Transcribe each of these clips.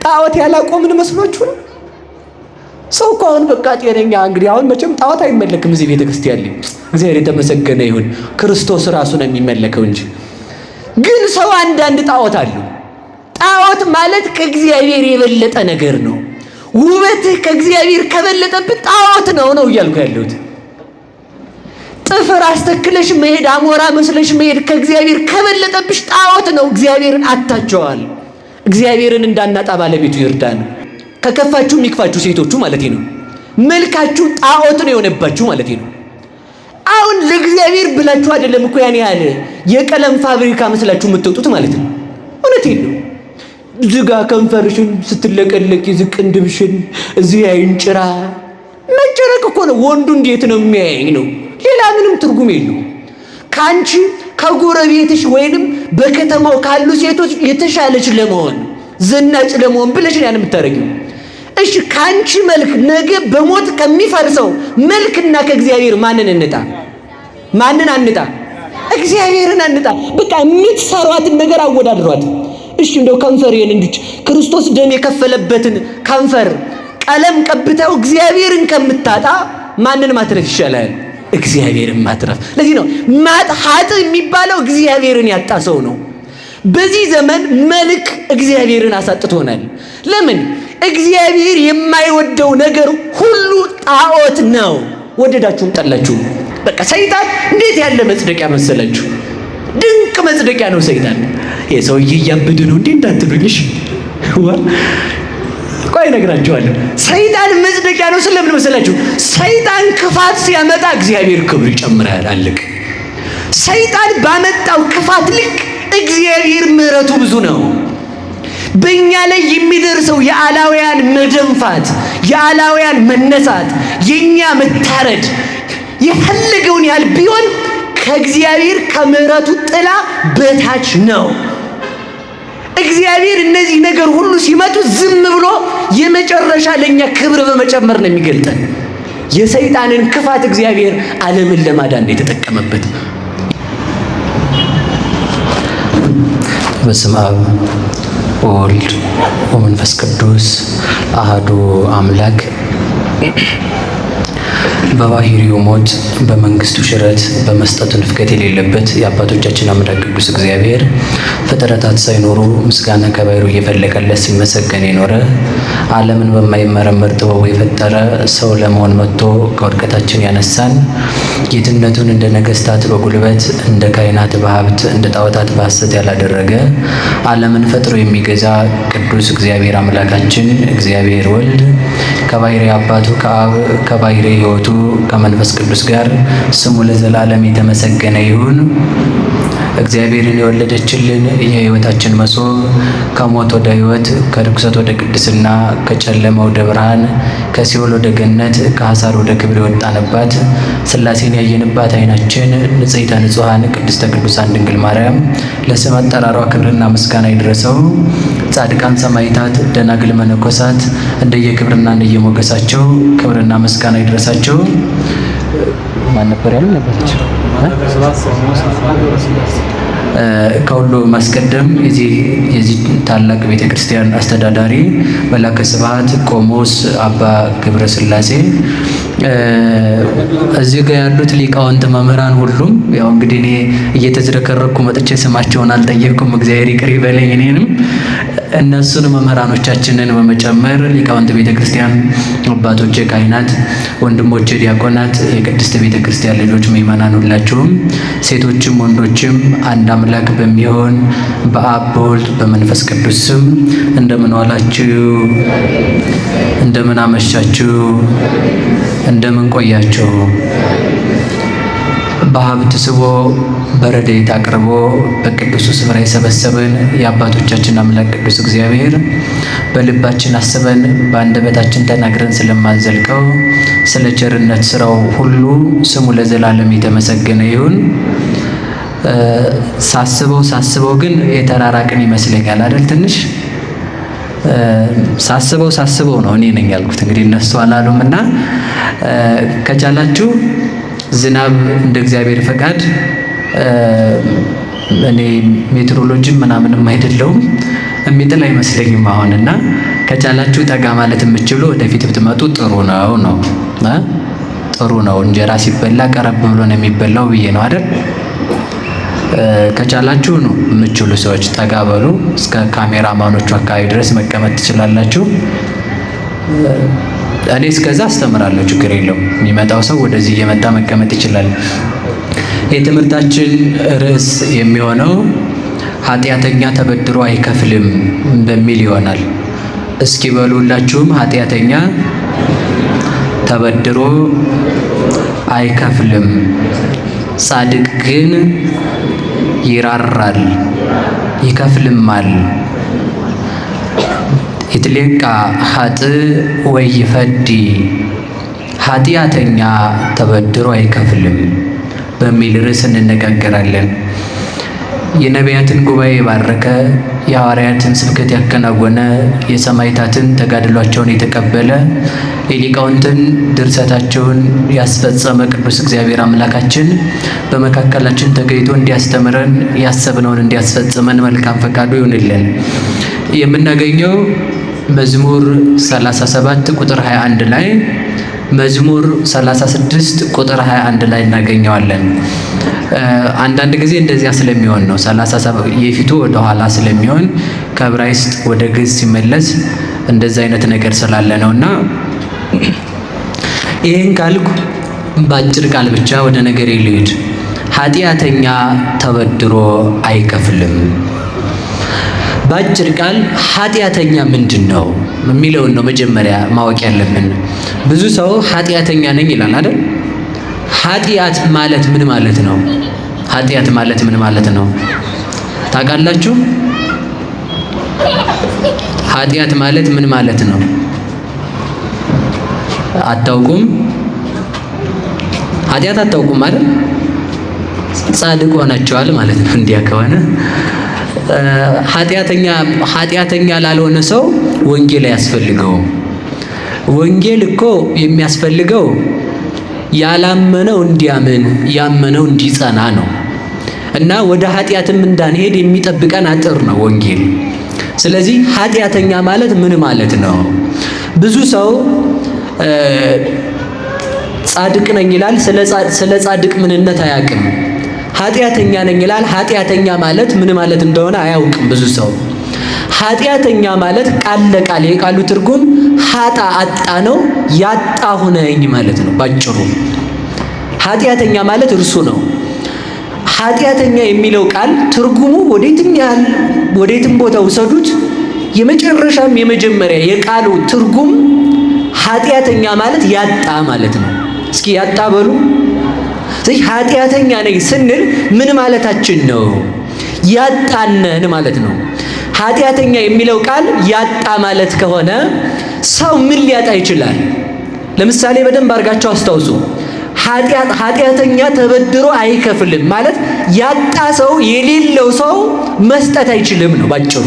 ጣዖት ያላቆምን መስሏችሁ ነው? ሰው እኮ አሁን በቃ ጤነኛ፣ እንግዲህ አሁን መቼም ጣዖት አይመለክም እዚህ ቤተ ክርስቲያን ላይ፣ እግዚአብሔር የተመሰገነ ይሁን፣ ክርስቶስ ራሱ ነው የሚመለከው እንጂ። ግን ሰው አንዳንድ ጣዖት አለው። ጣዖት ማለት ከእግዚአብሔር የበለጠ ነገር ነው። ውበትህ ከእግዚአብሔር ከበለጠብህ ጣዖት ነው ነው እያልኩ ያለሁት። ጥፍር አስተክለሽ መሄድ፣ አሞራ መስለሽ መሄድ ከእግዚአብሔር ከበለጠብሽ ጣዖት ነው። እግዚአብሔርን አታቸዋል። እግዚአብሔርን እንዳናጣ ባለቤቱ ይርዳን። ከከፋችሁ የሚክፋችሁ ሴቶቹ ማለት ነው። መልካችሁ ጣዖት ነው የሆነባችሁ ማለት ነው። አሁን ለእግዚአብሔር ብላችሁ አይደለም እኮ ያን ያህል የቀለም ፋብሪካ መስላችሁ የምትወጡት ማለት ነው። እውነቴን ነው። ዝጋ ከንፈርሽን ስትለቀለቂ ዝቅንድብሽን እዚህ ያይን ጭራ መጨረቅ እኮ ነው። ወንዱ እንዴት ነው የሚያየኝ ነው። ሌላ ምንም ትርጉም የለውም። ከአንቺ ከጎረቤትሽ ወይንም በከተማው ካሉ ሴቶች የተሻለች ለመሆን፣ ዘናጭ ለመሆን ብለሽ ያን የምታደርጊው። እሺ ከአንቺ መልክ ነገ በሞት ከሚፈርሰው መልክና ከእግዚአብሔር ማንን እንጣ? ማንን አንጣ? እግዚአብሔርን አንጣ። በቃ የምትሰሯትን ነገር አወዳድሯት። እሺ እንደው ከንፈሬን እንድች ክርስቶስ ደም የከፈለበትን ከንፈር ቀለም ቀብተው እግዚአብሔርን ከምታጣ ማንን ማትረፍ ይሻላል? እግዚአብሔርን ማትረፍ። ለዚህ ነው ኃጥእ የሚባለው እግዚአብሔርን ያጣ ሰው ነው። በዚህ ዘመን መልክ እግዚአብሔርን አሳጥቶናል። ለምን? እግዚአብሔር የማይወደው ነገር ሁሉ ጣዖት ነው። ወደዳችሁም ጠላችሁ። በቃ ሰይጣን እንዴት ያለ መጽደቂያ መሰላችሁ! ድንቅ መጽደቂያ ነው ሰይጣን። የሰውዬ እያበደ ነው እንዴ እንዳትሉኝሽ፣ ቆይ እነግራችኋለሁ። ሰይጣን መጽደቂያ ነው ስለምን መሰላችሁ? ሰይጣን ክፋት ሲያመጣ እግዚአብሔር ክብር ይጨምራል። አለቅ። ሰይጣን ባመጣው ክፋት ልክ እግዚአብሔር ምሕረቱ ብዙ ነው። በእኛ ላይ የሚደርሰው የአላውያን መደንፋት፣ የአላውያን መነሳት፣ የኛ መታረድ የፈለገውን ያህል ቢሆን ከእግዚአብሔር ከምሕረቱ ጥላ በታች ነው። እግዚአብሔር እነዚህ ነገር ሁሉ ሲመጡ ዝም ብሎ የመጨረሻ ለኛ ክብር በመጨመር ነው የሚገልጠን። የሰይጣንን ክፋት እግዚአብሔር ዓለምን ለማዳን ነው የተጠቀመበት። በስመ አብ ወወልድ ወመንፈስ ቅዱስ አሐዱ አምላክ። በባህሪው ሞት በመንግስቱ ሽረት በመስጠቱ ንፍቀት የሌለበት የአባቶቻችን አምላክ ቅዱስ እግዚአብሔር ፍጥረታት ሳይኖሩ ምስጋና ከባሕሩ እየፈለቀለት ሲመሰገን የኖረ፣ ዓለምን በማይመረመር ጥበቡ የፈጠረ፣ ሰው ለመሆን መጥቶ ከውድቀታችን ያነሳን፣ ጌትነቱን እንደ ነገስታት በጉልበት፣ እንደ ካህናት በሀብት፣ እንደ ጣዖታት በሐሰት ያላደረገ፣ ዓለምን ፈጥሮ የሚገዛ ቅዱስ እግዚአብሔር አምላካችን እግዚአብሔር ወልድ ከባሕርይ አባቱ ከአብ ከባሕርይ ሕይወቱ ከመንፈስ ቅዱስ ጋር ስሙ ለዘላለም የተመሰገነ ይሁን። እግዚአብሔርን የወለደችልን የሕይወታችን መሶብ፣ ከሞት ወደ ሕይወት፣ ከርኩሰት ወደ ቅድስና፣ ከጨለማ ወደ ብርሃን፣ ከሲኦል ወደ ገነት፣ ከሐሳር ወደ ክብር የወጣንባት፣ ሥላሴን ያየንባት ዓይናችን ንጽሕተ ንጹሐን ቅድስተ ቅዱሳን ድንግል ማርያም ለስም አጠራሯ ክብርና ምስጋና ይድረሰው። ጻድቃን ሰማዕታት፣ ደናግል መነኮሳት እንደየክብርና እንደየሞገሳቸው ክብርና ምስጋና ይድረሳቸው። ማን ነበር ያሉ ነበረች? ከሁሉ ማስቀደም የዚህ ታላቅ ቤተ ክርስቲያን አስተዳዳሪ መላከ ስብሐት ቆሞስ አባ ገብረ ሥላሴ፣ እዚህ ጋር ያሉት ሊቃውንት መምህራን ሁሉም፣ ያው እንግዲህ እኔ እየተዝረከረኩ መጥቼ ስማቸውን አልጠየቅኩም። እግዚአብሔር ይቅር ይበለኝ እኔንም እነሱን መምህራኖቻችንን በመጨመር ሊቃውንት ቤተ ክርስቲያን አባቶቼ ካህናት፣ ወንድሞቼ ዲያቆናት፣ የቅድስት ቤተ ክርስቲያን ልጆች ምእመናን ሁላችሁም ሴቶችም ወንዶችም አንድ አምላክ በሚሆን በአብ በወልድ በመንፈስ ቅዱስ ስም እንደምን ዋላችሁ? እንደምን አመሻችሁ? እንደምን ቆያችሁ? በሀብት ስቦ በረድኤት አቅርቦ በቅዱሱ ስፍራ የሰበሰበን የአባቶቻችን አምላክ ቅዱስ እግዚአብሔር በልባችን አስበን በአንደበታችን ተናግረን ስለማንዘልቀው ስለ ቸርነት ስራው ሁሉ ስሙ ለዘላለም የተመሰገነ ይሁን። ሳስበው ሳስበው ግን የተራራቅን ይመስለኛል አይደል? ትንሽ ሳስበው ሳስበው ነው፣ እኔ ነኝ ያልኩት፣ እንግዲህ እነሱ አላሉም። እና ከቻላችሁ ዝናብ እንደ እግዚአብሔር ፈቃድ፣ እኔ ሜትሮሎጂም ምናምንም አይደለሁም። የሚጥል አይመስለኝም አሁን እና ከቻላችሁ ጠጋ ማለት የምትችሉ ወደፊት ብትመጡ ጥሩ ነው ነው ጥሩ ነው። እንጀራ ሲበላ ቀረብ ብሎ ነው የሚበላው ብዬ ነው አይደል? ከቻላችሁ ነው የምትችሉ ሰዎች ጠጋ በሉ። እስከ ካሜራማኖቹ አካባቢ ድረስ መቀመጥ ትችላላችሁ። እኔ እስከዛ አስተምራለሁ፣ ችግር የለውም። የሚመጣው ሰው ወደዚህ እየመጣ መቀመጥ ይችላል። የትምህርታችን ርዕስ የሚሆነው ኃጢአተኛ ተበድሮ አይከፍልም በሚል ይሆናል። እስኪ በሉላችሁም ኃጢአተኛ ተበድሮ አይከፍልም፣ ጻድቅ ግን ይራራል ይከፍልማል። ይትሌቃ ኃጥእ ወይፈዲ፣ ኃጢአተኛ ተበድሮ አይከፍልም በሚል ርዕስ እንነጋገራለን። የነቢያትን ጉባኤ የባረከ፣ የሐዋርያትን ስብከት ያከናወነ፣ የሰማዕታትን ተጋድሏቸውን የተቀበለ፣ የሊቃውንትን ድርሰታቸውን ያስፈጸመ ቅዱስ እግዚአብሔር አምላካችን በመካከላችን ተገኝቶ እንዲያስተምረን ያሰብነውን እንዲያስፈጽመን መልካም ፈቃዱ ይሁንልን። የምናገኘው መዝሙር 37 ቁጥር 21 ላይ፣ መዝሙር 36 ቁጥር 21 ላይ እናገኘዋለን። አንዳንድ ጊዜ እንደዚያ ስለሚሆን ነው። 37 የፊቱ ወደ ኋላ ስለሚሆን ከዕብራይስጥ ወደ ግዕዝ ሲመለስ እንደዛ አይነት ነገር ስላለ ነውና ይህን ካልኩ በአጭር ቃል ብቻ ወደ ነገር ልሂድ። ኃጢአተኛ ተበድሮ አይከፍልም። በአጭር ቃል ኃጢአተኛ ምንድን ነው የሚለውን ነው መጀመሪያ ማወቅ ያለብን። ብዙ ሰው ኃጢአተኛ ነኝ ይላል አይደል? ኃጢአት ማለት ምን ማለት ነው? ኃጢአት ማለት ምን ማለት ነው ታውቃላችሁ? ኃጢአት ማለት ምን ማለት ነው? አታውቁም? ኃጢአት አታውቁም አይደል? ጻድቅ ሆናችኋል ማለት ነው። እንዲያ ከሆነ ኃጢአተኛ ላልሆነ ሰው ወንጌል አያስፈልገውም። ወንጌል እኮ የሚያስፈልገው ያላመነው እንዲያምን ያመነው እንዲጸና ነው። እና ወደ ኃጢአትም እንዳንሄድ የሚጠብቀን አጥር ነው ወንጌል። ስለዚህ ኃጢአተኛ ማለት ምን ማለት ነው? ብዙ ሰው ጻድቅ ነኝ ይላል፣ ስለ ጻድቅ ምንነት አያውቅም። ኃጢአተኛ ነኝ ይላል፣ ኃጢአተኛ ማለት ምን ማለት እንደሆነ አያውቅም ብዙ ሰው። ኃጢአተኛ ማለት ቃል ለቃል የቃሉ ትርጉም ሀጣ አጣ ነው፣ ያጣሁ ነኝ ማለት ነው ባጭሩ። ኃጢአተኛ ማለት እርሱ ነው። ኃጢአተኛ የሚለው ቃል ትርጉሙ ወዴትም ያህል ወዴትም ቦታ ውሰዱት፣ የመጨረሻም የመጀመሪያ የቃሉ ትርጉም ኃጢአተኛ ማለት ያጣ ማለት ነው። እስኪ ያጣ በሉ። ስለዚህ ኃጢአተኛ ነኝ ስንል ምን ማለታችን ነው? ያጣነን ማለት ነው። ኃጢአተኛ የሚለው ቃል ያጣ ማለት ከሆነ ሰው ምን ሊያጣ ይችላል? ለምሳሌ በደንብ አድርጋችሁ አስታውሱ። ኃጢአተኛ ተበድሮ አይከፍልም ማለት ያጣ ሰው የሌለው ሰው መስጠት አይችልም ነው ባጭሩ።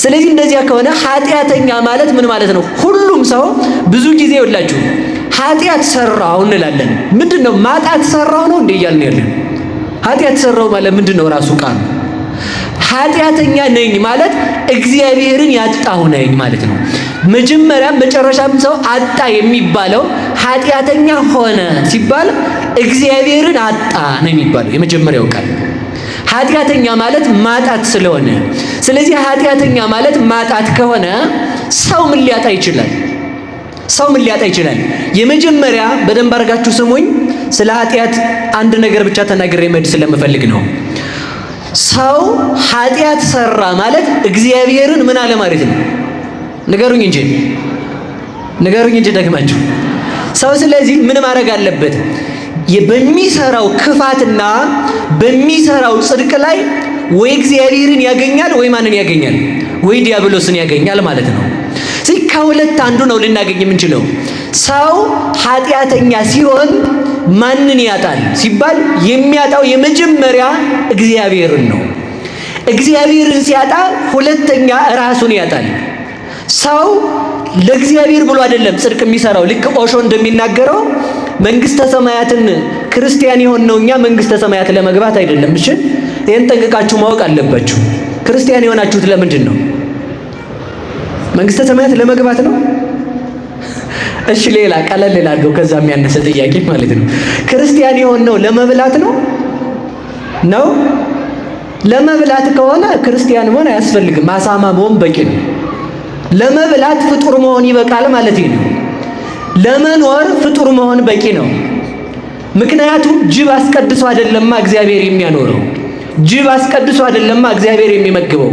ስለዚህ እንደዚያ ከሆነ ኃጢአተኛ ማለት ምን ማለት ነው? ሁሉም ሰው ብዙ ጊዜ ይወላችሁ ኃጢአት ሰራው እንላለን። ምንድነው ማጣት ሰራው ነው እንዴ እያልን ያለን? ኃጢአት ሰራው ማለት ምንድነው ራሱ ቃሉ? ኃጢአተኛ ነኝ ማለት እግዚአብሔርን ያጣሁ ነኝ ማለት ነው። መጀመሪያም መጨረሻም ሰው አጣ የሚባለው ኃጢአተኛ ሆነ ሲባል እግዚአብሔርን አጣ ነው የሚባለው የመጀመሪያው ቃል። ኃጢአተኛ ማለት ማጣት ስለሆነ፣ ስለዚህ ኃጢአተኛ ማለት ማጣት ከሆነ ሰው ምን ሊያጣ ይችላል? ሰው ምን ሊያጣ ይችላል? የመጀመሪያ በደንብ አድርጋችሁ ስሙኝ። ስለ ኃጢአት አንድ ነገር ብቻ ተናግሬ መሄድ ስለምፈልግ ነው። ሰው ኃጢአት ሰራ ማለት እግዚአብሔርን ምን አለ ማለት ነው? ንገሩኝ እንጂ ንገሩኝ እንጂ ደግማችሁ። ሰው ስለዚህ ምን ማድረግ አለበት? በሚሰራው ክፋትና በሚሰራው ጽድቅ ላይ ወይ እግዚአብሔርን ያገኛል ወይ ማንን ያገኛል? ወይ ዲያብሎስን ያገኛል ማለት ነው። ስለዚህ ከሁለት አንዱ ነው ልናገኝ የምንችለው። ሰው ኃጢአተኛ ሲሆን ማንን ያጣል ሲባል የሚያጣው የመጀመሪያ እግዚአብሔርን ነው። እግዚአብሔርን ሲያጣ ሁለተኛ ራሱን ያጣል። ሰው ለእግዚአብሔር ብሎ አይደለም ጽድቅ የሚሰራው። ልክ ኦሾ እንደሚናገረው መንግስተ ሰማያትን ክርስቲያን የሆንነው እኛ መንግስተ ሰማያት ለመግባት አይደለም። እሺ ይሄን ጠንቅቃችሁ ማወቅ አለባችሁ። ክርስቲያን የሆናችሁት ለምንድን ነው? መንግስተ ሰማያት ለመግባት ነው? እሺ ሌላ ቀለል ላድርገው፣ ከዛ የሚያነሰ ጥያቄ ማለት ነው። ክርስቲያን የሆነው ለመብላት ነው ነው? ለመብላት ከሆነ ክርስቲያን መሆን አያስፈልግም። አሳማ መሆን በቂ ነው። ለመብላት ፍጡር መሆን ይበቃል ማለት ነው። ለመኖር ፍጡር መሆን በቂ ነው። ምክንያቱም ጅብ አስቀድሶ አይደለማ እግዚአብሔር የሚያኖረው፣ ጅብ አስቀድሶ አይደለማ እግዚአብሔር የሚመግበው።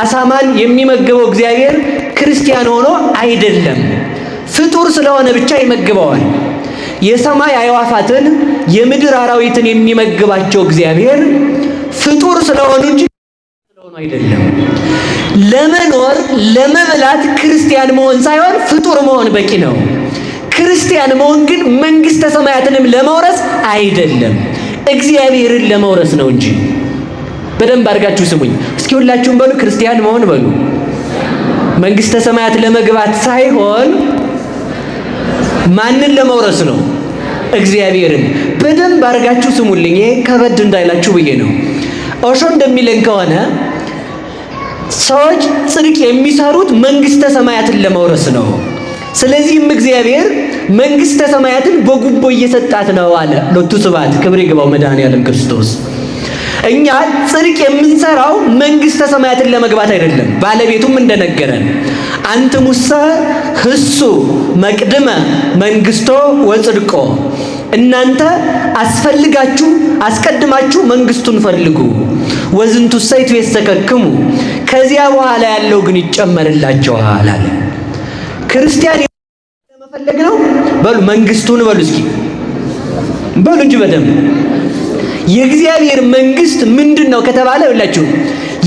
አሳማን የሚመግበው እግዚአብሔር ክርስቲያን ሆኖ አይደለም፣ ፍጡር ስለሆነ ብቻ ይመግበዋል። የሰማይ አዕዋፋትን የምድር አራዊትን የሚመግባቸው እግዚአብሔር ፍጡር ስለሆኑ እንጂ ስለሆኑ አይደለም። ለመኖር ለመብላት ክርስቲያን መሆን ሳይሆን ፍጡር መሆን በቂ ነው። ክርስቲያን መሆን ግን መንግስተ ሰማያትንም ለመውረስ አይደለም፣ እግዚአብሔርን ለመውረስ ነው እንጂ። በደንብ አድርጋችሁ ስሙኝ እስኪ ሁላችሁም በሉ፣ ክርስቲያን መሆን በሉ መንግስተ ሰማያት ለመግባት ሳይሆን ማንን ለመውረስ ነው? እግዚአብሔርን። በደንብ አድርጋችሁ ስሙልኝ፣ ይሄ ከበድ እንዳይላችሁ ብዬ ነው። ኦሾ እንደሚለን ከሆነ ሰዎች ጽድቅ የሚሰሩት መንግስተ ሰማያትን ለመውረስ ነው። ስለዚህም እግዚአብሔር መንግስተ ሰማያትን በጉቦ እየሰጣት ነው አለ። ሎቱ ስብሐት፣ ክብር ይግባው መድኃኔዓለም ክርስቶስ። እኛ ጽድቅ የምንሰራው መንግስተ ሰማያትን ለመግባት አይደለም። ባለቤቱም እንደነገረን አንትሙሰ ህሱ መቅድመ መንግስቶ ወጽድቆ፣ እናንተ አስፈልጋችሁ አስቀድማችሁ መንግስቱን ፈልጉ፣ ወዝንቱሰ ይትዌሰከክሙ፣ ከዚያ በኋላ ያለው ግን ይጨመርላችኋል አለ። ክርስቲያን ለመፈለግ ነው። በሉ መንግስቱን በሉ እስኪ በሉ እንጂ በደንብ። የእግዚአብሔር መንግስት ምንድን ነው ከተባለ ሁላችሁ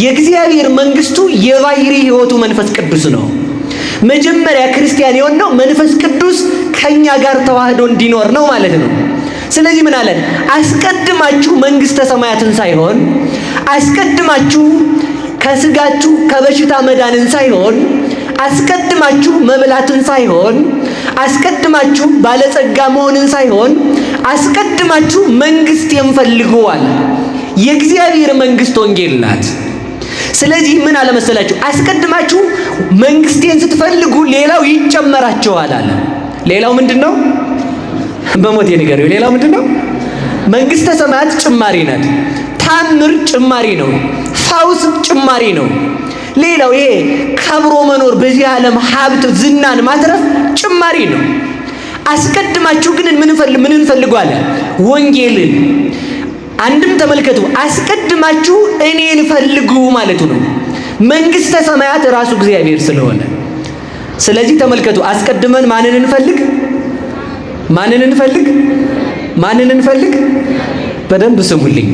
የእግዚአብሔር መንግስቱ የባህሪ ሕይወቱ መንፈስ ቅዱስ ነው። መጀመሪያ ክርስቲያን የሆነው መንፈስ ቅዱስ ከኛ ጋር ተዋህዶ እንዲኖር ነው ማለት ነው። ስለዚህ ምን አለን? አስቀድማችሁ መንግስተ ሰማያትን ሳይሆን አስቀድማችሁ ከስጋችሁ ከበሽታ መዳንን ሳይሆን አስቀድማችሁ መብላትን ሳይሆን አስቀድማችሁ ባለጸጋ መሆንን ሳይሆን አስቀድማችሁ መንግስት የምፈልጉ አለ። የእግዚአብሔር መንግስት ወንጌል ናት። ስለዚህ ምን አለ መሰላችሁ? አስቀድማችሁ መንግስቴን ስትፈልጉ ሌላው ይጨመራችኋል አለ። ሌላው ምንድን ነው? በሞቴ ንገሪው። ሌላው ምንድን ነው? መንግስተ ሰማያት ጭማሪ ናት። ታምር ጭማሪ ነው። ፈውስ ጭማሪ ነው። ሌላው ይሄ ከብሮ መኖር በዚህ ዓለም ሀብት ዝናን ማትረፍ ጭማሪ ነው። አስቀድማችሁ ግን ምን እንፈልጉ አለ? ወንጌልን። አንድም ተመልከቱ፣ አስቀድማችሁ እኔን ፈልጉ ማለቱ ነው። መንግስተ ሰማያት ራሱ እግዚአብሔር ስለሆነ፣ ስለዚህ ተመልከቱ፣ አስቀድመን ማንን እንፈልግ? ማንን እንፈልግ? ማንን እንፈልግ? በደንብ ስሙልኝ።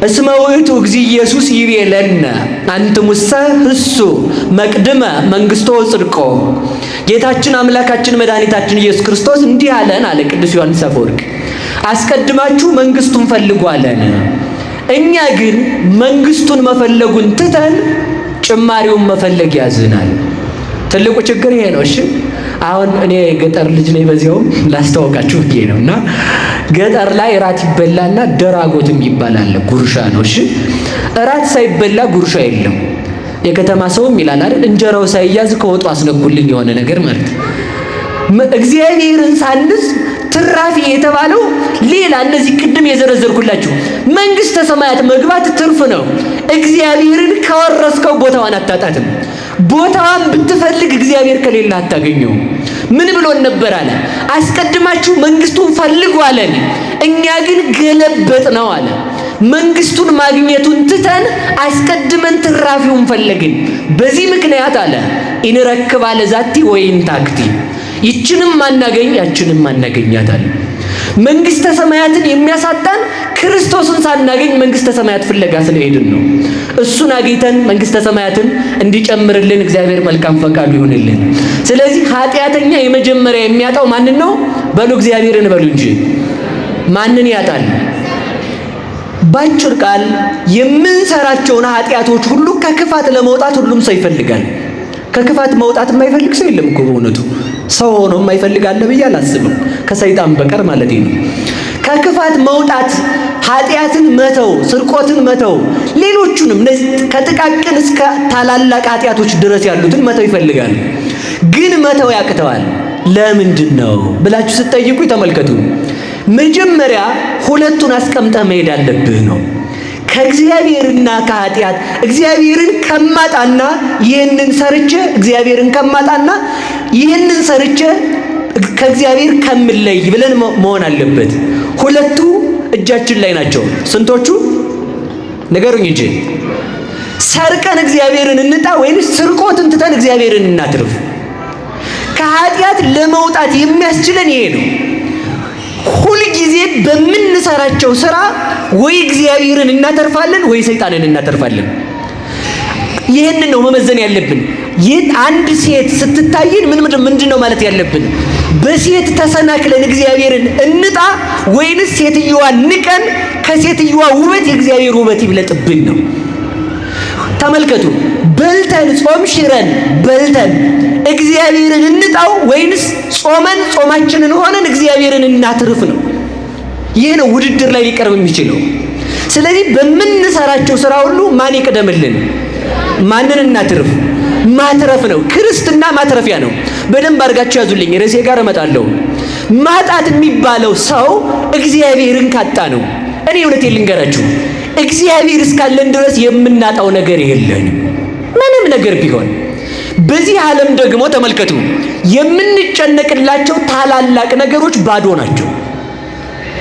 እስመ ውእቱ እግዚእ ኢየሱስ ይቤለነ አንትሙሰ ህሱ መቅድመ መንግስቶ ጽድቆ። ጌታችን አምላካችን መድኃኒታችን ኢየሱስ ክርስቶስ እንዲህ አለን አለ ቅዱስ ዮሐንስ አፈወርቅ። አስቀድማችሁ መንግስቱን ፈልጉ አለን። እኛ ግን መንግስቱን መፈለጉን ትተን ጭማሪውን መፈለግ ያዝናል። ትልቁ ችግር ይሄ ነው። እሺ አሁን እኔ ገጠር ልጅ ነኝ፣ በዚያውም ላስተዋውቃችሁ ብዬ ነው። እና ገጠር ላይ እራት ይበላና ደራጎትም ይባላል፣ ጉርሻ ነው። እሺ እራት ሳይበላ ጉርሻ የለም። የከተማ ሰውም ይላል አይደል፣ እንጀራው ሳይያዝ ከወጡ አስነኩልኝ የሆነ ነገር ማለት እግዚአብሔርን ሳንዝ ትራፊ የተባለው ሌላ እነዚህ ቅድም የዘረዘርኩላችሁ መንግስተ ሰማያት መግባት ትርፍ ነው። እግዚአብሔርን ከወረስከው ቦታዋን አታጣትም። ቦታዋን ብትፈልግ እግዚአብሔር ከሌለ አታገኘውም። ምን ብሎን ነበር አለ? አስቀድማችሁ መንግስቱን ፈልጉ አለን። እኛ ግን ገለበጥ ነው አለ። መንግስቱን ማግኘቱን ትተን አስቀድመን ትራፊውን ፈለግን። በዚህ ምክንያት አለ ኢንረክባ ለዛቲ ወኢንታክቲ፣ ይችንም ማናገኝ ያችንም ማናገኛታል። መንግስተ ሰማያትን የሚያሳጣን ክርስቶስን ሳናገኝ መንግስተ ሰማያት ፍለጋ ስለሄድን ነው። እሱን አግኝተን መንግስተ ሰማያትን እንዲጨምርልን እግዚአብሔር መልካም ፈቃዱ ይሁንልን። ስለዚህ ኃጢአተኛ የመጀመሪያ የሚያጣው ማንን ነው? በሉ እግዚአብሔርን በሉ እንጂ ማንን ያጣል? ባጭር ቃል የምንሰራቸውን ኃጢአቶች ሁሉ ከክፋት ለመውጣት ሁሉም ሰው ይፈልጋል። ከክፋት መውጣት የማይፈልግ ሰው የለም እኮ በእውነቱ። ሰው ሆኖ የማይፈልግ አለ ብዬ አላስብም፣ ከሰይጣን በቀር ማለት ነው። ከክፋት መውጣት፣ ኃጢአትን መተው፣ ስርቆትን መተው፣ ሌሎቹንም ከጥቃቅን እስከ ታላላቅ ኃጢአቶች ድረስ ያሉትን መተው ይፈልጋል። ግን መተው ያቅተዋል። ለምንድን ነው ብላችሁ ስትጠይቁ ተመልከቱ። መጀመሪያ ሁለቱን አስቀምጠህ መሄድ አለብህ ነው። ከእግዚአብሔርና ከኃጢአት እግዚአብሔርን ከማጣና ይህንን ሰርቼ እግዚአብሔርን ከማጣና ይህንን ሰርቼ ከእግዚአብሔር ከምለይ ብለን መሆን አለበት። ሁለቱ እጃችን ላይ ናቸው። ስንቶቹ ንገሩኝ እንጂ። ሰርቀን እግዚአብሔርን እንጣ ወይንስ ስርቆትን ትተን እግዚአብሔርን እናትርፍ? ከኃጢአት ለመውጣት የሚያስችለን ይሄ ነው። ሁልጊዜ በምንሰራቸው ስራ ወይ እግዚአብሔርን እናተርፋለን ወይ ሰይጣንን እናተርፋለን። ይህንን ነው መመዘን ያለብን። ይህ አንድ ሴት ስትታይን ምን ምንድን ነው ማለት ያለብን? በሴት ተሰናክለን እግዚአብሔርን እንጣ ወይንስ ሴትየዋ ንቀን ከሴትየዋ ውበት የእግዚአብሔር ውበት ይብለጥብን ነው። ተመልከቱ፣ በልተን ጾም ሽረን በልተን እግዚአብሔርን እንጣው ወይንስ ጾመን ጾማችንን ሆነን እግዚአብሔርን እናትርፍ ነው። ይህ ነው ውድድር ላይ ሊቀርብ የሚችለው። ስለዚህ በምንሰራቸው ስራ ሁሉ ማን ይቅደምልን? ማንን እናትርፍ? ማትረፍ ነው። ክርስትና ማትረፊያ ነው። በደንብ አድርጋችሁ ያዙልኝ፣ ርዕሴ ጋር እመጣለሁ። ማጣት የሚባለው ሰው እግዚአብሔርን ካጣ ነው። እኔ እውነቴን ልንገራችሁ፣ እግዚአብሔር እስካለን ድረስ የምናጣው ነገር የለንም፣ ምንም ነገር ቢሆን። በዚህ ዓለም ደግሞ ተመልከቱ፣ የምንጨነቅላቸው ታላላቅ ነገሮች ባዶ ናቸው።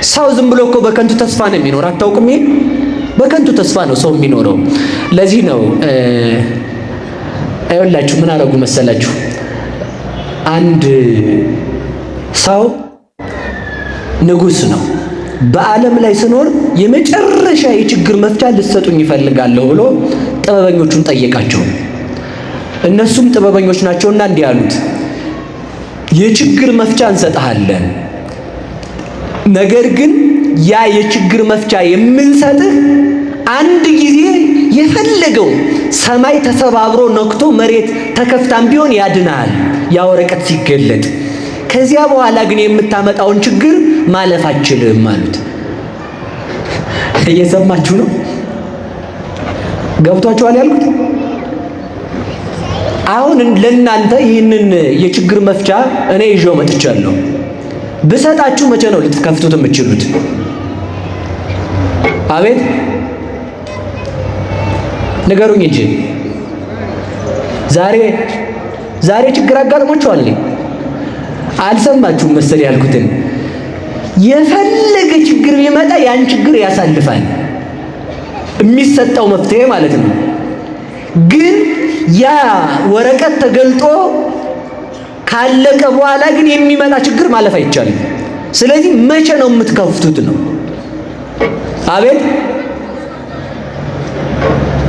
ሰው ዝም ብሎ እኮ በከንቱ ተስፋ ነው የሚኖር። አታውቅም? ይሄ በከንቱ ተስፋ ነው ሰው የሚኖረው። ለዚህ ነው አይወላችሁ ምን አደረጉ መሰላችሁ? አንድ ሰው ንጉሥ ነው። በዓለም ላይ ስኖር የመጨረሻ የችግር መፍቻ ልትሰጡኝ ይፈልጋለሁ ብሎ ጥበበኞቹን ጠየቃቸው። እነሱም ጥበበኞች ናቸውና እንዲህ አሉት፣ የችግር መፍቻ እንሰጥሃለን፣ ነገር ግን ያ የችግር መፍቻ የምንሰጥህ አንድ ጊዜ የፈለገው ሰማይ ተሰባብሮ ነክቶ መሬት ተከፍታም ቢሆን ያድናል፣ ያ ወረቀት ሲገለጥ። ከዚያ በኋላ ግን የምታመጣውን ችግር ማለፍ አችልም አሉት። እየሰማችሁ ነው? ገብቷችኋል ያልኩት? አሁን ለእናንተ ይህንን የችግር መፍቻ እኔ ይዤው መጥቻለሁ። ብሰጣችሁ መቼ ነው ልትከፍቱት የምትችሉት? አቤት ንገሩኝ እንጂ። ዛሬ ዛሬ ችግር አጋጥሟችኋል? አልሰማችሁም መሰል ያልኩትን። የፈለገ ችግር ቢመጣ ያን ችግር ያሳልፋል፣ የሚሰጠው መፍትሄ ማለት ነው። ግን ያ ወረቀት ተገልጦ ካለቀ በኋላ ግን የሚመጣ ችግር ማለፍ አይቻልም። ስለዚህ መቼ ነው የምትከፍቱት ነው። አቤት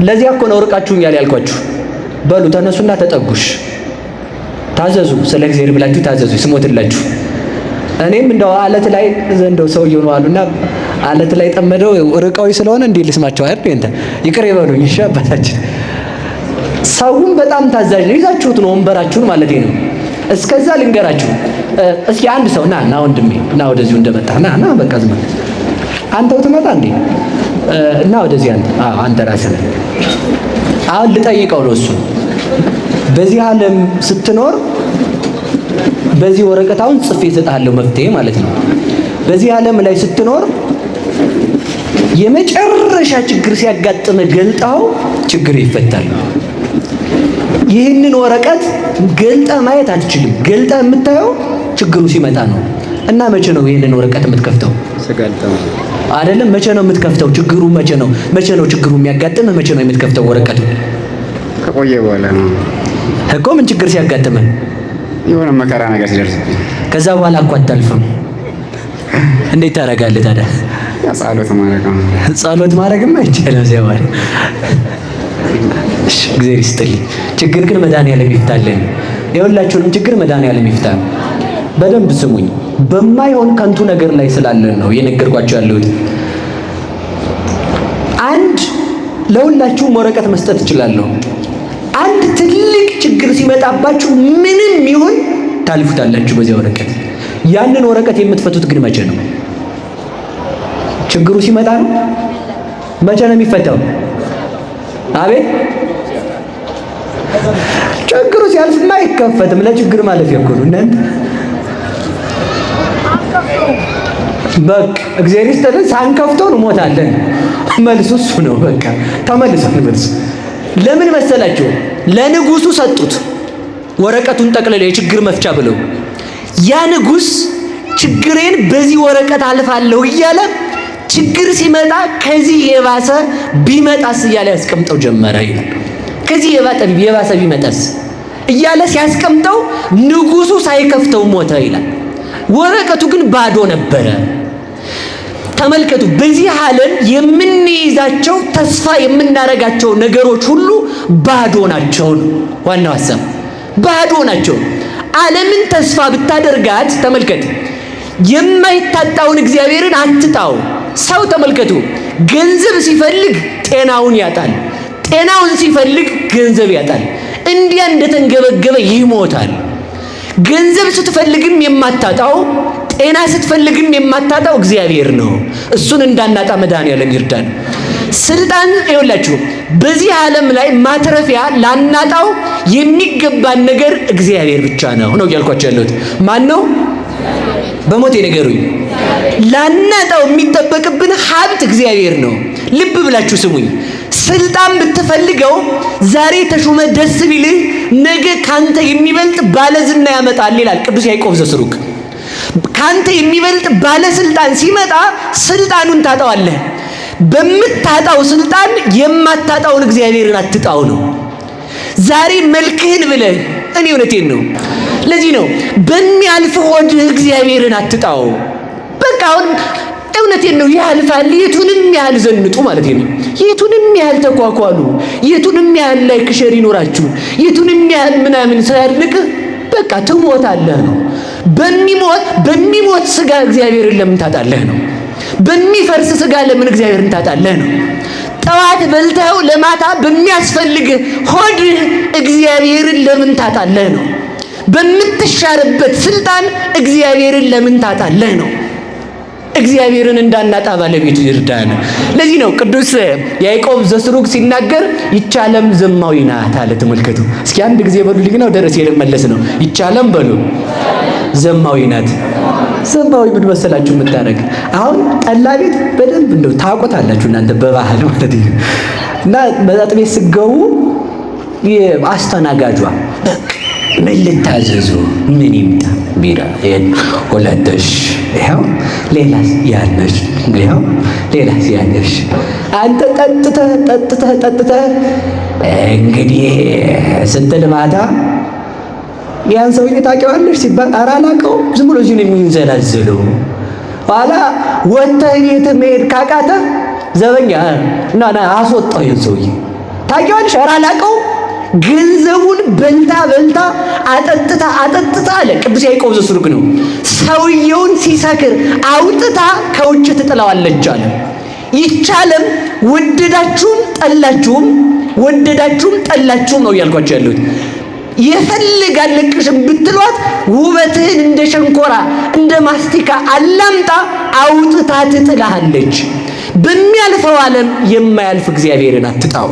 ለዚያ እኮ ነው ርቃችሁኛል ያልኳችሁ። በሉ ተነሱና ተጠጉሽ፣ ታዘዙ። ስለ እግዚአብሔር ብላችሁ ታዘዙ፣ ስሞትላችሁ። እኔም እንደው አለት ላይ እንደው ሰውየው ነው አሉና አለት ላይ ጠመደው ርቀው ስለሆነ እንዲህ ልስማቸው አይደል? እንተ ይቅር ይበሉኝ። እሺ አባታችን፣ ሰውም በጣም ታዛዥ ነው። ይዛችሁት ነው ወንበራችሁን ማለት ነው። እስከዛ ልንገራችሁ እስኪ አንድ ሰው ና ና ወንድሜ ና ወደዚሁ እንደመጣ ና ና በቃ ዝም አንተው ትመጣ እንዴ? እና ወደዚህ አንተ አዎ አንተ ራስህ አሁን ልጠይቀው ነው እሱ። በዚህ ዓለም ስትኖር በዚህ ወረቀት አሁን ጽፌ እሰጥሃለሁ መፍትሄ ማለት ነው። በዚህ ዓለም ላይ ስትኖር የመጨረሻ ችግር ሲያጋጥምህ ገልጠው ችግር ይፈታል። ይህንን ወረቀት ገልጠህ ማየት አትችልም። ገልጠህ የምታየው ችግሩ ሲመጣ ነው። እና መቼ ነው ይህንን ወረቀት የምትከፍተው? አይደለም መቼ ነው የምትከፍተው? ችግሩ መቼ ነው? መቼ ነው ችግሩ የሚያጋጥምህ? መቼ ነው የምትከፍተው ወረቀቱ? ከቆየ በኋላ ነው እኮ። ምን ችግር ሲያጋጥምህ? የሆነ መከራ ነገር ሲደርስብኝ። ከዛ በኋላ እኮ አታልፍም። እንዴት ታደርጋለህ ታዲያ? ጸሎት ማድረግ ነው። ጸሎት ማድረግማ አይቻልም። እዚያ በኋላ እሺ፣ እግዚአብሔር ይስጥልኝ። ችግር ግን መድኃኒዓለም ይፍታልን። የሁላችሁንም ችግር መድኃኒዓለም ይፍታ። በደንብ ስሙኝ። በማይሆን ከንቱ ነገር ላይ ስላለን ነው እየነገርኳቸው ያለሁት። አንድ ለሁላችሁም ወረቀት መስጠት እችላለሁ። አንድ ትልቅ ችግር ሲመጣባችሁ ምንም ይሁን ታልፉታላችሁ በዚያ ወረቀት። ያንን ወረቀት የምትፈቱት ግን መቼ ነው? ችግሩ ሲመጣ ነው። መቼ ነው የሚፈታው? አቤት ችግሩ ሲያልፍማ አይከፈትም። ለችግር ማለፊያ እኮ ነው እናንተ። በቃ እግዚአብሔር ይስጥልን፣ ሳንከፍተው እንሞታለን። መልሱ እሱ ነው። በቃ ተመልሷል መልሱ። ለምን መሰላችሁ? ለንጉሱ ሰጡት ወረቀቱን ጠቅልለው የችግር መፍቻ ብለው። ያ ንጉስ ችግሬን በዚህ ወረቀት አልፋለሁ እያለ ችግር ሲመጣ ከዚህ የባሰ ቢመጣስ እያለ ያስቀምጠው ጀመረ ይላል። ከዚህ የባሰ ቢመጣስ እያለ ሲያስቀምጠው ንጉሱ ሳይከፍተው ሞተ ይላል። ወረቀቱ ግን ባዶ ነበረ። ተመልከቱ፣ በዚህ ዓለም የምንይዛቸው ተስፋ የምናረጋቸው ነገሮች ሁሉ ባዶ ናቸው ነው ዋናው ሀሳብ። ባዶ ናቸው። ዓለምን ተስፋ ብታደርጋት ተመልከት፣ የማይታጣውን እግዚአብሔርን አትጣው። ሰው ተመልከቱ፣ ገንዘብ ሲፈልግ ጤናውን ያጣል፣ ጤናውን ሲፈልግ ገንዘብ ያጣል። እንዲያ እንደተንገበገበ ይሞታል። ገንዘብ ስትፈልግም የማታጣው ጤና ስትፈልግም የማታጣው እግዚአብሔር ነው። እሱን እንዳናጣ መድኃኔዓለም ይርዳን። ስልጣን ይኸውላችሁ፣ በዚህ ዓለም ላይ ማትረፊያ ላናጣው የሚገባን ነገር እግዚአብሔር ብቻ ነው ነው እያልኳቸው ያለሁት። ማን ነው? በሞቴ ንገሩኝ። ላናጣው የሚጠበቅብን ሀብት እግዚአብሔር ነው። ልብ ብላችሁ ስሙኝ። ስልጣን ብትፈልገው ዛሬ ተሾመ ደስ ቢልህ ነገ ካንተ የሚበልጥ ባለዝና ያመጣል ይላል ቅዱስ ያዕቆብ ዘስሩግ። ካንተ የሚበልጥ ባለስልጣን ሲመጣ ስልጣኑን ታጣዋለህ። በምታጣው ስልጣን የማታጣውን እግዚአብሔርን አትጣው ነው። ዛሬ መልክህን ብለህ እኔ እውነቴን ነው። ለዚህ ነው በሚያልፍ ሆድህ እግዚአብሔርን አትጣው። በቃ አሁን እውነቴን ነው ያልፋል። የቱንም ያህል ዘንጡ ማለት ነው። የቱንም ያህል ተኳኳሉ፣ የቱንም ያህል like share ይኖራችሁ፣ የቱንም ያህል ምናምን ሳያድንቅህ በቃ ትሞታለህ ነው። በሚሞት ስጋ እግዚአብሔርን ለምን ታጣለህ ነው። በሚፈርስ ስጋ ለምን እግዚአብሔርን ታጣለህ ነው። ጠዋት በልተኸው ለማታ በሚያስፈልግህ ሆድህ እግዚአብሔርን ለምን ታጣለህ ነው። በምትሻርበት ስልጣን እግዚአብሔርን ለምን ታጣለህ ነው። እግዚአብሔርን እንዳናጣ ባለቤቱ ይርዳን። ለዚህ ነው ቅዱስ ያዕቆብ ዘስሩግ ሲናገር ይቻለም ዘማዊ ናት አለ። ተመልከቱ እስኪ አንድ ጊዜ በሉ ልግና ወደ ርዕሴ ልመለስ ነው። ይቻለም በሉ ዘማዊ ናት። ዘማዊ ምን መሰላችሁ የምታደርግ አሁን ጠላ ቤት በደንብ እንደው ታውቁታላችሁ እናንተ በባህል ማለት ነው። እና መጠጥ ቤት ስትገቡ አስተናጋጇ በቃ ምን ልታዘዙ? ምን ይምጣ? ቢራ ሁለትሽ፣ ይኸው ሌላስ ያነሽ፣ ይኸው ሌላስ ያነሽ። አንተ ጠጥተህ ጠጥተህ ጠጥተህ እንግዲህ ስትል ማታ ያን ሰውዬ ታውቂዋለሽ ሲባል ኧረ አላውቀውም፣ ዝም ብሎ እዚህ ነው የሚንዘላዘለው። ኋላ ወጥተህ ቤት መሄድ ካቃተህ ዘበኛ ና ና አስወጣው ይሄን ሰውዬ ታውቂዋለሽ? ኧረ አላውቀውም። ገንዘቡን በልታ በልታ አጠጥታ አጠጥታ አለ ቅዱስ ያዕቆብ ዘስሩግ ነው። ሰውየውን ሲሰክር አውጥታ ከውጭ ትጥለዋለች አለ። ይቻለም ወደዳችሁም ጠላችሁም ወደዳችሁም ጠላችሁም ነው እያልኳቸው ያለሁት። የፈልግ አለቅሽም ብትሏት ውበትህን እንደ ሸንኮራ እንደ ማስቲካ አላምጣ አውጥታ ትጥልሃለች። በሚያልፈው ዓለም የማያልፍ እግዚአብሔርን አትጣው።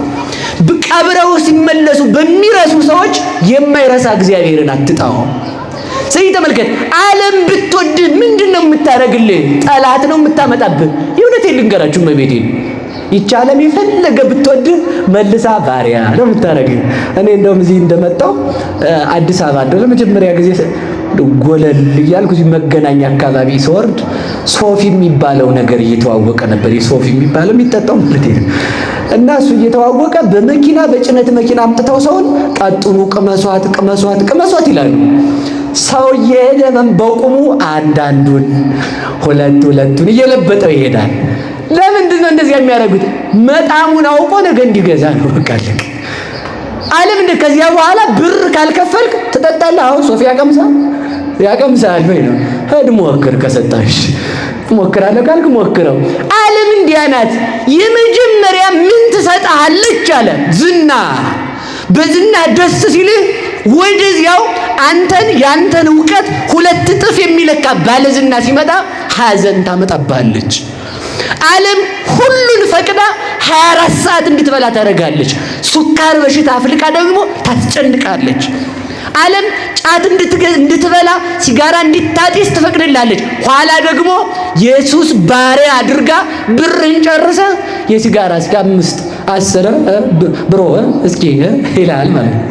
ቀብረው ሲመለሱ በሚረሱ ሰዎች የማይረሳ እግዚአብሔርን አትጣው። ስለዚህ ተመልከት፣ ዓለም ብትወድ ምንድን ነው የምታደርግልህ? ጠላት ነው የምታመጣብህ። የእውነቴን ልንገራችሁ እመቤቴን፣ ይቺ ዓለም የፈለገ ብትወድህ መልሳ ባሪያ ነው የምታደርግህ። እኔ እንደውም እዚህ እንደመጣሁ አዲስ አበባ እንደው ለመጀመሪያ ጊዜ ጎለል እያልኩ እዚህ መገናኛ አካባቢ ስወርድ ሶፊ የሚባለው ነገር እየተዋወቀ ነበር። የሶፊ የሚባለው የሚጠጣው ማለት ነው። እና እሱ እየተዋወቀ በመኪና በጭነት መኪና አምጥተው ሰውን ቀጥኑ፣ ቅመሷት፣ ቅመሷት፣ ቅመሷት ይላሉ። ሰው እየሄደ በቁሙ አንዳንዱን ሁለት ሁለቱን እየለበጠው ይሄዳል። ለምንድን ነው እንደዚያ የሚያደርጉት? መጣሙን አውቆ ነገ እንዲገዛ ነው። በቃ አለቀ። ዓለም እንደ ከዚያ በኋላ ብር ካልከፈልክ ትጠጣለህ። አሁን ሶፊ ያቀምሳል ያቀምሳል ወይ ነው ሂድ ሞክር፣ ከሰጣሽ ሞክራለሁ ካልክ ሞክረው። ዓለም እንዲያ ናት። የመጀመሪያ ምን ትሰጥሃለች አለ ዝና። በዝና ደስ ሲልህ ወደዚያው አንተን ያንተን እውቀት ሁለት እጥፍ የሚለካ ባለዝና ሲመጣ ሐዘን ታመጣብሃለች። ዓለም ሁሉን ፈቅዳ 24 ሰዓት እንድትበላ ታደርጋለች። ሱካር በሽታ አፍልቃ ደግሞ ታስጨንቃለች። ዓለም ጫት እንድትበላ ሲጋራ እንዲታጤስ ትፈቅድላለች። ኋላ ደግሞ የሱስ ባሪያ አድርጋ ብርህን ጨርሰህ የሲጋራ እስከ 5 10 ብሮ እስኪ ይላል ማለት ነው።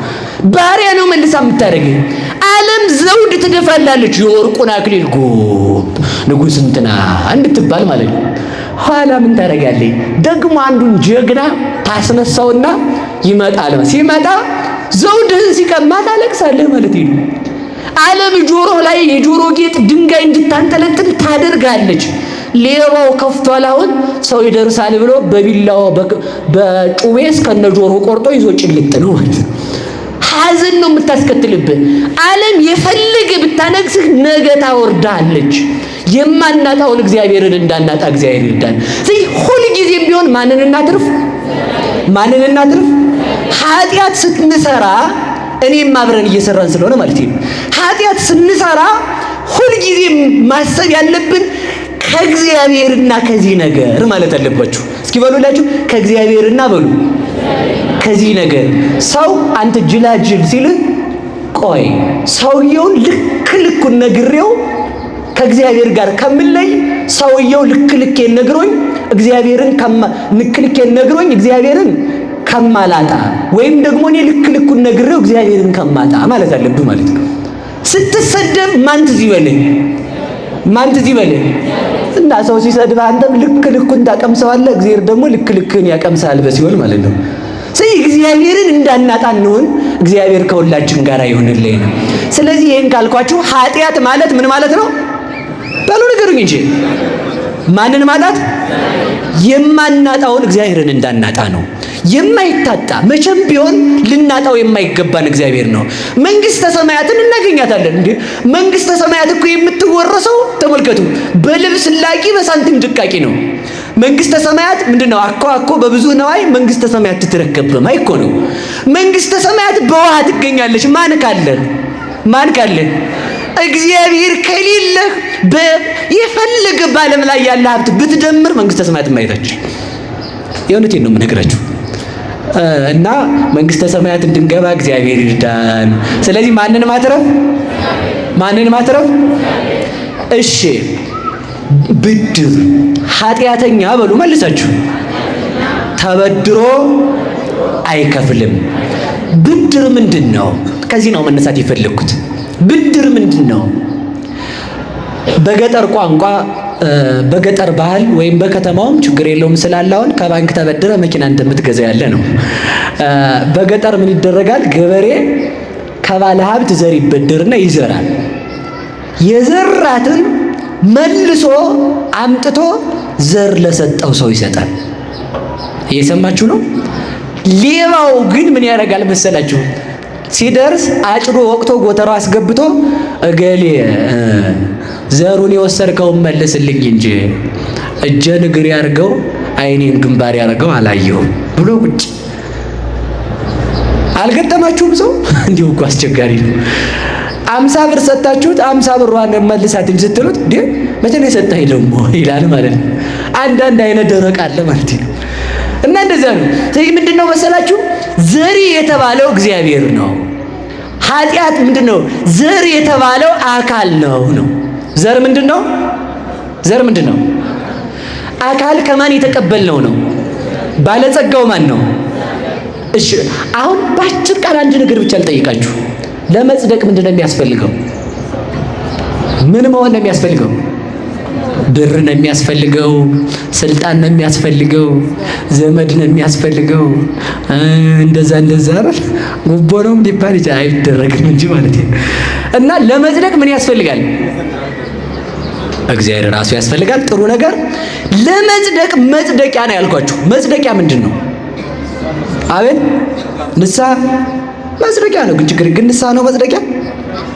ባሪያ ነው መልሳ የምታደርግህ። ዓለም ዘውድ ትደፋላለች። የወርቁን አክሊል ጉብ ንጉሥ እንትና እንድትባል ማለት ነው። ኋላ ምን ታደርጋለች? ደግሞ አንዱን ጀግና ታስነሳውና ይመጣል። ሲመጣ ዘውድህን ሲቀማ ታለቅሳለህ ማለት ነው። ዓለም ጆሮ ላይ የጆሮ ጌጥ ድንጋይ እንድታንጠለጥል ታደርጋለች። ሌባው ከፍቷል፣ አሁን ሰው ይደርሳል ብሎ በቢላው በጩቤ እስከነ ጆሮ ቆርጦ ይዞ ጭልጥ ነው ማለት ነው። ሐዘን ነው የምታስከትልብህ። ዓለም የፈለገ ብታነግስህ ነገ ታወርዳለች። የማናጣውን እግዚአብሔርን እንዳናጣ እግዚአብሔር ይርዳን። ስለዚህ ሁልጊዜም ቢሆን ማንን እናትርፍ? ማንን እናትርፍ? ኃጢአት ስንሰራ እኔም አብረን እየሰራን ስለሆነ ማለት ነው። ኃጢአት ስንሰራ ሁልጊዜ ማሰብ ያለብን ከእግዚአብሔርና ከዚህ ነገር ማለት አለባችሁ። እስኪ በሉላችሁ ከእግዚአብሔርና በሉ ከዚህ ነገር። ሰው አንተ ጅላጅል ሲልህ ቆይ ሰውየውን ልክ ልኩን ነግሬው ከእግዚአብሔር ጋር ከምለይ ሰውየው ልክ ልኬን ነግሮኝ እግዚአብሔርን ልክ ልኬን ነግሮኝ እግዚአብሔርን ከማላጣ ወይም ደግሞ እኔ ልክ ልኩን ነግሬው እግዚአብሔርን ከማጣ ማለት አለብህ ማለት ነው። ስትሰደብ ማን ትዝ ይበልህ? ማን ትዝ ይበልህ? እና ሰው ሲሰድብህ አንተም ልክ ልኩን ታቀምሰዋለህ፣ እግዚአብሔር ደግሞ ልክ ልክህን ያቀምሳል በሲኦል ማለት ነው። ስለዚህ እግዚአብሔርን እንዳናጣ እንሁን። እግዚአብሔር ከሁላችን ጋር ይሁንልኝ። ስለዚህ ይሄን ካልኳችሁ ኃጢአት ማለት ምን ማለት ነው? በሉ ንገሩኝ እንጂ ማንን ማጣት? የማናጣውን እግዚአብሔርን እንዳናጣ ነው። የማይታጣ መቼም ቢሆን ልናጣው የማይገባን እግዚአብሔር ነው። መንግስተ ሰማያትን እናገኛታለን እንዴ! መንግስተ ሰማያት እኮ የምትወረሰው ተመልከቱ፣ በልብስ ላቂ በሳንቲም ድቃቂ ነው። መንግስተ ሰማያት ምንድነው? አኮ አኮ በብዙ ነዋይ መንግስተ ሰማያት ትትረከብ በማይ እኮ ነው። መንግስተ ሰማያት በውሃ ትገኛለች። ማን ካለ ማን ካለ እግዚአብሔር ከሌለህ የፈለገ በዓለም ላይ ያለ ሀብት ብትደምር መንግስተ ሰማያት ማየታችን የእውነቴን ነው የምነግራችሁ። እና መንግስተ ሰማያት እንድንገባ እግዚአብሔር ይርዳን። ስለዚህ ማንን ማትረፍ? ማንን ማትረፍ? እሺ ብድር ኃጢአተኛ በሉ መልሳችሁ፣ ተበድሮ አይከፍልም። ብድር ምንድን ነው? ከዚህ ነው መነሳት የፈለግኩት። ብድር ምንድን ነው? በገጠር ቋንቋ በገጠር ባህል ወይም በከተማውም ችግር የለውም ስላለ አሁን ከባንክ ተበድረ መኪና እንደምትገዛ ያለ ነው። በገጠር ምን ይደረጋል? ገበሬ ከባለ ሀብት ዘር ይበደርና ይዘራል። የዘራትን መልሶ አምጥቶ ዘር ለሰጠው ሰው ይሰጣል። እየሰማችሁ ነው። ሌባው ግን ምን ያደርጋል መሰላችሁ? ሲደርስ አጭዶ ወቅቶ ጎተራው አስገብቶ እገሌ ዘሩን የወሰድከውን መልስልኝ እንጂ እጄን እግር ያርገው አይኔን ግንባር ያርገው አላየሁም ብሎ ቁጭ። አልገጠማችሁም? ሰው እንዲሁ እኮ አስቸጋሪ ነው። 50 ብር ሰጣችሁት 50 ብሯን መልሳትኝ ስትሉት እንዴ መቼ ነው የሰጠኸኝ ደግሞ ይላል ማለት ነው። አንዳንድ አይነት ደረቅ አለ ማለት ነው። እና እንደዚያ ነው። ስለዚህ ምንድነው መሰላችሁ ዘሪ የተባለው እግዚአብሔር ነው። ኃጢአት ምንድነው? ዘር የተባለው አካል ነው ነው። ዘር ምንድነው? ዘር ምንድነው? አካል ከማን የተቀበልነው ነው? ባለጸጋው ማን ነው? እሺ አሁን ባጭር ቃል አንድ ነገር ብቻ ልጠይቃችሁ። ለመጽደቅ ምንድነው የሚያስፈልገው? ምን መሆን ነው የሚያስፈልገው? ብር ነው የሚያስፈልገው? ስልጣን ነው የሚያስፈልገው? ዘመድ ነው የሚያስፈልገው? እንደዛ እንደዛ አይደል? ጉቦ ነው ሊባል ይችላል፣ አይደረግም እንጂ ማለት ነው። እና ለመጽደቅ ምን ያስፈልጋል? እግዚአብሔር ራሱ ያስፈልጋል። ጥሩ ነገር ለመጽደቅ መጽደቂያ ነው ያልኳችሁ። መጽደቂያ ምንድን ነው? አቤት ንስሐ መጽደቂያ ነው። ግን ችግር ግን ንስሐ ነው መጽደቂያ?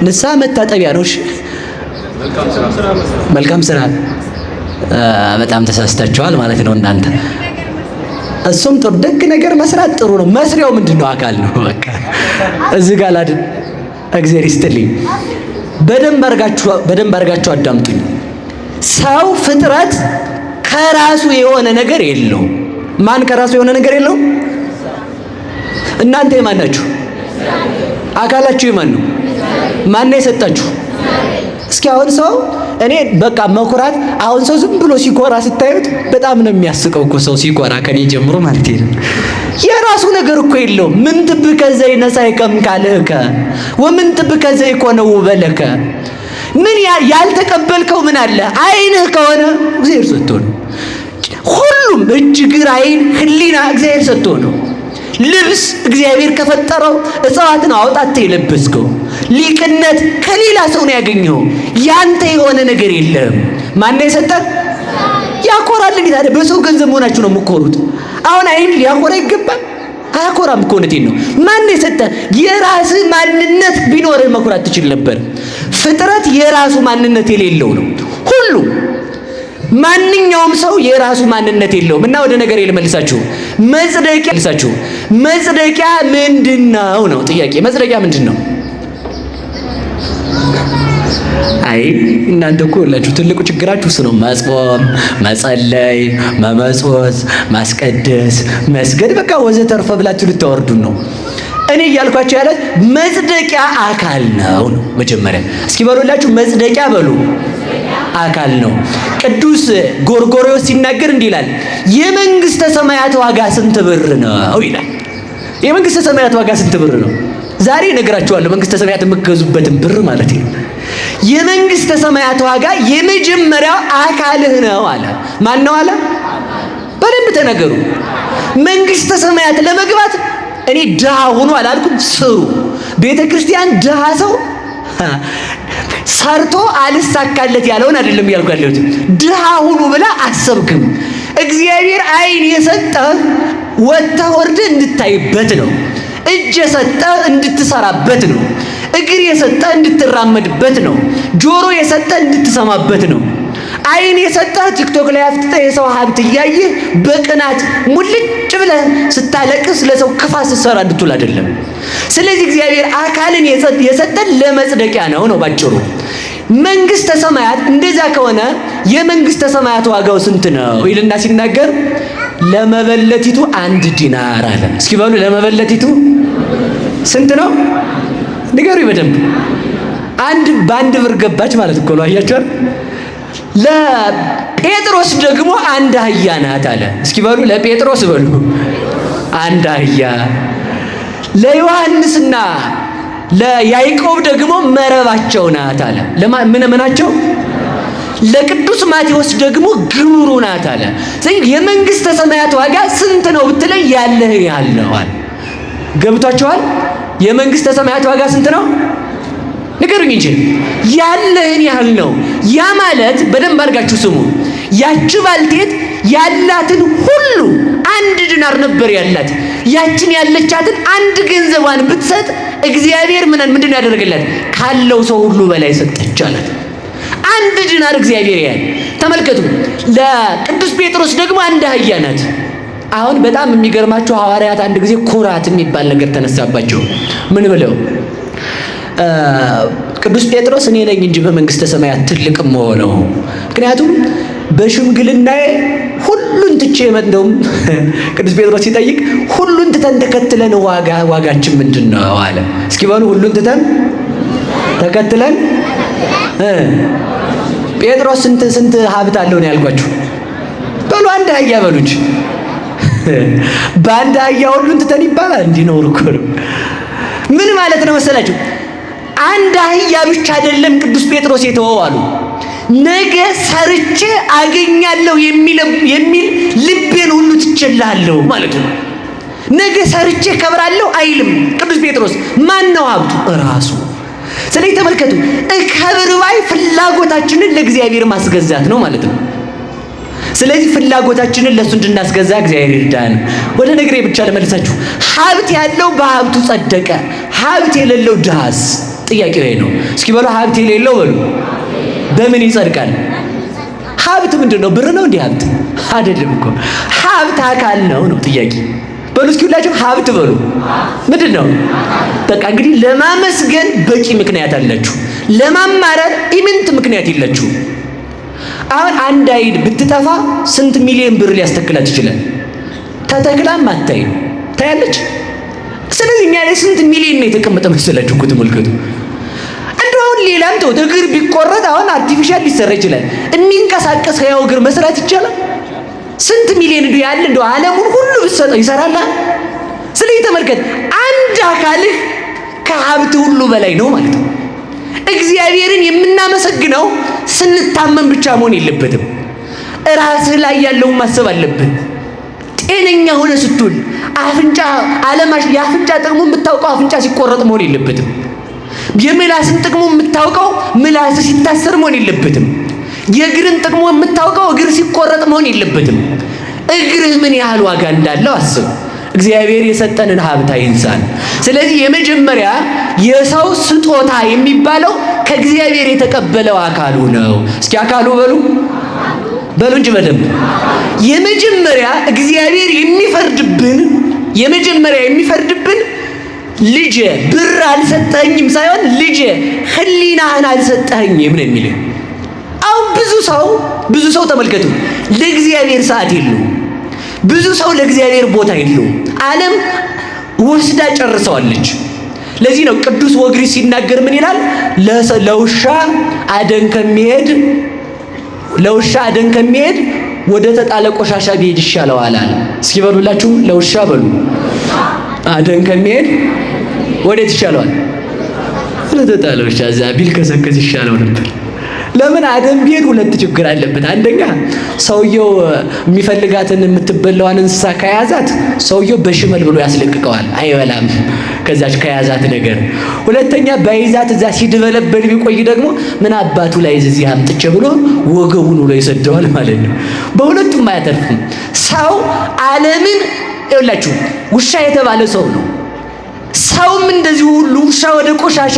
ንስሐ መታጠቢያ ነው። እሺ መልካም ስራ። በጣም ተሳስታችኋል ማለት ነው እናንተ። እሱም ጥሩ ደግ ነገር መስራት ጥሩ ነው። መስሪያው ምንድን ነው? አካል ነው። በቃ እዚህ ጋር ላድን። እግዚአብሔር ይስጥልኝ። በደንብ አድርጋችሁ አዳምጡኝ። ሰው ፍጥረት ከራሱ የሆነ ነገር የለውም። ማን ከራሱ የሆነ ነገር የለውም? እናንተ የማን ናችሁ? አካላችሁ የማን ነው? ማን ነው የሰጣችሁ? እስኪ አሁን ሰው እኔ በቃ መኩራት፣ አሁን ሰው ዝም ብሎ ሲኮራ ስታዩት በጣም ነው የሚያስቀው እኮ ሰው ሲኮራ፣ ከኔ ጀምሮ ማለት ነው። የራሱ ነገር እኮ የለውም። ምን ትብከ ዘይነሳይከ እምካልእከ ወምን ትብከ ዘይኮነ ውበለከ። ምን ያልተቀበልከው ምን አለ? ዓይንህ ከሆነ እግዚአብሔር ሰጥቶ ነው። ሁሉም እጅ፣ እግር፣ ዓይን፣ ሕሊና እግዚአብሔር ሰጥቶ ነው። ልብስ እግዚአብሔር ከፈጠረው እጽዋትን አውጣት የለበስከው። ሊቅነት ከሌላ ሰው ነው ያገኘው። ያንተ የሆነ ነገር የለም። ማን ነው የሰጠህ? ያኮራል። እንዴ ታዲያ በሰው ገንዘብ መሆናችሁ ነው የምትኮሩት? አሁን አይን ሊያኮራ ይገባል? አያኮራም እኮ እውነቴን ነው። ማን ነው የሰጠህ? የራስህ ማንነት ቢኖርህ መኩራት ትችል ነበር። ፍጥረት የራሱ ማንነት የሌለው ነው። ሁሉም ማንኛውም ሰው የራሱ ማንነት የለውም። እና ወደ ነገር ልመልሳችሁ። መጽደቂያ ልሳችሁ መጽደቂያ ምንድነው ነው ጥያቄ። መጽደቂያ ምንድነው? አይ እናንተ እኮ ሁላችሁ ትልቁ ችግራችሁ እሱ ነው። መጾም፣ መጸለይ፣ መመጽወት፣ ማስቀደስ፣ መስገድ በቃ ወዘተርፈ ብላችሁ ልታወርዱን ነው። እኔ እያልኳቸው ያለት መጽደቂያ አካል ነው ነው። መጀመሪያ እስኪ በሉላችሁ መጽደቂያ በሉ አካል ነው። ቅዱስ ጎርጎርዮስ ሲናገር እንዲህ ይላል፣ የመንግስተ ሰማያት ዋጋ ስንት ብር ነው ይላል። የመንግስተ ሰማያት ዋጋ ስንት ብር ነው? ዛሬ እነግራችኋለሁ። መንግስተ ሰማያት የምትገዙበትን ብር ማለት ነው። የመንግስተ ሰማያት ዋጋ የመጀመሪያው አካልህ ነው አለ። ማን ነው አለ? በደንብ ተነገሩ። መንግስተ ሰማያት ለመግባት እኔ ድሃ ሆኖ አላልኩም፣ ስሩ። ቤተ ክርስቲያን ድሃ ሰው ሰርቶ አልሳካለት ያለውን አይደለም እያልኩ ያለሁት። ድሃ ሁኑ ብላ አሰብክም። እግዚአብሔር ዓይን የሰጠህ ወጥተህ ወርደህ እንድታይበት ነው። እጅ የሰጠህ እንድትሰራበት ነው። እግር የሰጠህ እንድትራመድበት ነው። ጆሮ የሰጠህ እንድትሰማበት ነው። ዓይን የሰጠህ ቲክቶክ ላይ አፍጥጠህ የሰው ሀብት እያየህ በቅናት ሙልጭ ብለህ ስታለቅስ ለሰው ክፋት ስትሰራ እንድትውል አይደለም። ስለዚህ እግዚአብሔር አካልን የሰጠን ለመጽደቂያ ነው ነው ባጭሩ። መንግስተ ሰማያት እንደዛ ከሆነ የመንግስተ ሰማያት ዋጋው ስንት ነው ይልና ሲናገር ለመበለቲቱ 1 ዲናር አለ። እስኪ በሉ ለመበለቲቱ ስንት ነው ንገሩኝ በደንብ። አንድ በአንድ ብር ገባች ማለት እኮ ነው። አያችኋል። ለጴጥሮስ ደግሞ 1 አህያ ናት አለ። እስኪ በሉ ለጴጥሮስ በሉ 1 አህያ። ለዮሐንስና ለያዕቆብ ደግሞ መረባቸው ናት አለ። ምን ምናቸው? ለቅዱስ ማቴዎስ ደግሞ ግብሩ ናት አለ። ስለዚህ የመንግስተ ሰማያት ዋጋ ስንት ነው ብትለኝ ያለህ ያህል ነው አለ። ገብቷችኋል? የመንግስተ ሰማያት ዋጋ ስንት ነው ንገሩኝ እንጂ። ያለህን ያህል ነው። ያ ማለት በደንብ አድርጋችሁ ስሙ። ያቺ ባልቴት ያላትን ሁሉ 1 ዲናር ነበር ያላት። ያችን ያለቻትን አንድ ገንዘቧን ብትሰጥ እግዚአብሔር ምንድን ነው ያደረገላት? ካለው ሰው ሁሉ በላይ ሰጠች አላት። 1 ዲናር እግዚአብሔር ያህል። ተመልከቱ። ለቅዱስ ጴጥሮስ ደግሞ 1 አህያ ናት። አሁን በጣም የሚገርማቸው ሐዋርያት አንድ ጊዜ ኩራት የሚባል ነገር ተነሳባቸው። ምን ብለው? ቅዱስ ጴጥሮስ እኔ ነኝ እንጂ በመንግስተ ሰማያት ትልቅ የምሆነው፣ ምክንያቱም በሽምግልናዬ ሁሉን ትቼ እንደውም ቅዱስ ጴጥሮስ ሲጠይቅ ሁሉን ትተን ተከትለን ዋጋችን ምንድን ነው አለ። እስኪ በሉ ሁሉን ትተን ተከትለን። ጴጥሮስ ስንት ስንት ሀብት አለው ነው ያልኳችሁ? በሉ 1 አህያ በሉ እንጂ። በአንድ አህያ ሁሉን ትተን ይባላል? እንዲኖር እኮ ነው። ምን ማለት ነው መሰላችሁ? 1 አህያ ብቻ አይደለም ቅዱስ ጴጥሮስ የተወው አሉ። ነገ ሰርቼ አገኛለሁ የሚል ልቤን ሁሉ ትቼልሃለሁ ማለት ነው። ነገ ሰርቼ ከብራለሁ አይልም ቅዱስ ጴጥሮስ። ማን ነው ሀብቱ? እራሱ። ስለዚህ ተመልከቱ፣ እከብር ባይ ፍላጎታችንን ለእግዚአብሔር ማስገዛት ነው ማለት ነው። ስለዚህ ፍላጎታችንን ለሱ እንድናስገዛ እግዚአብሔር ይርዳን። ወደ ነገሬ ብቻ ለመልሳችሁ፣ ሀብት ያለው በሀብቱ ጸደቀ፣ ሀብት የሌለው ድሃስ? ጥያቄው ይሄ ነው። እስኪ በሉ ሀብት የሌለው በሉ በምን ይጸድቃል? ሀብት ምንድን ነው? ብር ነው እንዴ ሀብት? አይደለም እኮ ሀብት አካል ነው ነው ጥያቄ። በሉ እስኪ ሁላችሁ ሀብት በሉ። ምንድን ነው? በቃ እንግዲህ ለማመስገን በቂ ምክንያት አላችሁ፣ ለማማረር ኢምንት ምክንያት የላችሁ። አሁን አንድ አይን ብትጠፋ ስንት ሚሊዮን ብር ሊያስተክላት ይችላል? ተተክላም አታይም፣ ታያለች። ስለዚህ እኛ ላይ ስንት ሚሊዮን ነው የተቀመጠ መሰላችሁ እኮ ተመልከቱ። እንደው አሁን ሌላም ተውት፣ እግር ቢቆረጥ አሁን artificial ሊሰራ ይችላል። የሚንቀሳቀስ ህያው እግር መስራት ይቻላል? ስንት ሚሊዮን እንደው ያለ እንደው ዓለሙን ሁሉ ብትሰጠው ይሰራል? ስለዚህ ተመልከት፣ አንድ አካልህ ከሀብት ሁሉ በላይ ነው ማለት ነው። እግዚአብሔርን የምናመሰግነው ስንታመም ብቻ መሆን የለበትም። ራስህ ላይ ያለውን ማሰብ አለብህ። ጤነኛ ሆነ ስትውል አፍንጫ አለማሽ የአፍንጫ ጥቅሙ የምታውቀው አፍንጫ ሲቆረጥ መሆን የለበትም። የምላስን ጥቅሙ የምታውቀው ምላስ ሲታሰር መሆን የለበትም። የእግርን ጥቅሙ የምታውቀው እግር ሲቆረጥ መሆን የለበትም። እግርህ ምን ያህል ዋጋ እንዳለው አስብ። እግዚአብሔር የሰጠንን ሀብት አይንሳን። ስለዚህ የመጀመሪያ የሰው ስጦታ የሚባለው ከእግዚአብሔር የተቀበለው አካሉ ነው። እስኪ አካሉ በሉ በሉ እንጂ በደንብ። የመጀመሪያ እግዚአብሔር የሚፈርድብን የመጀመሪያ የሚፈርድብን ልጄ ብር አልሰጠኸኝም ሳይሆን ልጄ ሕሊናህን አልሰጠኸኝም ነው የሚልህ። አሁን ብዙ ሰው ተመልከቱ፣ ለእግዚአብሔር ሰዓት የለውም። ብዙ ሰው ለእግዚአብሔር ቦታ የለውም። ዓለም ወስዳ ጨርሰዋለች። ለዚህ ነው ቅዱስ ወግሪ ሲናገር ምን ይላል? ለውሻ አደን ከሚሄድ ለውሻ አደን ከሚሄድ ወደ ተጣለ ቆሻሻ ቢሄድ ይሻለዋል አለ። እስኪ በሉላችሁ፣ ለውሻ በሉ አደን ከሚሄድ ወዴት ይሻለዋል? ወደ ተጣለ ውሻ እዛ ቢልከሰከስ ይሻለው ነበር። ለምን አደን ቢሄድ ሁለት ችግር አለበት። አንደኛ ሰውየው የሚፈልጋትን የምትበላዋን እንስሳ ከያዛት ሰውየው በሽመል ብሎ ያስለቅቀዋል፣ አይበላም ከዛች ከያዛት ነገር። ሁለተኛ በይዛት እዛ ሲድበለበል ቢቆይ ደግሞ ምን አባቱ ላይ እዚህ አምጥቼ ብሎ ወገቡን ብሎ ይሰደዋል ማለት ነው። በሁለቱም አያተርፍም። ሰው ዓለምን ይኸውላችሁ ውሻ የተባለ ሰው ነው። ሰውም እንደዚሁ ሁሉ ውሻ ወደ ቆሻሻ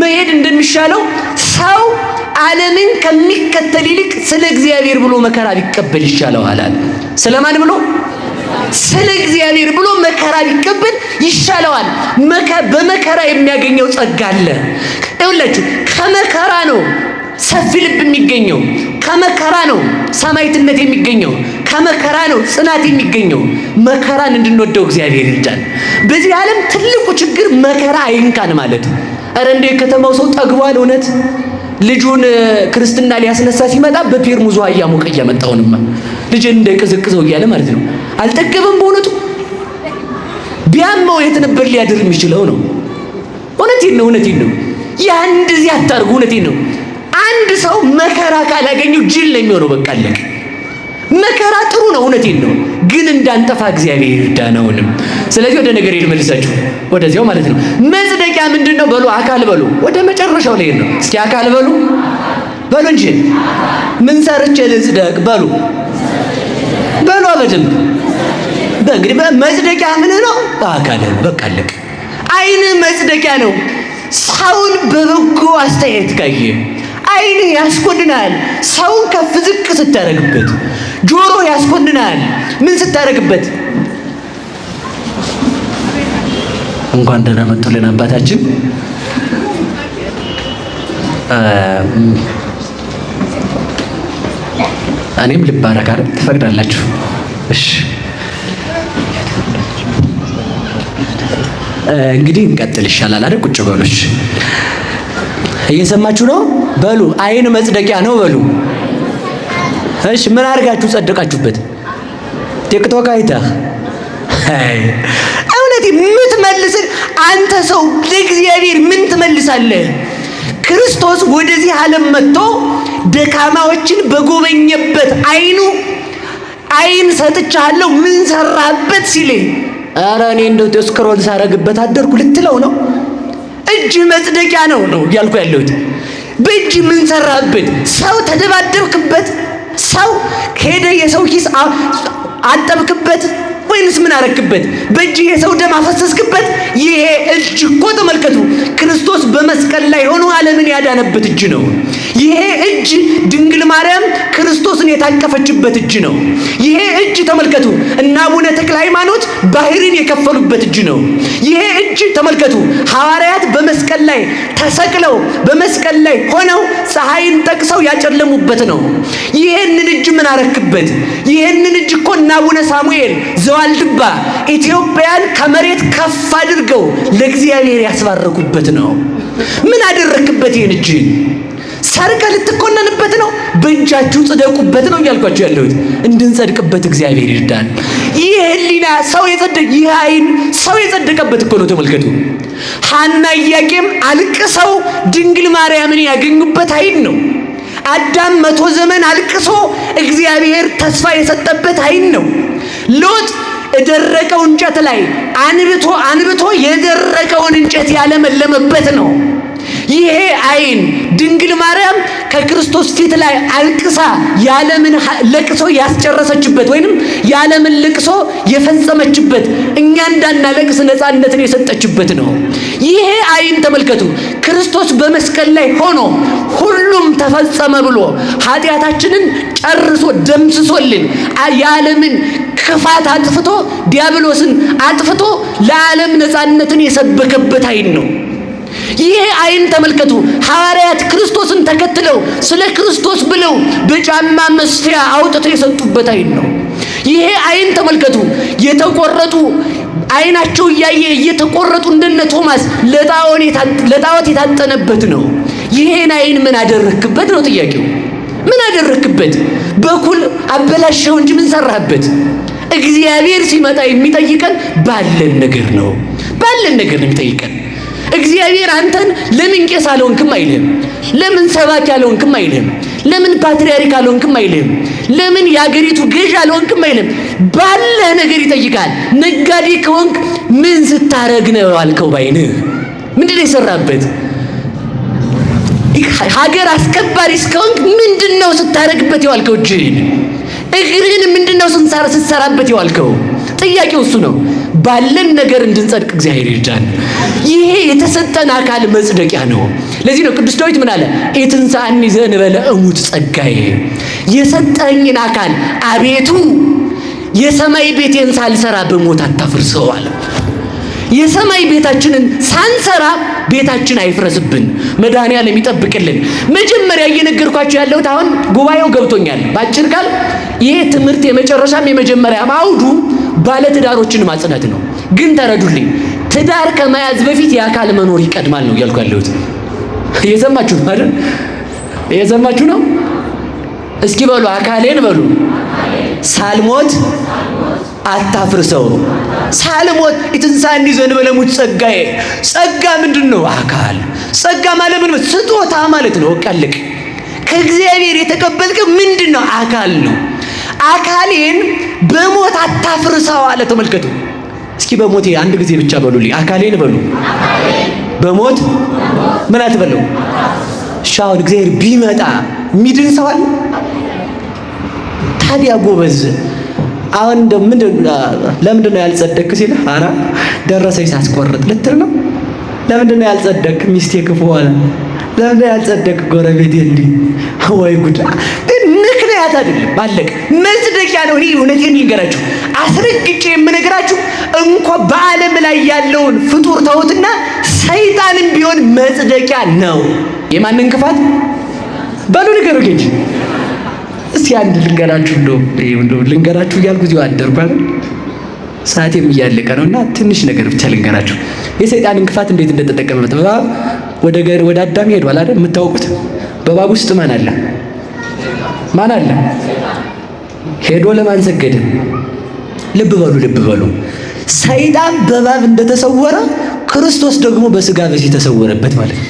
መሄድ እንደሚሻለው ሰው ዓለምን ከሚከተል ይልቅ ስለ እግዚአብሔር ብሎ መከራ ቢቀበል ይሻለዋል አለ። ስለማን ብሎ? ስለ እግዚአብሔር ብሎ መከራ ቢቀበል ይሻለዋል። በመከራ የሚያገኘው ጸጋ አለ። ይኸውላችሁ ከመከራ ነው ሰፊ ልብ የሚገኘው፣ ከመከራ ነው ሰማዕትነት የሚገኘው፣ ከመከራ ነው ጽናት የሚገኘው። መከራን እንድንወደው እግዚአብሔር ይርዳን። በዚህ ዓለም ትልቁ ችግር መከራ አይንካን ማለት ነው። ኧረ እንደው የከተማው ሰው ጠግቧል። እውነት ልጁን ክርስትና ሊያስነሳ ሲመጣ በፔርሙዝ ውሃ እያሞቀ እያመጣውንማ ልጅን እንዳይቀዘቅዘው እያለ ማለት ነው። አልጠገበም። በእውነቱ ቢያመው የት ነበር ሊያድር የሚችለው ነው። እውነቴን ነው፣ እውነቴን ነው። ያን እንደዚህ አታርጉ። እውነቴን ነው። አንድ ሰው መከራ ካላገኘው ጅል ነው የሚሆነው። በቃ አለቀ። መከራ ጥሩ ነው፣ እውነቴን ነው። ግን እንዳንጠፋ እግዚአብሔር ይርዳን። አሁንም ስለዚህ ወደ ነገር ልመልሳችሁ፣ ወደዚያው ማለት ነው። መጽደቂያ ምንድን ነው? በሉ አካል በሉ። ወደ መጨረሻው ላይ ነው። እስኪ አካል በሉ በሉ እንጂ ምን ሰርቼ ልጽደቅ በሉ በሉ በደንብ። በእንግዲህ መጽደቂያ ምን ነው? አካል በቃ አለቀ። ዓይን መጽደቂያ ነው። ሰውን በበጎ አስተያየት ካየ ዓይን ያስኮንናል። ሰውን ከፍ ዝቅ ስታደርግበት፣ ጆሮ ያስኮንናል። ምን ስታደርግበት። እንኳን ደህና መጡልን አባታችን። እኔም ልባረክ አይደል? ትፈቅዳላችሁ? እሺ እንግዲህ እንቀጥል ይሻላል አይደል? ቁጭ በሉሽ። እየሰማችሁ ነው? በሉ ዓይን መጽደቂያ ነው በሉ። እሺ ምን አድርጋችሁ ጸደቃችሁበት? ቲክቶክ አይተህ? አይ እውነት የምትመልስ አንተ ሰው ለእግዚአብሔር ምን ትመልሳለህ? ክርስቶስ ወደዚህ ዓለም መጥቶ ደካማዎችን በጎበኘበት ዓይኑ ዓይን ሰጥቻለሁ ምን ሰራበት ሲል፣ ኧረ እኔ እንደው scroll ሳረግበት አደርኩ ልትለው ነው? እጅ መጽደቂያ ነው ነው እያልኩ ያለሁት። በእጅ ምን ሰራበት? ሰው ተደባደብክበት? ሰው ከሄደ የሰው ኪስ አጠብክበት ወይንስ ምን አረክበት? በእጅ የሰው ደም አፈሰስክበት? ይሄ እጅ እኮ ተመልከቱ፣ ክርስቶስ በመስቀል ላይ ሆኖ ዓለምን ያዳነበት እጅ ነው። ይሄ እጅ ድንግል ማርያም ክርስቶስን የታቀፈችበት እጅ ነው። ይሄ እጅ ተመልከቱ፣ እነ አቡነ ተክለ ሃይማኖት ባህርን የከፈሉበት እጅ ነው። ይሄ እጅ ተመልከቱ፣ ሐዋርያት በመስቀል ላይ ተሰቅለው በመስቀል ላይ ሆነው ፀሐይን ጠቅሰው ያጨለሙበት ነው። ይሄንን እጅ ምን አረክበት? ይሄንን እጅ እኮ እነ አቡነ ሳሙኤል ዘዋልድባ ኢትዮጵያን ከመሬት ከፍ አድርገው ለእግዚአብሔር ያስባረኩበት ነው። ምን አደረክበት? ይሄን እጅ ሰርቀ ልትኮነንበት ነው? በእጃችሁ ጽደቁበት ነው እያልኳችሁ ያለሁት። እንድንጸድቅበት እግዚአብሔር ይርዳን። ይህ ሕሊና ሰው የጸደቀ ይህ ዓይን ሰው የጸደቀበት እኮ ነው። ተመልከቱ፣ ሐና ኢያቄም አልቅሰው ድንግል ማርያምን ያገኙበት ዓይን ነው። አዳም 100 ዘመን አልቅሶ እግዚአብሔር ተስፋ የሰጠበት ዓይን ነው። ሎጥ የደረቀው እንጨት ላይ አንብቶ አንብቶ የደረቀውን እንጨት ያለመለመበት ነው። ይሄ ዓይን ድንግል ማርያም ከክርስቶስ ፊት ላይ አልቅሳ የዓለምን ለቅሶ ያስጨረሰችበት ወይንም የዓለምን ልቅሶ የፈጸመችበት እኛ እንዳናለቅስ ነፃነትን የሰጠችበት ነው። ይሄ ዓይን ተመልከቱ፣ ክርስቶስ በመስቀል ላይ ሆኖ ሁሉም ተፈጸመ ብሎ ኃጢአታችንን ጨርሶ ደምስሶልን የዓለምን ክፋት አጥፍቶ ዲያብሎስን አጥፍቶ ለዓለም ነፃነትን የሰበከበት ዓይን ነው። ይሄ ዓይን ተመልከቱ፣ ሐዋርያት ክርስቶስን ተከትለው ስለ ክርስቶስ ብለው በጫማ መስፊያ አውጥተው የሰጡበት ዓይን ነው። ይሄ ዓይን ተመልከቱ፣ የተቆረጡ ዓይናቸው እያየ እየተቆረጡ እንደነ ቶማስ ለጣዖት የታጠነበት ነው። ይሄን ዓይን ምን አደረክበት ነው ጥያቄው። ምን አደረክበት? በኩል አበላሸው እንጂ ምን ሰራህበት? እግዚአብሔር ሲመጣ የሚጠይቀን ባለን ነገር ነው። ባለን ነገር ነው የሚጠይቀን። እግዚአብሔር አንተን ለምን ቄስ አልሆንክም አይልህም። ለምን ሰባኪ አልሆንክም አይልህም። ለምን ፓትርያርክ አልሆንክም አይልህም። ለምን የአገሪቱ ገዥ አልሆንክም አይልህም። ባለህ ነገር ይጠይቃል። ነጋዴ ከሆንክ ምን ስታረግ ነው አልከው? ባይንህ ምንድን ነው የሰራበት? ሀገር አስከባሪ እስከሆንክ ምንድን ነው ስታረግበት የዋልከው? እጅህን እግርህን ምንድን ነው ስትሰራበት የዋልከው? ጥያቄው እሱ ነው። ባለን ነገር እንድንጸድቅ እግዚአብሔር ይርዳን። ይሄ የተሰጠን አካል መጽደቂያ ነው። ለዚህ ነው ቅዱስ ዳዊት ምን አለ? ኢትንሣአኒ ዘእንበለ እሙት ጸጋዬ፣ የሰጠኝን አካል አቤቱ የሰማይ ቤቴን ሳልሰራ በሞት አታፍርሰው አለ። የሰማይ ቤታችንን ሳንሰራ ቤታችን አይፍረስብን፣ መድኃኔዓለም ይጠብቅልን። መጀመሪያ እየነገርኳቸው ያለሁት አሁን ጉባኤው ገብቶኛል። በአጭር ቃል ይሄ ትምህርት የመጨረሻም የመጀመሪያም አውዱ ባለትዳሮችን ማጽናት ነው። ግን ተረዱልኝ፣ ትዳር ከመያዝ በፊት የአካል መኖር ይቀድማል ነው እያልኩ ያለሁት። እየሰማችሁ ነው አይደል? እየሰማችሁ ነው? እስኪ በሉ አካሌን በሉ ሳልሞት አታፍርሰው። ሳልሞት ኢትንሣአኒ ዘእንበለ ሙት ጸጋዬ። ጸጋ ምንድን ነው? አካል። ጸጋ ማለት ምን? ስጦታ ማለት ነው። ቀልቅ ከእግዚአብሔር የተቀበልከው ምንድን ነው? አካል ነው። አካሌን በሞት አታፍርሰው አለ። ተመልከቱ እስኪ በሞቴ አንድ ጊዜ ብቻ በሉልኝ። አካሌን በሉ በሞት ምን አትበለው። እሺ አሁን እግዚአብሔር ቢመጣ የሚድን ሰው አለ? ታዲያ ጎበዝ አሁን ለምንድን ነው ያልጸደክ ሲል፣ ኧረ ደረሰኝ ሳስቆርጥ ልትል ነው። ለምንድን ነው ያልጸደክ? ሚስቴ ክፉ ሆነ። ለምንድን ነው ያልጸደክ? ጎረቤቴ እንዲህ። ወይ ጉድ! ምክንያት አይደለም፣ ባለቀ መጽደቂያ ነው። እኔ እውነቴን ልንገራችሁ፣ አስረግጬ የምነግራችሁ እንኳ በዓለም ላይ ያለውን ፍጡር ተውትና ሰይጣንም ቢሆን መጽደቂያ ነው። የማንን ክፋት በሉ ንገሩኝ እንጂ እስቲ አንድ ልንገራችሁ፣ እንደው ልንገራችሁ እያልኩ እዚሁ አደርኩ አይደል? ሰዓቴም እያለቀ ነውና ትንሽ ነገር ብቻ ልንገራችሁ። የሰይጣንን ክፋት እንዴት እንደተጠቀመበት። እባብ ወደ አዳም ሄዷል አይደል? የምታውቁት በእባብ ውስጥ ማን አለ? ማን አለ? ሄዶ ለማን ሰገደ? ልብ በሉ፣ ልብ በሉ። ሰይጣን በእባብ እንደተሰወረ ክርስቶስ ደግሞ በስጋ በዚህ ተሰወረበት ማለት ነው።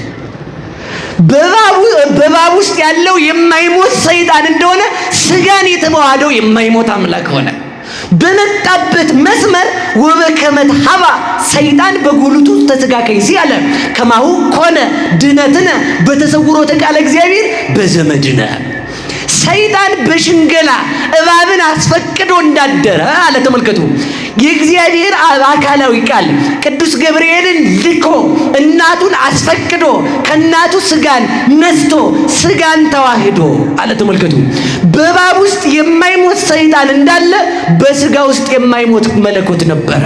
በእባብ ውስጥ ያለው የማይሞት ሰይጣን እንደሆነ ስጋን የተዋሃደው የማይሞት አምላክ ሆነ። በመጣበት መስመር ወበከመ ሀባ ሰይጣን በጉልቱ ተስጋ ከይሲ አለ ከማሁ ኮነ ድነትነ በተሰውሮተ ቃለ እግዚአብሔር በዘመድነ። ሰይጣን በሽንገላ እባብን አስፈቅዶ እንዳደረ አለ። ተመልከቱ፣ የእግዚአብሔር አብ አካላዊ ቃል ቅዱስ ገብርኤልን ልኮ እናቱን አስፈቅዶ ከእናቱ ስጋን ነስቶ ስጋን ተዋህዶ አለ። ተመልከቱ፣ በእባብ ውስጥ የማይሞት ሰይጣን እንዳለ በስጋ ውስጥ የማይሞት መለኮት ነበረ።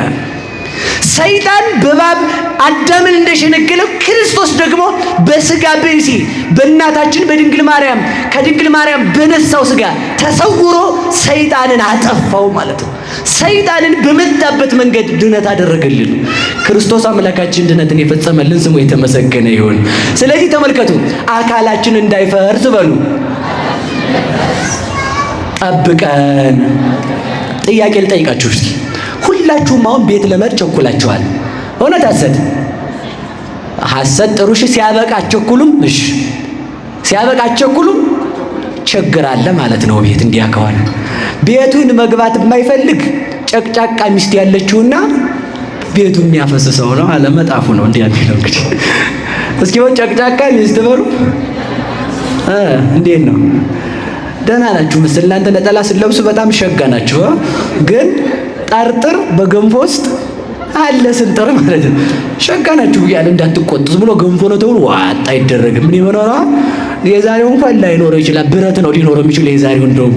ሰይጣን በእባብ አዳምን እንደሸነገለው ክርስቶስ ደግሞ በስጋ ብእሲ በእናታችን በድንግል ማርያም ከድንግል ማርያም በነሳው ስጋ ተሰውሮ ሰይጣንን አጠፋው ማለት ነው። ሰይጣንን በመጣበት መንገድ ድነት አደረገልን። ክርስቶስ አምላካችን ድነትን የፈጸመልን ስሙ የተመሰገነ ይሁን። ስለዚህ ተመልከቱ፣ አካላችን እንዳይፈርስ በሉ ጠብቀን። ጥያቄ ልጠይቃችሁ እስኪ። ሁላችሁም አሁን ቤት ለመሄድ ቸኩላችኋል። እውነት ሐሰት? ሐሰት ጥሩ። እሺ፣ ሲያበቃ አትቸኩሉም? እሺ፣ ሲያበቃ አትቸኩሉም? ችግር አለ ማለት ነው። ቤት እንዲያ ከሆነ ቤቱን መግባት የማይፈልግ ጨቅጫቃ ሚስት ያለችውና ቤቱ የሚያፈስሰው ነው አለ መጣፉ ነው እንዲያ የሚለው እንግዲህ። እስኪ በሉ ጨቅጫቃ ሚስት በሉ። እንዴት ነው? ደህና ናችሁ ምስል እናንተ ነጠላ ስትለብሱ በጣም ሸጋ ናችሁ። ግን ጠርጥር በገንፎ ውስጥ አለ ስንጥር ማለት ነው። ሸጋ ናችሁ ብያለሁ እንዳትቆጡ። ዝም ብሎ ገንፎ ነው ተብሎ ዋጥ አይደረግም። ምን የሆነው ነው? የዛሬው እንኳን ላይኖረው ይችላል። ብረት ነው ሊኖረው የሚችለው የዛሬው እንደውም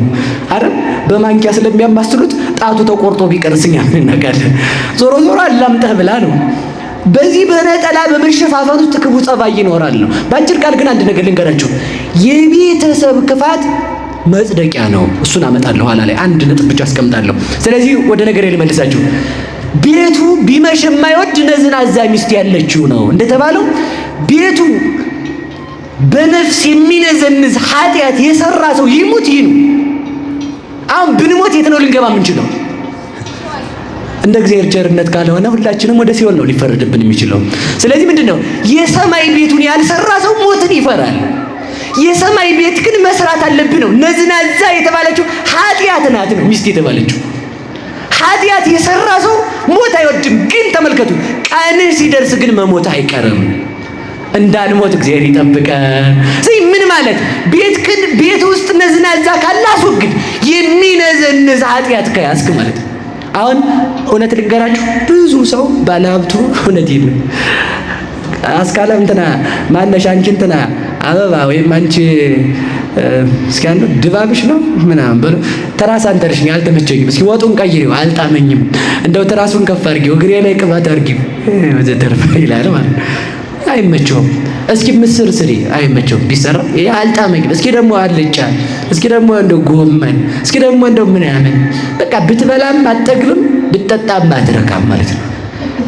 አይደል በማንኪያ ስለሚያማስሉት ጣቱ ተቆርጦ ቢቀርስኛ ምን እናውቃለን። ዞሮ ዞሮ አላምጠህ ብላ ነው። በዚህ በነጠላ በመሸፋፈን ውስጥ ክፉ ጸባይ ይኖራል ነው። በአጭር ቃል ግን አንድ ነገር ልንገራችሁ፣ የቤተሰብ ክፋት መጽደቂያ ነው። እሱን አመጣለሁ ኋላ ላይ አንድ ነጥብ ብቻ አስቀምጣለሁ። ስለዚህ ወደ ነገር ልመልሳችሁ። ቤቱ ቢመሽ የማይወድ ነዝናዛ ሚስት ያለችው ነው እንደተባለው ቤቱ በነፍስ የሚነዘንዝ ኃጢአት የሰራ ሰው ይሙት ይህ ነው። አሁን ብንሞት የት ነው ልንገባ የምንችለው? እንደ እግዚአብሔር ቸርነት ካልሆነ ሁላችንም ወደ ሲኦል ነው ሊፈረድብን የሚችለው። ስለዚህ ምንድን ነው የሰማይ ቤቱን ያልሰራ ሰው ሞትን ይፈራል። የሰማይ ቤት ግን መስራት አለብን ነው። ነዝናዛ የተባለችው ኃጢአት ናት ነው ሚስት የተባለችው። ኃጢአት የሰራ ሰው ሞት አይወድም። ግን ተመልከቱ፣ ቀንህ ሲደርስ ግን መሞት አይቀርም። እንዳንሞት እግዚአብሔር ይጠብቀን። ስለዚህ ምን ማለት ቤት ቤት ውስጥ ነዝናዛ ካለ አስወግድ። የሚነዘንዝ ኃጢአት ከያዝክ ማለት ነው። አሁን እውነት ልንገራችሁ፣ ብዙ ሰው ባለሀብቱ እውነት ነው አስካለ እንትና ማነሽ አንቺ እንትና አበባ ወይም አንቺ እስኪ አንዱ ድባብሽ ነው ምናምን በሉ ትራስ አንተርሽኝ አልተመቸኝም፣ እስኪ ወጡን ቀይሪው አልጣመኝም፣ እንደው ትራሱን ከፍ አድርጊው፣ እግሬ ላይ ቅባት አድርጊው ወዘተርፈ ይላል ማለት ነው። አይመቸውም። እስኪ ምስር ስሪ አይመቸውም፣ ቢሰራ ይሄ አልጣመኝም፣ እስኪ ደግሞ አልጫ፣ እስኪ ደግሞ እንደው ጎመን፣ እስኪ ደግሞ እንደው ምናምን በቃ ብትበላም አትጠግብም፣ ብትጠጣም አትረካም ማለት ነው።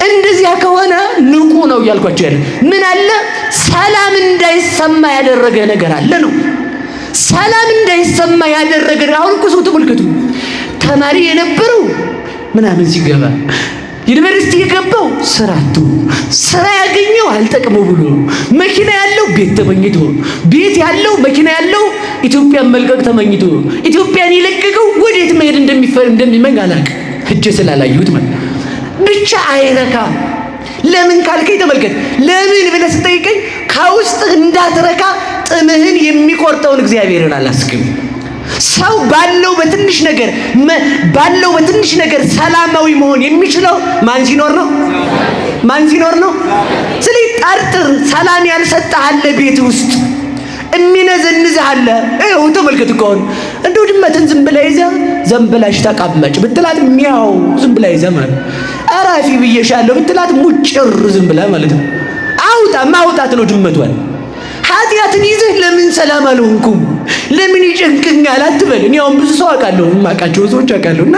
እንደዚያ ከሆነ ንቁ ነው እያልኳቸው ያለ ምን አለ ሰላም እንዳይሰማ ያደረገ ነገር አለ ነው። ሰላም እንዳይሰማ ያደረገ አሁን እኮ ሰው ተመልከቱ፣ ተማሪ የነበረው ምናምን ሲገባ ዩኒቨርሲቲ የገባው ስራ አጥቶ ስራ ያገኘው አልጠቅመው ብሎ መኪና ያለው ቤት ተመኝቶ ቤት ያለው መኪና ያለው ኢትዮጵያን መልቀቅ ተመኝቶ ኢትዮጵያን የለቀቀው ወዴት መሄድ እንደሚመኝ አላውቅም፣ ሄጄ ስላላየሁት ማለት ብቻ አይረካም። ለምን ካልከኝ ተመልከት፣ ለምን ብለህ ስጠይቀኝ ከውስጥህ እንዳትረካ ጥምህን የሚቆርጠውን እግዚአብሔርን አላስክም። ሰው ባለው በትንሽ ነገር ባለው በትንሽ ነገር ሰላማዊ መሆን የሚችለው ማን ሲኖር ነው? ማን ሲኖር ነው? ስለዚህ ጠርጥር። ሰላም ያልሰጠህ አለ፣ ቤት ውስጥ የሚነዘንዝህ አለ። ይኸው ተመልከት እኮ አሁን እንደው ድመትን ዝም ብላ ይዘህ ዘንብላሽ ተቀመጭ ብትላት ሚያው ዝም ብላ ይዘህ ማለት አራፊ ብዬሻለሁ ብትላት ሙጭር ዝም ብላ ማለት ነው። አውጣ ማውጣት ነው ድመቷን። ኃጢአትን ይዘህ ለምን ሰላም አልሆንኩም ለምን ይጨንቅኛል አትበል። እኔ አሁን ብዙ ሰው አውቃለሁ፣ የማውቃቸው ሰዎች አውቃለሁ። እና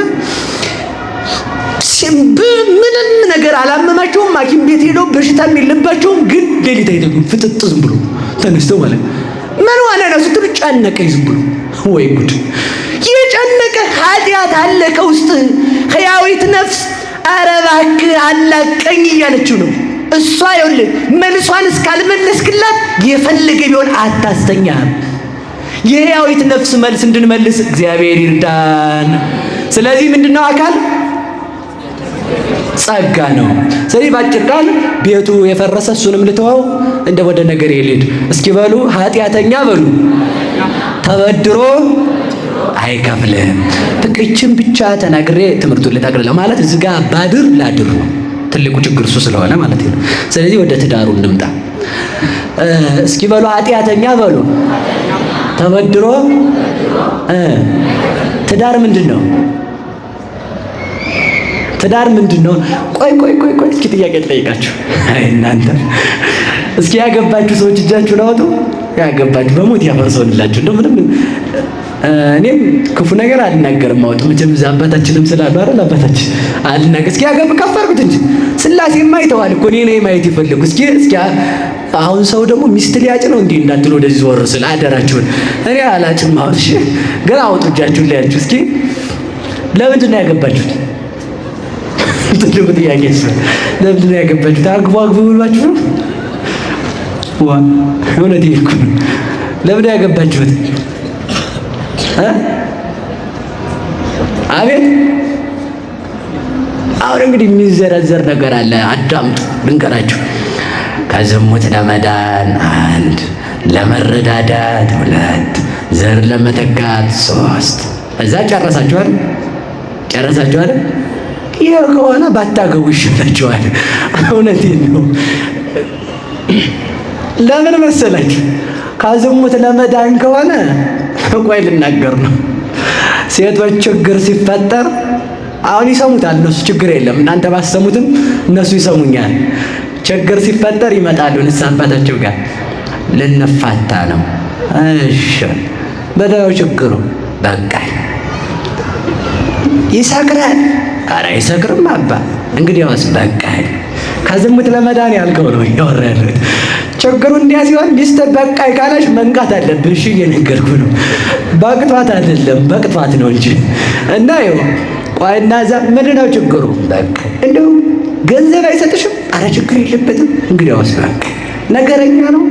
ምንም ነገር አላመማቸውም፣ ሐኪም ቤት ሄደው በሽታም የለባቸውም። ግን ሌሊት አይተኙም፣ ፍጥጥ ዝም ብሎ ተነስተው ማለት ምን ሆነ ነው ስትሉ ጨነቀኝ ዝም ብሎ። ወይ ጉድ! የጨነቀ ኃጢአት አለ ከውስጥ። ሕያዊት ነፍስ ኧረ እባክህ አላቀኝ እያለችው ነው እሷ። ይኸውልህ መልሷን እስካልመለስክላት የፈለገ ቢሆን አታስተኛም። የሕያዊት ነፍስ መልስ እንድንመልስ እግዚአብሔር ይርዳን። ስለዚህ ምንድነው አካል ጸጋ ነው። ስለዚህ ባጭር ቃል ቤቱ የፈረሰ እሱንም ልተወው እንደ ወደ ነገር የልሂድ። እስኪ በሉ ኃጢአተኛ በሉ ተበድሮ አይከፍልህም። ጥቅችን ብቻ ተናግሬ ትምህርቱን ልጠቅልለው ማለት እዚህ ጋር ባድር ላድር ነው ትልቁ ችግር እሱ ስለሆነ ማለት ነው። ስለዚህ ወደ ትዳሩ እንምጣ። እስኪ በሉ ኃጢአተኛ በሉ ተበድሮ ትዳር ምንድን ነው? ትዳር ምንድን ነው? ቆይ ቆይ ቆይ ቆይ እስኪ ጥያቄ ልጠይቃችሁ። አይ እናንተ እስኪ ያገባችሁ ሰዎች እጃችሁን አውጡ። ያገባችሁ በሞት ያፈርሰውላችሁ። እንደው ምንም እኔም ክፉ ነገር አልናገርም። አውጡ መቼም እዛ አባታችንም ስላሉ አይደል አባታችን አልናገር። እስኪ ያገብ ከፍ አድርጉት እንጂ ስላሴማ አይተዋል እኮ እኔ ነኝ ማየት ይፈልጉ። እስኪ እስኪ አሁን ሰው ደግሞ ሚስት ሊያጭ ነው እንዴ እንዳትሉ ወደዚህ ዞር ስል አደራችሁን። እኔ አላጭም አሁን። እሺ ግን አውጡ እጃችሁን ላያችሁ። እስኪ ለምንድን ነው ያገባችሁት? ትልቁ ጥያቄ እሱ። ለምንድን ነው ያገባችሁት? አግቡ አግቡ ብሏችሁ ነው? ዋ እውነቴን እኮ ነው። ለምንድን ነው ያገባችሁት? አቤት አሁን እንግዲህ የሚዘረዘር ነገር አለ። አዳምጡ ልንገራችሁ። ከዝሙት ለመዳን አንድ፣ ለመረዳዳት ሁለት፣ ዘር ለመተካት ሶስት። እዛ ጨረሳችኋል? ጨረሳችኋል? ይህ ከሆነ ባታገቡ ይሻላችኋል። እውነቴን ነው። ለምን መሰላችሁ? ከዝሙት ለመዳን ከሆነ ቆይ ልናገር ነው። ሴቶች ችግር ሲፈጠር አሁን ይሰሙታል እነሱ፣ ችግር የለም እናንተ ባሰሙትም እነሱ ይሰሙኛል። ችግር ሲፈጠር ይመጣሉ ንስሐ አባታቸው ጋር ልንፋታ ነው። እሺ በዳው ችግሩ በቃ ይሰክራል። ኧረ አይሰክርም አባ። እንግዲያውስ በቃ ከዝሙት ለመዳን ያልከው ነው እያወራ ያለሁት። ችግሩ እንዲያ ሲሆን ሚስት በቃኝ ካለሽ መንቃት አለብህ። እሺ እየነገርኩህ ነው። በቅቷት አይደለም በቅቷት ነው እንጂ እና ይኸው ቆይና እዛ ምንድን ነው ችግሩ? በቃ እንደው ገንዘብ አይሰጥሽም? አረ ችግር የለበትም። እንግዲያውስ በቃ ነገረኛ ነው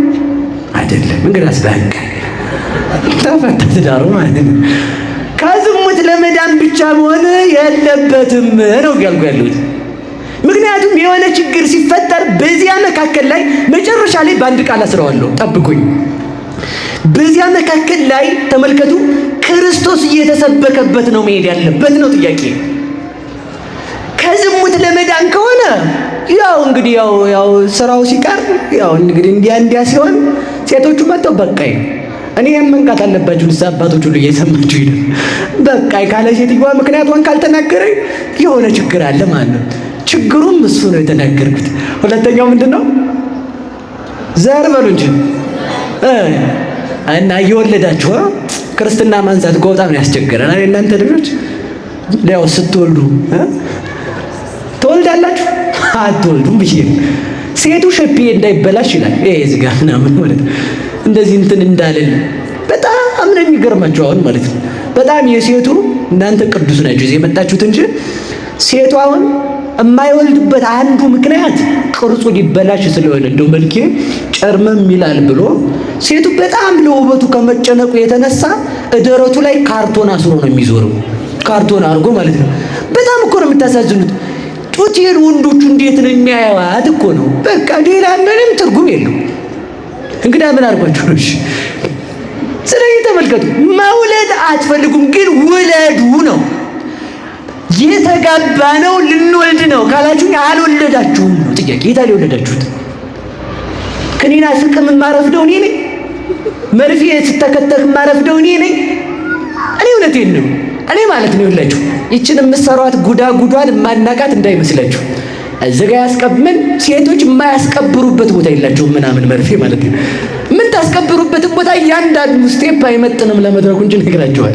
አይደለም? እንግዲያውስ በቃ ተፈታ ትዳሩ ማለት ነው። ከዝሙት ለመዳን ብቻ መሆን የለበትም ነው እያልኩ ያለሁት። ምክንያቱም የሆነ ችግር ሲፈጠር በዚያ መካከል ላይ መጨረሻ ላይ በአንድ ቃል አስረዋለሁ፣ ጠብቁኝ። በዚያ መካከል ላይ ተመልከቱ፣ ክርስቶስ እየተሰበከበት ነው መሄድ ያለበት ነው ጥያቄ። ከዝሙት ለመዳን ከሆነ ያው እንግዲህ ያው ያው ስራው ሲቀር ያው እንግዲህ እንዲያ እንዲያ ሲሆን ሴቶቹ መጥተው በቃኝ እኔ መንቃት አለባችሁ። ንስሐ አባቶች ሁሉ እየሰማችሁ ይሄ በቃኝ ካለ ሴትዮዋ ምክንያቷን ካልተናገረኝ የሆነ ችግር አለ ማለት ነው። ችግሩም እሱ ነው የተናገርኩት። ሁለተኛው ምንድነው? ዘር በሉ እንጂ እና እየወለዳችሁ ክርስትና ማንሳት እኮ በጣም ነው ያስቸገረን። እናንተ ልጆች ያው ስትወልዱ ትወልዳላችሁ አትወልዱም ብዬ ሴቱ ሸፔ እንዳይበላሽ ይላል። ይሄ እዚህ ጋር ምናምን ማለት ነው እንደዚህ እንትን እንዳልል በጣም ነው የሚገርማችሁ አሁን ማለት ነው። በጣም የሴቱ እናንተ ቅዱስ ናችሁ እዚህ የመጣችሁት እንጂ ሴቱ አሁን የማይወልድበት አንዱ ምክንያት ቅርጹ ሊበላሽ ስለሆነ እንደው መልኬ ጨርመም ይላል ብሎ ሴቱ በጣም ለውበቱ ከመጨነቁ የተነሳ እደረቱ ላይ ካርቶን አስሮ ነው የሚዞረው። ካርቶን አድርጎ ማለት ነው። በጣም እኮ ነው የምታሳዝኑት። ጡቴን ወንዶቹ እንዴት ነው የሚያዩዋት እኮ ነው። በቃ ሌላ ምንም ትርጉም የለው። እንግዳ ምን አድርጓችሁ ነው? እሺ ስለዚህ ተመልከቱ፣ መውለድ አትፈልጉም፣ ግን ውለዱ ነው። የተጋባ ነው ልንወልድ ነው ካላችሁኝ አልወለዳችሁም ነው ጥያቄ። የት አለ የወለዳችሁት? ክኒና ስቅም የማረፍደው እኔ ነኝ። መርፌ ስተከተክ የማረፍደው እኔ ነኝ። እኔ እውነቴን ነው። እኔ ማለት ነው ይኸውላችሁ፣ ይችን የምትሰሯት ጉዳ ጉዷን የማናቃት እንዳይመስላችሁ። እዚህ ጋ ያስቀምን ሴቶች የማያስቀብሩበት ቦታ የላቸውም ምናምን መርፌ ማለት ነው። ምን ታስቀብሩበትን ቦታ እያንዳንዱ step አይመጥንም ለመድረኩ እንጂ ነግራችኋል፣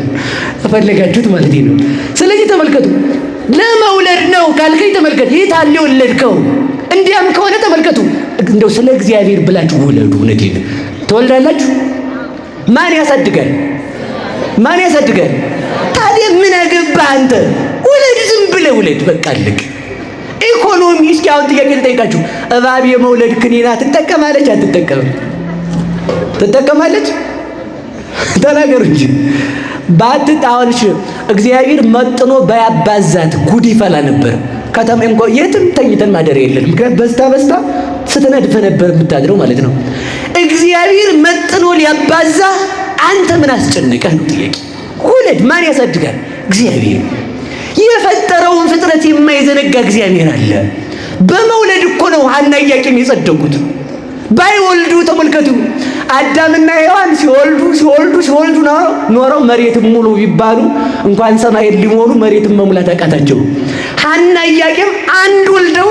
ተፈለጋችሁት ማለት ነው። ስለዚህ ተመልከቱ፣ ለመውለድ ነው ካልከኝ ተመልከት፣ የት አለ የወለድከው? እንዲያም ከሆነ ተመልከቱ፣ እንደው ስለ እግዚአብሔር ብላችሁ ውለዱ። እውነቴን ነው። ትወልዳላችሁ። ማን ያሳድጋል? ማን ያሳድጋል? ታዲያ ምን አገባህ አንተ? ውለድ፣ ዝም ብለህ ውለድ፣ በቃ አለቅ። ኢኮኖሚ እስኪ አሁን ጥያቄ ልጠይቃችሁ። እባብ የመውለድ ክኒና ትጠቀማለች አትጠቀምም? ትጠቀማለች? ተናገሩ እንጂ ባትጣውን። እሺ እግዚአብሔር መጥኖ ባያባዛት ጉድ ይፈላ ነበር። ከተማ እንኳ የትም ተኝተን ማደር የለንም። ምክንያት በስታ በስታ ስትነድፈ ነበር የምታድረው ማለት ነው። እግዚአብሔር መጥኖ ሊያባዛ አንተ ምን አስጨነቀህ ነው ጥያቄ። ውለድ። ማን ያሳድጋል? እግዚአብሔር። የፈጠረውን ፍጥረት የማይዘነጋ እግዚአብሔር አለ። በመውለድ እኮ ነው ሐና ኢያቄም የጸደቁት። ባይወልዱ ተመልከቱ፣ አዳምና ሔዋን ሲወልዱ ሲወልዱ ሲወልዱ ኖረው መሬትን ሙሉ ቢባሉ እንኳን ሰማይን ሊሞሉ መሬትን መሙላት አቃታቸው። ሐና ኢያቄም አንድ ወልደው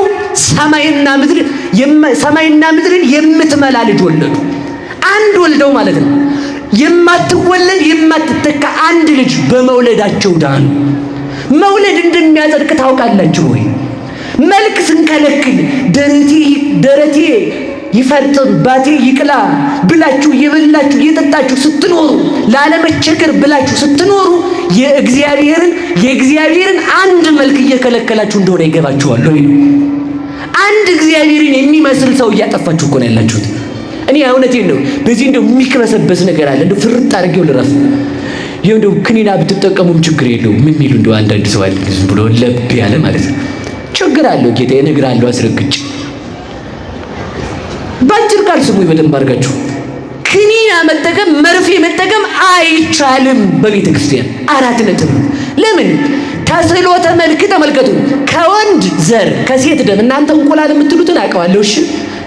ሰማይና ምድርን የምትመላ ልጅ ወለዱ። አንድ ወልደው ማለት ነው። የማትወለድ የማትተካ አንድ ልጅ በመውለዳቸው ዳኑ። መውለድ እንደሚያጸድቅ ታውቃላችሁ ወይ? መልክ ስንከለክል ደረቴ ይፈርጥም ባቴ ይቅላ ብላችሁ እየበላችሁ እየጠጣችሁ ስትኖሩ፣ ላለመቸገር ብላችሁ ስትኖሩ የእግዚአብሔርን አንድ መልክ እየከለከላችሁ እንደሆነ ይገባችኋል ወይ? አንድ እግዚአብሔርን የሚመስል ሰው እያጠፋችሁ እኮ ነው ያላችሁት። እኔ እውነቴን ነው። በዚህ እንደው የሚክበሰበስ ነገር አለ። እንደው ፍርጥ አድርጌው ልረፍ። ይኸው እንደው ክኒና ብትጠቀሙም ችግር የለውም የሚሉ እንደው አንዳንድ ሰው አለ፣ ዝም ብሎ ለብ ያለ ማለት ነው። ችግር አለው ጌታዬ፣ እነግርሃለሁ አስረግጬ። በአጭር ቃል ስሙ በደንብ አድርጋችሁ። ክኒና መጠቀም መርፌ መጠቀም አይቻልም በቤተ ክርስቲያን። 4 ነጥብ። ለምን? ተስዕሎተ መልክ ተመልከቱ። ከወንድ ዘር ከሴት ደም። እናንተ እንቁላል የምትሉትን አውቀዋለሁ። እሺ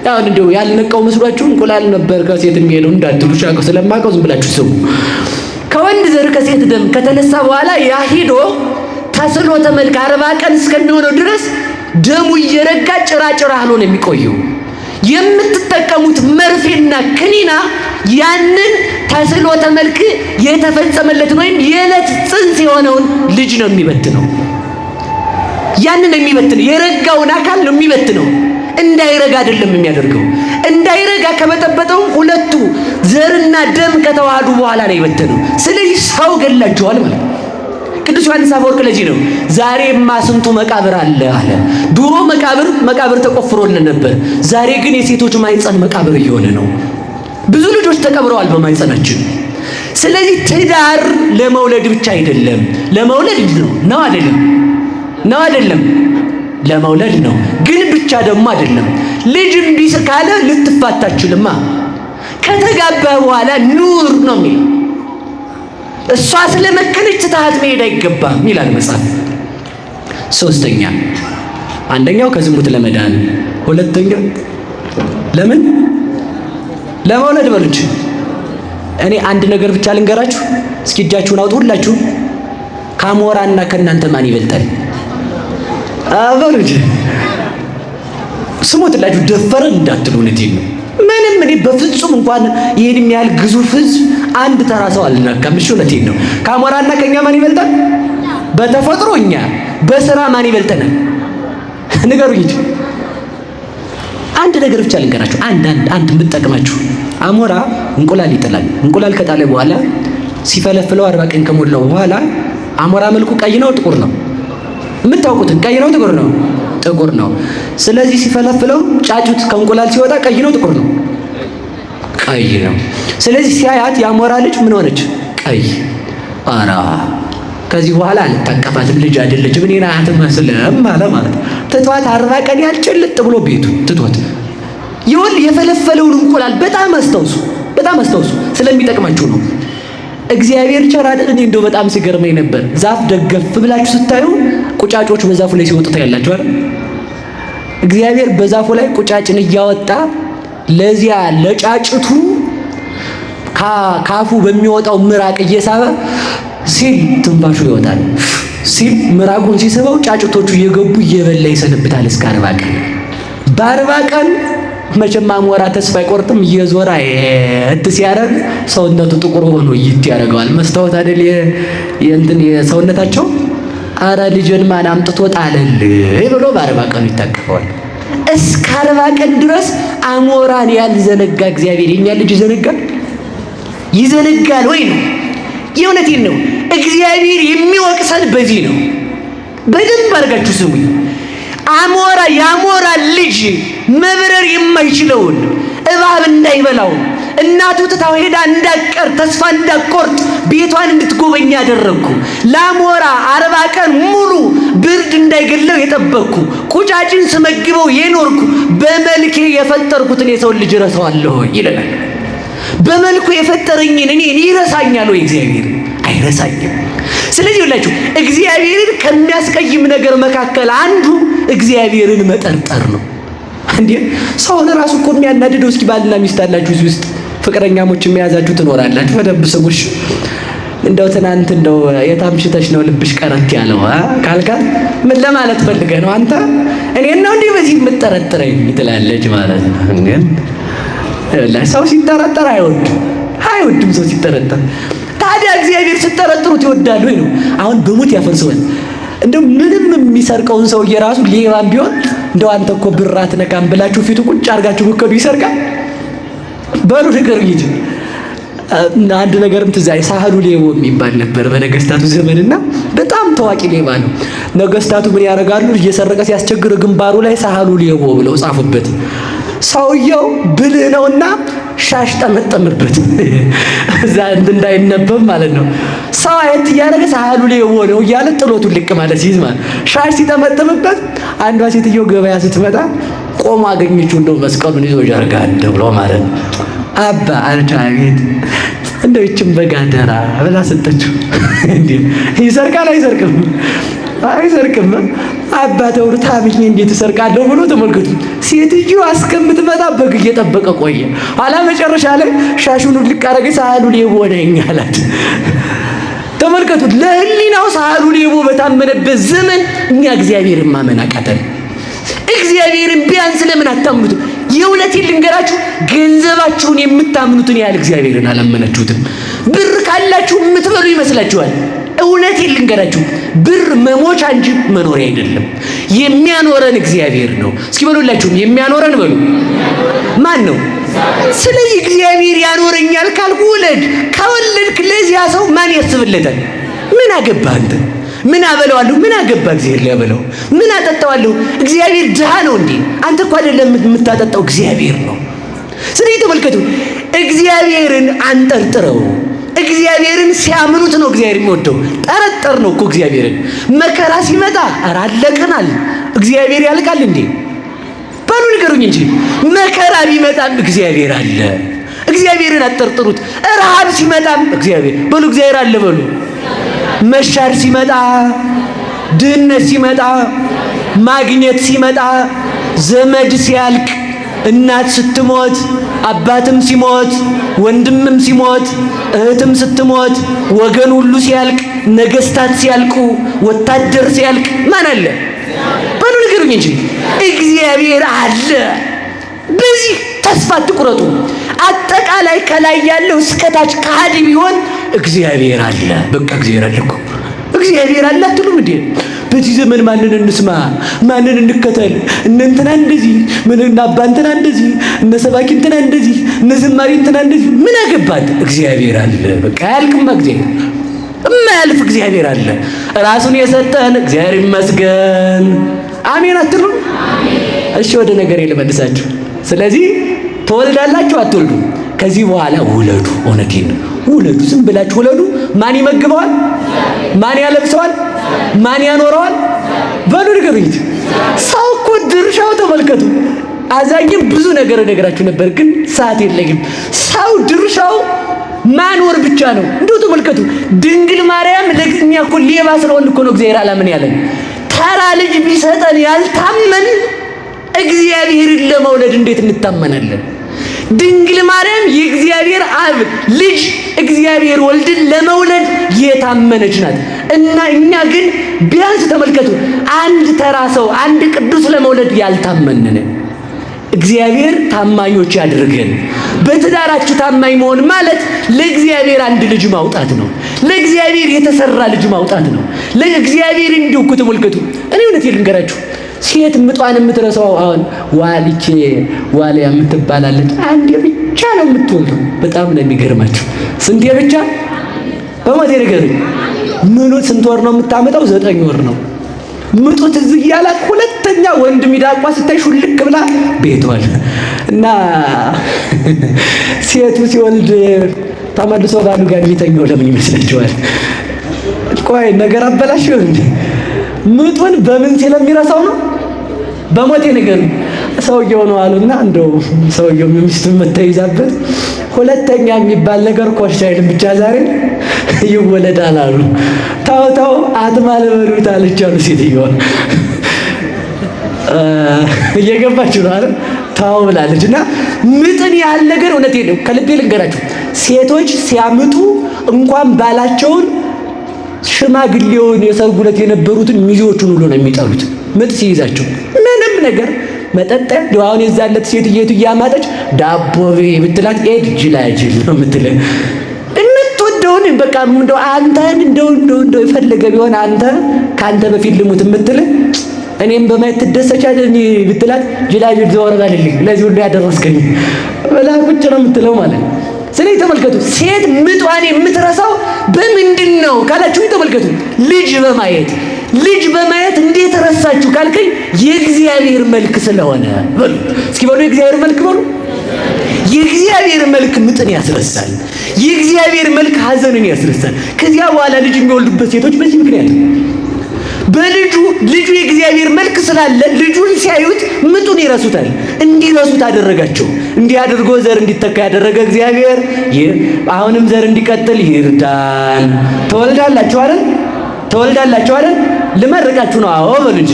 አሁን እንደው ያልነቃው መስሏችሁ እንቁላል ነበር ከሴት የሚሄደው እንዳትሉ፣ ሻቀው ስለማውቀው ዝም ብላችሁ ስሙ። ከወንድ ዘር ከሴት ደም ከተነሳ በኋላ ያ ሂዶ ተስዕሎተ መልክ 40 ቀን እስከሚሆነው ድረስ ደሙ እየረጋ ጭራ ጭራ ሆኖ ነው የሚቆየው። የምትጠቀሙት መርፌና ክኒና ያንን ተስዕሎተ መልክ የተፈጸመለትን ወይም የዕለት ጽንስ የሆነውን ልጅ ነው የሚበትነው። ያንን የሚበትነው የረጋውን አካል ነው የሚበትነው። እንዳይረጋ አይደለም የሚያደርገው። እንዳይረጋ ከበጠበጠው ሁለቱ ዘርና ደም ከተዋሃዱ በኋላ ነው የበተነው። ስለዚህ ሰው ገላችኋል ማለት ነው። ቅዱስ ዮሐንስ አፈወርቅ ለዚህ ነው ዛሬማ ስንቱ መቃብር አለ አለ። ድሮ መቃብር መቃብር ተቆፍሮልን ነበር። ዛሬ ግን የሴቶች ማህፀን መቃብር እየሆነ ነው። ብዙ ልጆች ተቀብረዋል በማህፀናችን። ስለዚህ ትዳር ለመውለድ ብቻ አይደለም። ለመውለድ ነው ነው አይደለም? ነው አይደለም? ለመውለድ ነው፣ ግን ብቻ ደግሞ አይደለም። ልጅ እምቢ ካለ ልትፋታ አትችልማ። ከተጋባ በኋላ ኑር ነው የሚለው። እሷ ስለመከነች ትተሃት መሄድ አይገባም ይላል መጽሐፍ። ሶስተኛ፣ አንደኛው ከዝሙት ለመዳን፣ ሁለተኛው ለምን ለመውለድ በሉ እንጂ። እኔ አንድ ነገር ብቻ ልንገራችሁ እስኪ፣ እጃችሁን አውጡ ሁላችሁ። ከአሞራና ከእናንተ ማን ይበልጣል? በሉ እንጂ ስሞትላችሁ ደፈረን እንዳትሉ፣ እውነቴን ነው። ምንም እኔ በፍጹም እንኳን ይሄን የሚያህል ግዙፍ ህዝብ አንድ ተራ ሰው አልናካም። እሺ እውነቴን ነው። ከአሞራና ከኛ ማን ይበልጣል? በተፈጥሮ እኛ፣ በስራ ማን ይበልጠናል? ንገሩኝ እንጂ። አንድ ነገር ብቻ ልንገራችሁ። አንድ አንድ አንድ የምትጠቅማችሁ፣ አሞራ እንቁላል ይጥላል። እንቁላል ከጣለ በኋላ ሲፈለፍለው 40 ቀን ከሞላው በኋላ አሞራ መልኩ ቀይ ነው ጥቁር ነው? የምታውቁትን ቀይ ነው ጥቁር ነው? ጥቁር ነው። ስለዚህ ሲፈለፍለው ጫጩት ከእንቁላል ሲወጣ ቀይ ነው ጥቁር ነው? ቀይ ነው። ስለዚህ ሲያያት የአሞራ ልጅ ምን ሆነች? ቀይ። አራ ከዚህ በኋላ አልታቀፋትም፣ ልጅ አይደለችም፣ እኔን አትመስልም አለ ማለት ነው። ትቷት 40 ቀን ያህል ጭልጥ ብሎ ቤቱ ትቷት ይሁን የፈለፈለውን እንቁላል በጣም አስታውሱ፣ በጣም አስታውሱ፣ ስለሚጠቅማችሁ ነው። እግዚአብሔር ቸር አይደል? እኔ እንደው በጣም ሲገርመኝ ነበር። ዛፍ ደገፍ ብላችሁ ስታዩ ቁጫጮች በዛፉ ላይ ሲወጡ ታያላችሁ አይደል? እግዚአብሔር በዛፉ ላይ ቁጫጭን እያወጣ ለዚያ ለጫጭቱ ካፉ በሚወጣው ምራቅ እየሳበ ሲል ትንፋሹ ይወጣል ሲል ምራቁን ሲስበው ጫጭቶቹ እየገቡ እየበላ ይሰንብታል እስከ 40 ቀን። በ40 ቀን መቼም አሞራ ተስፋ አይቆርጥም። እየዞረ እት ሲያደርግ ሰውነቱ ጥቁር ሆኖ ይት ያደርገዋል። መስታወት አይደል የእንትን የሰውነታቸው። አረ ልጅን ማን አምጥቶ ጣለልህ ብሎ በ40 ቀኑ ይታቀፈዋል። እስከ 40 ቀን ድረስ አሞራን ያልዘነጋ እግዚአብሔር የኛ ልጅ ይዘነጋል? ይዘነጋል ወይ ነው? የእውነቴን ነው። እግዚአብሔር የሚወቅሰን በዚህ ነው። በደንብ አድርጋችሁ ስሙኝ። አሞራ የአሞራ ልጅ መብረር የማይችለውን እባብ እንዳይበላው እናቱ ትታው ሄዳ እንዳትቀር ተስፋ እንዳትቆርጥ ቤቷን እንድትጎበኝ ያደረግኩ፣ ለአሞራ 40 ቀን ሙሉ ብርድ እንዳይገለው የጠበቅኩ፣ ቁጫጭን ስመግበው የኖርኩ፣ በመልኬ የፈጠርኩትን የሰውን ልጅ እረሳዋለሁ ይለናል። በመልኩ የፈጠረኝን እኔን ይረሳኛል ወይ እግዚአብሔር? አይረሳኝም። ስለዚህ ሁላችሁ እግዚአብሔርን ከሚያስቀይም ነገር መካከል አንዱ እግዚአብሔርን መጠርጠር ነው። እንዴ ሰውን ራሱ እኮ የሚያናድደው፣ እስኪ ባልና ሚስት አላችሁ እዚህ ውስጥ ፍቅረኛሞች የሚያዛችሁ ትኖራላችሁ። በደንብ ስሙሽ። እንደው ትናንት እንደው የታምሽተሽ ነው ልብሽ ቀረት ያለው ካልካት ምን ለማለት ፈልገህ ነው አንተ? እኔን ነው እንዲህ በዚህ የምትጠረጥረኝ ትላለች ማለት ነው። ግን ሰው ሲጠረጠር አይወድም፣ አይወድም ሰው ሲጠረጠር። ታዲያ እግዚአብሔር ስትጠረጥሩት ይወዳል ወይ ነው? አሁን በሞት ያፈርሰዋል። እንደው ምንም የሚሰርቀውን ሰውዬ ራሱ ሌባም ቢሆን እንደው አንተ እኮ ብር አትነካም ብላችሁ ፊቱ ቁጭ አድርጋችሁ ብትከዱ ይሰርቃል? በሉ ንገሩኝ እንጂ። አንድ ነገርም ትዝ አለኝ። ሳህሉ ሌቦ የሚባል ነበር በነገስታቱ ዘመንና በጣም ታዋቂ ሌባ ነው። ነገስታቱ ምን ያደርጋሉ? እየሰረቀ ሲያስቸግር ግንባሩ ላይ ሳህሉ ሌቦ ብለው ጻፉበት። ሰውየው ብልህ ነውና ሻሽ ጠመጠመበት፣ እዛ እንዳይነበብ ማለት ነው። ሰው አየት እያደረገ ሳህሉ ሌቦ ነው እያለ ጥሎቱ ልቅ ማለት ሲይዝ ማለት ሻሽ ሲጠመጥምበት፣ አንዷ ሴትዮ ገበያ ስትመጣ ቆሞ አገኘችው። እንደው መስቀሉን ይዞ ጀርጋን ብሎ ማለት ነው። አባ አለች፣ አቤት፣ እንደው ይችን በግ አደራ ብላ ሰጠችው። እንዴ ይሰርቃል አይሰርቅም? አይሰርቅም። አባ ተውር ታምኜ እንዴት እሰርቃለሁ ብሎ ተመልከቱ። ሴትዮ እስከምትመጣ በግ እየጠበቀ ቆየ። ኋላ መጨረሻ ላይ ሻሹን ልቅ አደረገ። ሳህሉ ሌቦ ነኝ አላት። ተመልከቱ፣ ለህሊናው ሳህሉ ሌቦ በታመነበት ዘመን እኛ እግዚአብሔርን ማመን አቃተን። እግዚአብሔርን ቢያንስ ለምን አታምኑትም? የእውነቴን ልንገራችሁ፣ ገንዘባችሁን የምታምኑትን ያህል እግዚአብሔርን አላመናችሁትም። ብር ካላችሁ የምትበሉ ይመስላችኋል። እውነቴን ልንገራችሁ፣ ብር መሞቻ እንጂ መኖሪያ አይደለም። የሚያኖረን እግዚአብሔር ነው። እስኪ በሉላችሁም የሚያኖረን በሉ ማን ነው? ስለዚህ እግዚአብሔር ያኖረኛል ካልኩ ውለድ። ከወለድክ ለዚያ ሰው ማን ያስብለታል? ምን አገባህ አንተ? ምን አበለዋለሁ? ምን አገባ እግዚአብሔር ሊያበለው? ምን አጠጣዋለሁ? እግዚአብሔር ድሃ ነው እንዴ? አንተ እኮ አይደለም የምታጠጣው፣ እግዚአብሔር ነው። ስለዚህ ተመልከቱ፣ እግዚአብሔርን አንጠርጥረው። እግዚአብሔርን ሲያምኑት ነው እግዚአብሔር የሚወደው። ጠረጠር ነው እኮ እግዚአብሔርን። መከራ ሲመጣ ኧረ አለቅናል፣ እግዚአብሔር ያልቃል እንዴ? በሉ ንገሩኝ እንጂ። መከራ ቢመጣም እግዚአብሔር አለ። እግዚአብሔርን አጠርጥሩት። ረሃብ ሲመጣም እግዚአብሔር በሉ፣ እግዚአብሔር አለ በሉ። መሻር ሲመጣ፣ ድህነት ሲመጣ፣ ማግኘት ሲመጣ፣ ዘመድ ሲያልቅ፣ እናት ስትሞት፣ አባትም ሲሞት፣ ወንድምም ሲሞት፣ እህትም ስትሞት፣ ወገን ሁሉ ሲያልቅ፣ ነገስታት ሲያልቁ፣ ወታደር ሲያልቅ ማን አለ? በሉ ንገሩኝ እንጂ እግዚአብሔር አለ። በዚህ ተስፋ አትቁረጡ። አጠቃላይ ከላይ ያለው እስከታች ከሃዲ ቢሆን እግዚአብሔር አለ። በቃ እግዚአብሔር አለ እኮ፣ እግዚአብሔር አለ አትሉም እንዴ? በዚህ ዘመን ማንን እንስማ? ማንን እንከተል? እነ እንትና እንደዚህ፣ ምን እና አባ እንትና እንደዚህ፣ እነ ሰባኪ እንትና እንደዚህ፣ እነ ዘማሪ እንትና እንደዚህ። ምን አገባት? እግዚአብሔር አለ። በቃ አያልቅማ እግዚአብሔር፣ እማያልፍ እግዚአብሔር አለ። ራሱን የሰጠን እግዚአብሔር ይመስገን። አሜን አትሉም? እሺ ወደ ነገር ልመልሳችሁ። ስለዚህ ትወልዳላችሁ አትወልዱ? ከዚህ በኋላ ውለዱ። እውነቴን ነው፣ ውለዱ። ዝም ብላችሁ ውለዱ። ማን ይመግበዋል? ማን ያለብሰዋል? ማን ያኖረዋል? በሉ ንገሩኝ። ሰው እኮ ድርሻው ተመልከቱ። አዛኝም ብዙ ነገር እነግራችሁ ነበር፣ ግን ሰዓት የለኝም። ሰው ድርሻው ማኖር ብቻ ነው። እንደው ተመልከቱ፣ ድንግል ማርያም ለእኛ እኮ ሌባ ስለሆን እኮ ነው እግዚአብሔር አላምን ያለን። ተራ ልጅ ቢሰጠን ያልታመን እግዚአብሔርን ለመውለድ እንዴት እንታመናለን? ድንግል ማርያም የእግዚአብሔር አብ ልጅ እግዚአብሔር ወልድን ለመውለድ የታመነች ናት። እና እኛ ግን ቢያንስ ተመልከቱ፣ አንድ ተራ ሰው አንድ ቅዱስ ለመውለድ ያልታመንን። እግዚአብሔር ታማኞች ያድርገን። በትዳራችሁ ታማኝ መሆን ማለት ለእግዚአብሔር አንድ ልጅ ማውጣት ነው። ለእግዚአብሔር የተሰራ ልጅ ማውጣት ነው። ለእግዚአብሔር እንዲሁ እኮ ተመልከቱ። እኔ እውነቴን ልንገራችሁ፣ ሴት ምጧን የምትረሳው አሁን ዋልቼ ዋልያ የምትባላለች አንዴ ብቻ ነው የምትወልደው። በጣም ነው የሚገርማችሁ። ስንቴ ብቻ በሞቴ ንገሩኝ። ምኑ ስንት ወር ነው የምታመጣው? 9 ወር ነው። ምጡ ትዝ እያላት ሁለተኛ ወንድ ሚዳቋ ስታይ ሹልክ ብላ ቤቷል። እና ሴቱ ሲወልድ ተመልሶ ባሉ ጋር የሚተኛው ለምን ይመስላችኋል? ቆይ ነገር አበላሽው እንዴ? ምጡን በምን ስለሚረሳው ነው? በሞቴ ነገር ሰውየው ነው አሉና፣ እንደው ሰውየው ሚስቱን መተይዛበት ሁለተኛ የሚባል ነገር ኮሽ አይልም። ብቻ ዛሬ ይወለዳል አሉ። ታው ታው አትማል በሉት አለች አሉ ሴትዮዋ። እየገባችሁ ነው አይደል? ታው ብላለች። እና ምጥን ያህል ነገር እውነቴን ነው ከልቤ ልንገራችሁ፣ ሴቶች ሲያምጡ እንኳን ባላቸውን ሽማግሌውን የሰርጉ ዕለት የነበሩትን ሚዜዎቹን ሁሉ ነው የሚጠሉት። ምጥ ሲይዛቸው ምንም ነገር መጠጥ አሁን የዛለት ሴትየቱ እያማጠች ዳቦ ብትላት ኤድ ጅላጅል ነው የምትለው። የምትወደውን በቃ እንደው አንተን እንደው እንደው እንደው የፈለገ ቢሆን አንተ ከአንተ በፊት ልሙት የምትል እኔም በማየት ትደሰቻለህ እኔ ብትላት ጅላጅል ዘወር በልልኝ ለዚህ ሁሉ ያደረስከኝ ብላ ቁጭ ነው የምትለው ማለት ነው። ስለዚህ ተመልከቱ፣ ሴት ምጧን የምትረሳው በምንድን ነው ካላችሁ ተመልከቱ፣ ልጅ በማየት። ልጅ በማየት እንዴት ረሳችሁ ካልከኝ የእግዚአብሔር መልክ ስለሆነ በሉ እስኪ በሉ፣ የእግዚአብሔር መልክ በሉ። የእግዚአብሔር መልክ ምጥን ያስረሳል። የእግዚአብሔር መልክ ሐዘንን ያስረሳል። ከዚያ በኋላ ልጅ የሚወልዱበት ሴቶች በዚህ ምክንያት በልጁ ልጁ የእግዚአብሔር መልክ ስላለ ልጁን ሲያዩት ምጡን ይረሱታል። እንዲረሱት አደረጋቸው። እንዲህ አድርጎ ዘር እንዲተካ ያደረገ እግዚአብሔር አሁንም ዘር እንዲቀጥል ይርዳን። ትወልዳላችሁ አይደል? ትወልዳላችሁ አይደል? ልመርቃችሁ ነው። አዎ በሉ እንጂ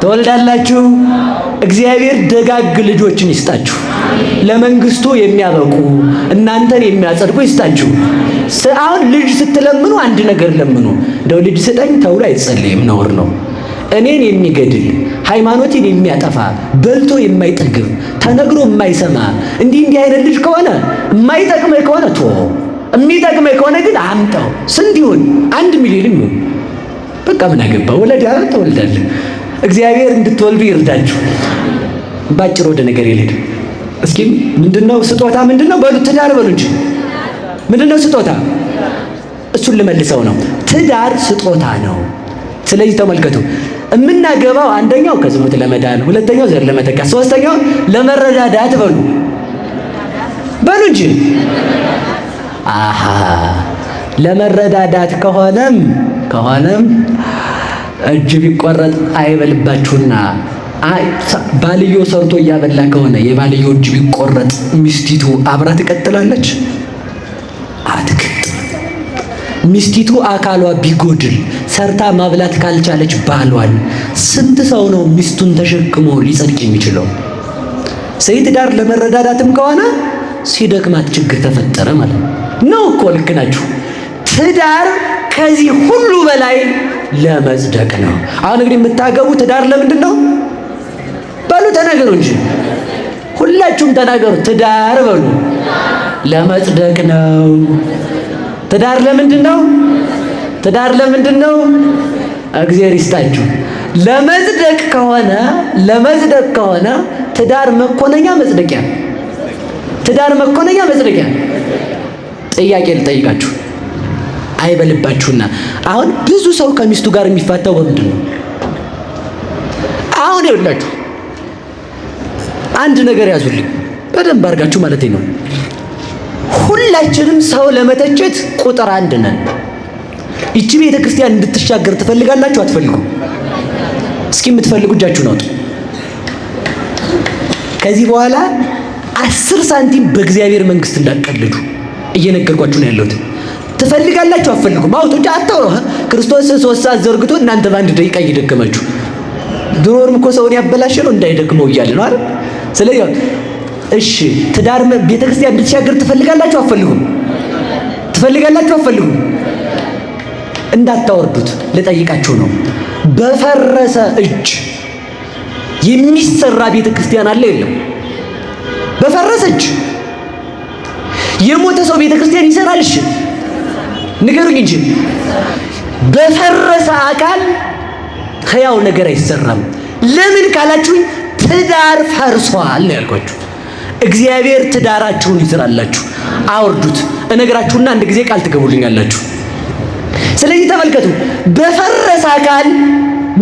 ትወልዳላችሁ። እግዚአብሔር ደጋግ ልጆችን ይስጣችሁ። ለመንግስቱ የሚያበቁ እናንተን የሚያጸድቁ ይስጣችሁ። አሁን ልጅ ስትለምኑ አንድ ነገር ለምኑ። እንደው ልጅ ስጠኝ ተብሎ አይጸልይም፣ ነውር ነው። እኔን የሚገድል ሃይማኖቴን የሚያጠፋ በልቶ የማይጠግብ ተነግሮ የማይሰማ እንዲህ እንዲህ አይነት ልጅ ከሆነ የማይጠቅመኝ ከሆነ ቶ የሚጠቅመኝ ከሆነ ግን አምጣው። ስንት ይሁን? 1 ሚሊዮንም ይሁን በቃ ምን አገባ? ወለድ ትወልዳለህ። እግዚአብሔር እንድትወልዱ ይርዳችሁ። ባጭር ወደ ነገር ይልሄድ። እስኪ ምንድነው ስጦታ? ምንድነው በሉ ትዳር በሉ እንጂ ምንድነው ስጦታ? እሱን ልመልሰው ነው። ትዳር ስጦታ ነው። ስለዚህ ተመልከቱ፣ የምናገባው አንደኛው ከዝሙት ለመዳን፣ ሁለተኛው ዘር ለመተካት፣ ሶስተኛው ለመረዳዳት በሉ በሉ እንጂ። አሃ ለመረዳዳት ከሆነም እጅ ቢቆረጥ አይበልባችሁና ባልዮ ሰርቶ እያበላ ከሆነ የባልዮ እጅ ቢቆረጥ ሚስቲቱ አብራ ትቀጥላለች? አትቀጥልም። ሚስቲቱ አካሏ ቢጎድል ሰርታ ማብላት ካልቻለች ባሏን፣ ስንት ሰው ነው ሚስቱን ተሸክሞ ሊጸድቅ የሚችለው? ሴት ትዳር ለመረዳዳትም ከሆነ ሲደክማት ችግር ተፈጠረ ማለት ነው እኮ። ልክ ናችሁ። ትዳር ከዚህ ሁሉ በላይ ለመጽደቅ ነው። አሁን እንግዲህ የምታገቡ ትዳር ለምንድን ነው በሉ ተናገሩ እንጂ ሁላችሁም ተናገሩ። ትዳር በሉ ለመጽደቅ ነው። ትዳር ለምንድን ነው? ትዳር ለምንድን ነው? እግዚአብሔር ይስጣችሁ። ለመጽደቅ ከሆነ ለመጽደቅ ከሆነ ትዳር መኮነኛ መጽደቂያ፣ ትዳር መኮነኛ መጽደቂያ። ጥያቄ ልጠይቃችሁ አይበልባችሁና፣ አሁን ብዙ ሰው ከሚስቱ ጋር የሚፋታው በምንድን ነው? አሁን ይኸውላችሁ አንድ ነገር ያዙልኝ በደንብ አድርጋችሁ ማለት ነው። ሁላችንም ሰው ለመተቸት ቁጥር አንድ ነን። ይቺ ቤተ ክርስቲያን እንድትሻገር ትፈልጋላችሁ አትፈልጉም? እስኪ የምትፈልጉ እጃችሁን አውጡ። ከዚህ በኋላ 10 ሳንቲም በእግዚአብሔር መንግስት እንዳትቀልዱ እየነገርኳችሁ ነው ያለሁት። ትፈልጋላችሁ አትፈልጉም? አውጡ እንጂ አታውሩ። ክርስቶስ 3 ሰዓት ዘርግቶ እናንተ በአንድ ደቂቃ እየደከማችሁ። ድሮም እኮ ሰውን ያበላሸ ነው እንዳይደክመው እያለ ነው አይደል? ስለዚህ እሺ ትዳር ቤተክርስቲያን እንድትሻገር ትፈልጋላችሁ አትፈልጉም? ትፈልጋላችሁ አትፈልጉም? እንዳታወርዱት ልጠይቃችሁ ነው። በፈረሰ እጅ የሚሰራ ቤተክርስቲያን አለ የለም? በፈረሰ እጅ የሞተ ሰው ቤተክርስቲያን ይሰራል? እሺ ንገሩኝ እንጂ። በፈረሰ አካል ሕያው ነገር አይሰራም። ለምን ካላችሁኝ ትዳር ፈርሷል ነው ያልኳችሁ። እግዚአብሔር ትዳራችሁን ይስራላችሁ። አውርዱት እነግራችሁና አንድ ጊዜ ቃል ትገቡልኛላችሁ። ስለዚህ ተመልከቱ፣ በፈረሰ አካል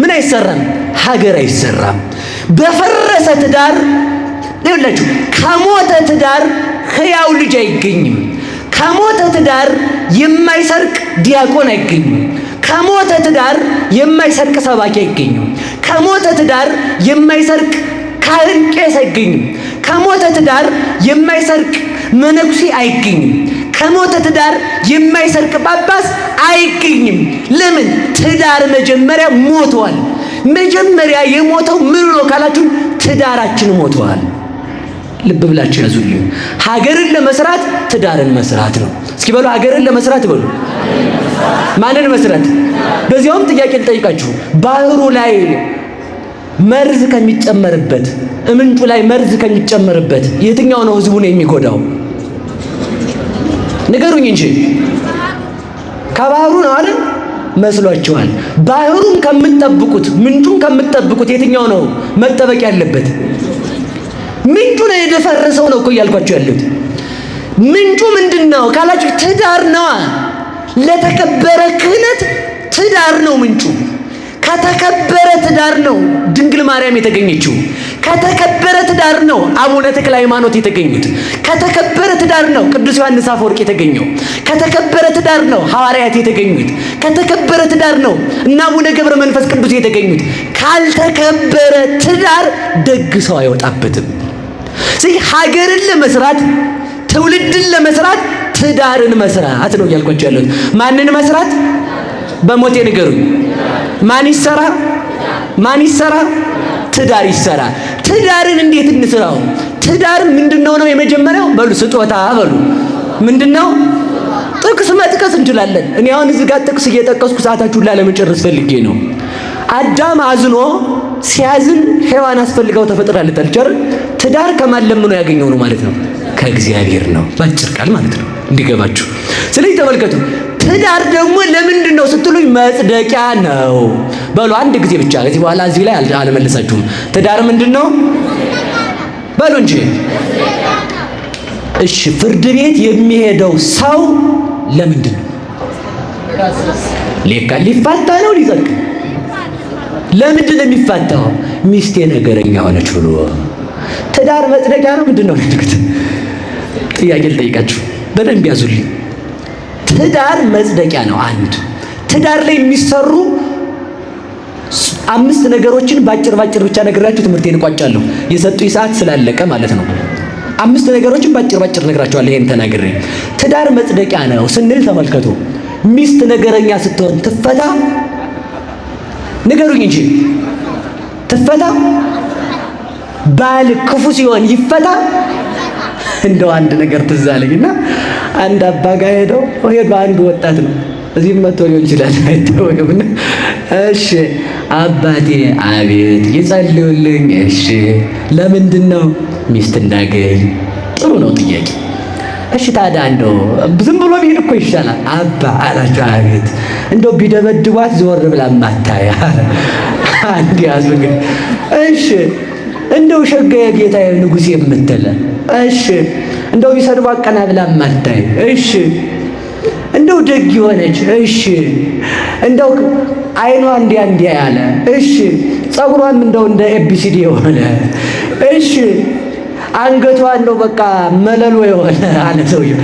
ምን አይሰራም? ሀገር አይሰራም። በፈረሰ ትዳር ይኸውላችሁ፣ ከሞተ ትዳር ሕያው ልጅ አይገኝም። ከሞተ ትዳር የማይሰርቅ ዲያቆን አይገኝም። ከሞተ ትዳር የማይሰርቅ ሰባኪ አይገኝም። ከሞተ ትዳር የማይሰርቅ ካህን ቄስ አይገኝም። ከሞተ ትዳር የማይሰርቅ መነኩሴ አይገኝም። ከሞተ ትዳር የማይሰርቅ ጳጳስ አይገኝም። ለምን? ትዳር መጀመሪያ ሞቷል። መጀመሪያ የሞተው ምን ነው ካላችሁ፣ ትዳራችን ሞቷል። ልብ ብላችሁ ያዙልኝ። ሀገርን ለመስራት ትዳርን መስራት ነው። እስኪ በሉ ሀገርን ለመስራት በሉ። ማንን መስራት? በዚያውም ጥያቄ ልጠይቃችሁ። ባህሩ ላይ መርዝ ከሚጨመርበት ምንጩ ላይ መርዝ ከሚጨመርበት የትኛው ነው ህዝቡን የሚጎዳው? ንገሩኝ እንጂ። ከባህሩ ነው አይደል? መስሏቸዋል። ባህሩን ከምትጠብቁት ምንጩን ከምትጠብቁት የትኛው ነው መጠበቅ ያለበት? ምንጩ ነው የደፈረሰው ነው እኮ እያልኳቸው ያሉት። ምንጩ ምንድን ነው ካላችሁ ትዳር ነዋ። ለተከበረ ክህነት ትዳር ነው ምንጩ። ከተከበረ ትዳር ነው ድንግል ማርያም የተገኘችው። ከተከበረ ትዳር ነው አቡነ ተክለ ሃይማኖት የተገኙት። ከተከበረ ትዳር ነው ቅዱስ ዮሐንስ አፈወርቅ የተገኘው። ከተከበረ ትዳር ነው ሐዋርያት የተገኙት። ከተከበረ ትዳር ነው እና አቡነ ገብረ መንፈስ ቅዱስ የተገኙት። ካልተከበረ ትዳር ደግ ሰው አይወጣበትም። ስለዚህ ሀገርን ለመስራት ትውልድን ለመስራት ትዳርን መስራት ነው እያልኳቸው ያለሁት። ማንን መስራት? በሞቴ ንገሩኝ። ማን ይሰራ? ማን ይሰራ? ትዳር ይሰራ። ትዳርን እንዴት እንስራው? ትዳር ምንድነው ነው የመጀመሪያው? በሉ ስጦታ በሉ። ምንድነው? ጥቅስ መጥቀስ እንችላለን። እኔ አሁን እዚህ ጋር ጥቅስ እየጠቀስኩ ሰዓታችሁን ላለመጨረስ ፈልጌ ነው። አዳም አዝኖ ሲያዝን ሔዋን አስፈልጋው ተፈጥራለታለች አይደል? ትዳር ከማን ለምኖ ያገኘው ነው ማለት ነው? ከእግዚአብሔር ነው፣ ባጭር ቃል ማለት ነው እንዲገባችሁ። ስለዚህ ተመልከቱ፣ ትዳር ደግሞ ለምንድን ነው ስትሉኝ መጽደቂያ ነው። በሉ አንድ ጊዜ ብቻ፣ ከዚህ በኋላ እዚህ ላይ አልመለሳችሁም። ትዳር ምንድን ነው በሉ እንጂ። እሺ፣ ፍርድ ቤት የሚሄደው ሰው ለምንድን ነው? ሊፋታ ነው? ሊጸድቅ? ለምንድን ነው የሚፋታው? ሚስቴ ነገረኛ ሆነች ብሎ። ትዳር መጽደቂያ ነው ምንድን ነው? ጥያቄ ልጠይቃችሁ በደንብ ያዙልኝ። ትዳር መጽደቂያ ነው። አንድ ትዳር ላይ የሚሰሩ አምስት ነገሮችን ባጭር ባጭር ብቻ ነግራችሁ ትምህርቴን እቋጫለሁ። የሰጡኝ ሰዓት ስላለቀ ማለት ነው። አምስት ነገሮችን ባጭር ባጭር ነግራችኋለሁ። ይሄን ተናግሬ ትዳር መጽደቂያ ነው ስንል ተመልከቱ። ሚስት ነገረኛ ስትሆን ትፈታ? ንገሩኝ እንጂ ትፈታ? ባል ክፉ ሲሆን ይፈታ? እንደው አንድ ነገር ትዝ አለኝና አንድ አባ ጋር ሄደው ሄዶ አንድ ወጣት ነው እዚህም መጥቶ ሊሆን ይችላል አይታወቅም። እሺ አባቴ፣ አቤት፣ ይጸልዩልኝ። እሺ ለምንድን ነው? ሚስት እንዳገኝ። ጥሩ ነው ጥያቄ። እሺ ታዲያ እንደው ዝም ብሎ ቢሄድ እኮ ይሻላል። አባ አላቸው፣ አቤት፣ እንደው ቢደበድቧት ዘወር ብላ ማታይ። አንድ ያዙ እንግዲህ። እሺ እንደው ሸጋዬ ጌታዬ ንጉሴ የምትል፣ እሺ እንደው ቢሰድቧት ቀና ብላ ማታይ፣ እሺ እንደው ደግ የሆነች፣ እሺ እንደው አይኗ እንዲያ እንዲያ ያለ፣ እሺ ጸጉሯም እንደው እንደ ABCD የሆነ፣ እሺ አንገቷ እንደው በቃ መለሎ የሆነ አለ ሰውዬው።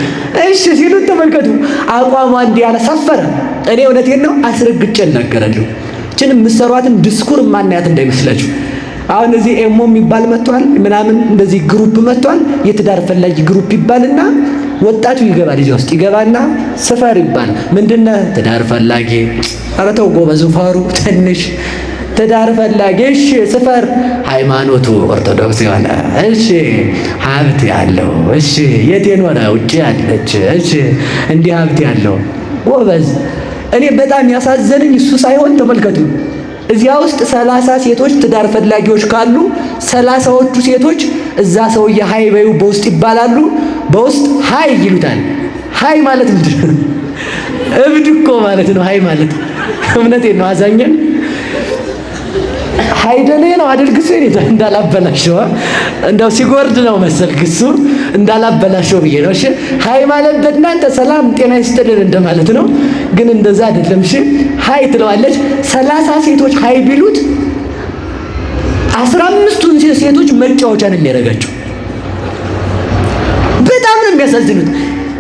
እሺ ሲሉት ተመልከቱ፣ አቋሟ እንዲህ ያለ ሰፈረ። እኔ እውነቴን ነው አስረግጬ እናገራለሁ። እችን የምትሰሯትን ድስኩር ማናያት እንዳይመስላችሁ። አሁን እዚህ ኤሞ የሚባል መጥቷል፣ ምናምን እንደዚህ group መጥቷል። የትዳር ፈላጊ group ይባልና ወጣቱ ይገባል፣ እዚያ ውስጥ ይገባና ስፈር ይባል ምንድነው? ትዳር ፈላጊ። ኧረ ተው ጎበዝ ፈሩ ትንሽ ትዳር ፈላጊ። እሺ ስፈር ሃይማኖቱ ኦርቶዶክስ የሆነ፣ እሺ ሀብት ያለው፣ እሺ የት የኖረ ውጭ ያለች፣ እሺ እንዲህ ሀብት ያለው ጎበዝ። እኔ በጣም ያሳዘነኝ እሱ ሳይሆን ተመልከቱ፣ እዚያ ውስጥ 30 ሴቶች ትዳር ፈላጊዎች ካሉ 30ዎቹ ሴቶች እዛ ሰውዬ hi በዩ በውስጥ ይባላሉ። በውስጥ hi ይሉታል። hi ማለት ምንድን ነው? እብድ እኮ ማለት ነው። hi ማለት እምነቴን ነው። አዛኘን ሃይደኔ ነው አይደል? ግሱ እንዳላበላሸው እንደው ሲጎርድ ነው መሰል ግሱ እንዳላበላሸው ብዬ ነው። እሺ hi ማለት በእናንተ ሰላም ጤና ይስጥልን እንደማለት ነው፣ ግን እንደዛ አይደለም። እሺ hi ትለዋለች። 30 ሴቶች hi ቢሉት 15ቱን ሴቶች መጫወቻ ነው የሚያደርጋቸው። በጣም ነው የሚያሳዝኑት።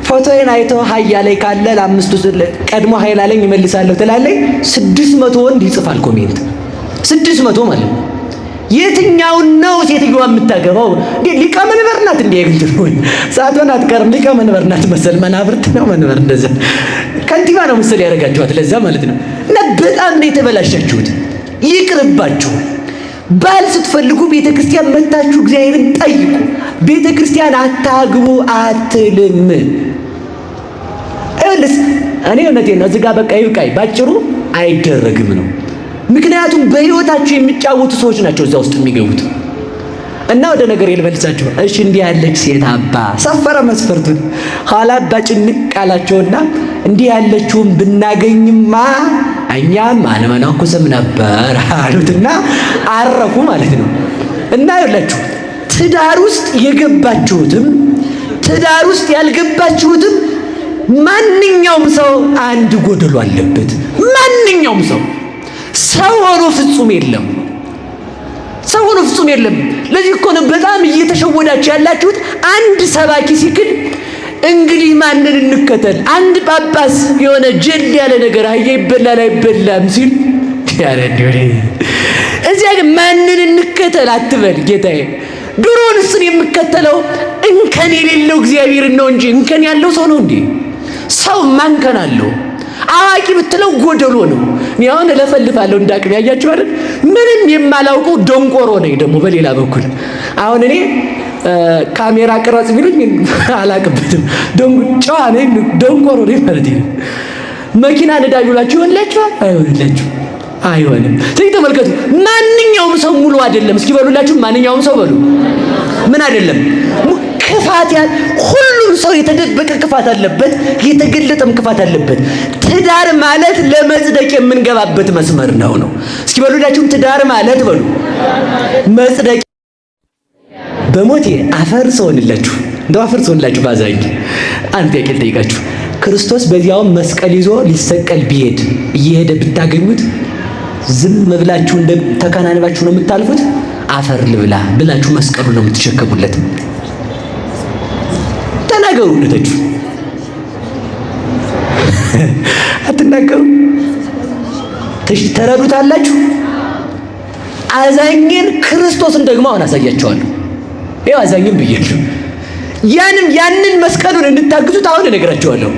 ፎቶዬን አይቶ hi ያለኝ ካለ ለአምስቱ ቀድሞ hi ላለኝ ይመልሳለሁ ትላለች። 600 ወንድ ይጽፋል comment 600 ማለት ነው። የትኛውን ነው ሴትዮዋ የምታገባው? እንዴ ሊቀ መንበር ናት እንዴ? እንትን ሰዓቷን አትቀርም። ሊቀ መንበር ናት መሰል፣ መናብርት ነው መንበር፣ እንደዛ ከንቲባ ነው መሰል ያደረጋችኋት፣ ለዛ ማለት ነው። እና በጣም ነው የተበላሻችሁት። ይቅርባችሁ። ባል ስትፈልጉ ቤተ ክርስቲያን መታችሁ እግዚአብሔርን ጠይቁ። ቤተ ክርስቲያን አታግቡ አትልም። ይኸውልህ እኔ እውነቴን ነው። እዚህ ጋር በቃ ይብቃኝ። ባጭሩ አይደረግም ነው። ምክንያቱም በህይወታችሁ የሚጫወቱ ሰዎች ናቸው እዛ ውስጥ የሚገቡት። እና ወደ ነገር ልመልሳችሁ። እሺ እንዲህ ያለች ሴት አባ ሰፈረ መስፈርቱን ኋላ አባ ጭንቅ አላቸውና እንዲህ ያለችውን ብናገኝማ እኛም አንመነኩስም ነበር አሉትና አረፉ ማለት ነው። እና ይኸውላችሁ ትዳር ውስጥ የገባችሁትም ትዳር ውስጥ ያልገባችሁትም ማንኛውም ሰው አንድ ጎደሎ አለበት። ማንኛውም ሰው ሰው ሆኖ ፍጹም የለም። ሰው ሆኖ ፍጹም የለም። ለዚህ እኮ ነው በጣም እየተሸወዳችሁ ያላችሁት። አንድ ሰባኪ ሲክድ እንግዲህ ማንን እንከተል? አንድ ጳጳስ የሆነ ጀል ያለ ነገር አህያ ይበላል አይበላም ሲል ያለ እዚያ ግን ማንን እንከተል አትበል ጌታዬ። ድሮን እሱን የምከተለው እንከን የሌለው እግዚአብሔርን ነው እንጂ እንከን ያለው ሰው ነው እንዴ? ሰው ማንከን አለው። አዋቂ ብትለው ጎደሎ ነው። እኔ አሁን እለፈልፋለሁ እንዳቅም ያያችሁ አይደል? ምንም የማላውቀው ደንቆሮ ነኝ። ደግሞ በሌላ በኩል አሁን እኔ ካሜራ ቅረጽ ቢሉኝ አላቅበትም። ጨዋ ነኝ፣ ደንቆሮ ነኝ ማለት ነው። መኪና ንዳ ቢሏችሁ ይሆንላችኋል? አይሆንላችሁ፣ አይሆንም። ስለዚህ ተመልከቱ፣ ማንኛውም ሰው ሙሉ አይደለም። እስኪ በሉላችሁ፣ ማንኛውም ሰው በሉ ምን አይደለም ክፋት ያ ሁሉም ሰው የተደበቀ ክፋት አለበት፣ የተገለጠም ክፋት አለበት። ትዳር ማለት ለመጽደቅ የምንገባበት መስመር ነው ነው። እስኪ በሉላችሁም ትዳር ማለት በሉ መጽደቅ። በሞቴ አፈር ሰሆንላችሁ፣ እንደው አፈር ሰሆንላችሁ። ባዛኝ አንድ ጥያቄ ልጠይቃችሁ። ክርስቶስ በዚያውም መስቀል ይዞ ሊሰቀል ቢሄድ እየሄደ ብታገኙት ዝም ብላችሁ እንደ ተከናንባችሁ ነው የምታልፉት? አፈር ልብላ ብላችሁ መስቀሉ ነው የምትሸከሙለት? ተናገሩ። እውነታችሁ አትናገሩ? ተረዱታላችሁ? አዛኝን ክርስቶስን ደግሞ አሁን አሳያቸዋለሁ። ይኸው አዛኝን ብያለሁ። ያንም ያንን መስቀሉን እንድታግዙት አሁን እነግራቸዋለሁ።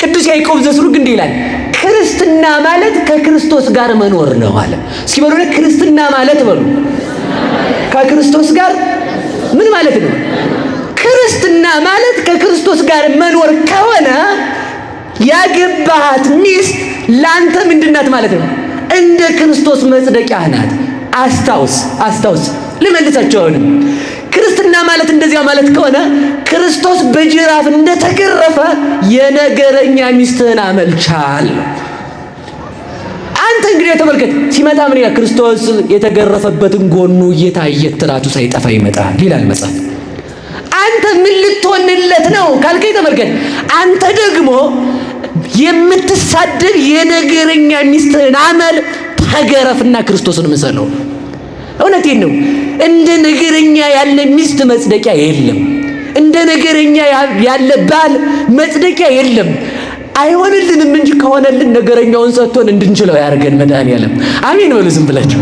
ቅዱስ ያዕቆብ ዘስሩግ እንዲህ ይላል፣ ክርስትና ማለት ከክርስቶስ ጋር መኖር ነው አለ። እስኪ በሉ ክርስትና ማለት በሉ ከክርስቶስ ጋር ምን ማለት ነው? ክርስትና ማለት ከክርስቶስ ጋር መኖር ከሆነ ያገባሃት ሚስት ላንተ ምንድናት ማለት ነው? እንደ ክርስቶስ መጽደቂያ ናት። አስታውስ አስታውስ፣ ልመልሳቸው አሁንም ክርስትና ማለት እንደዚያ ማለት ከሆነ ክርስቶስ በጅራፍ እንደተገረፈ የነገረኛ ሚስትህን አመልቻል። አንተ እንግዲህ ተመልከት፣ ሲመጣ ምን ይላል? ክርስቶስ የተገረፈበትን ጎኑ እየታየ ትራቱ ሳይጠፋ ይመጣል ይላል መጽሐፍ። አንተ ምን ልትሆንለት ነው ካልከኝ ተመልከት፣ አንተ ደግሞ የምትሳደብ የነገረኛ ሚስትህን አመል ተገረፍና ክርስቶስን ምሰለው። እውነቴን ነው። እንደ ነገረኛ ያለ ሚስት መጽደቂያ የለም። እንደ ነገረኛ ያለ ባል መጽደቂያ የለም። አይሆንልንም እንጂ ከሆነልን ነገረኛውን ሰጥቶን እንድንችለው ያደርገን መድኃኒዓለም። አሜን በሉ። ዝም ብላችሁ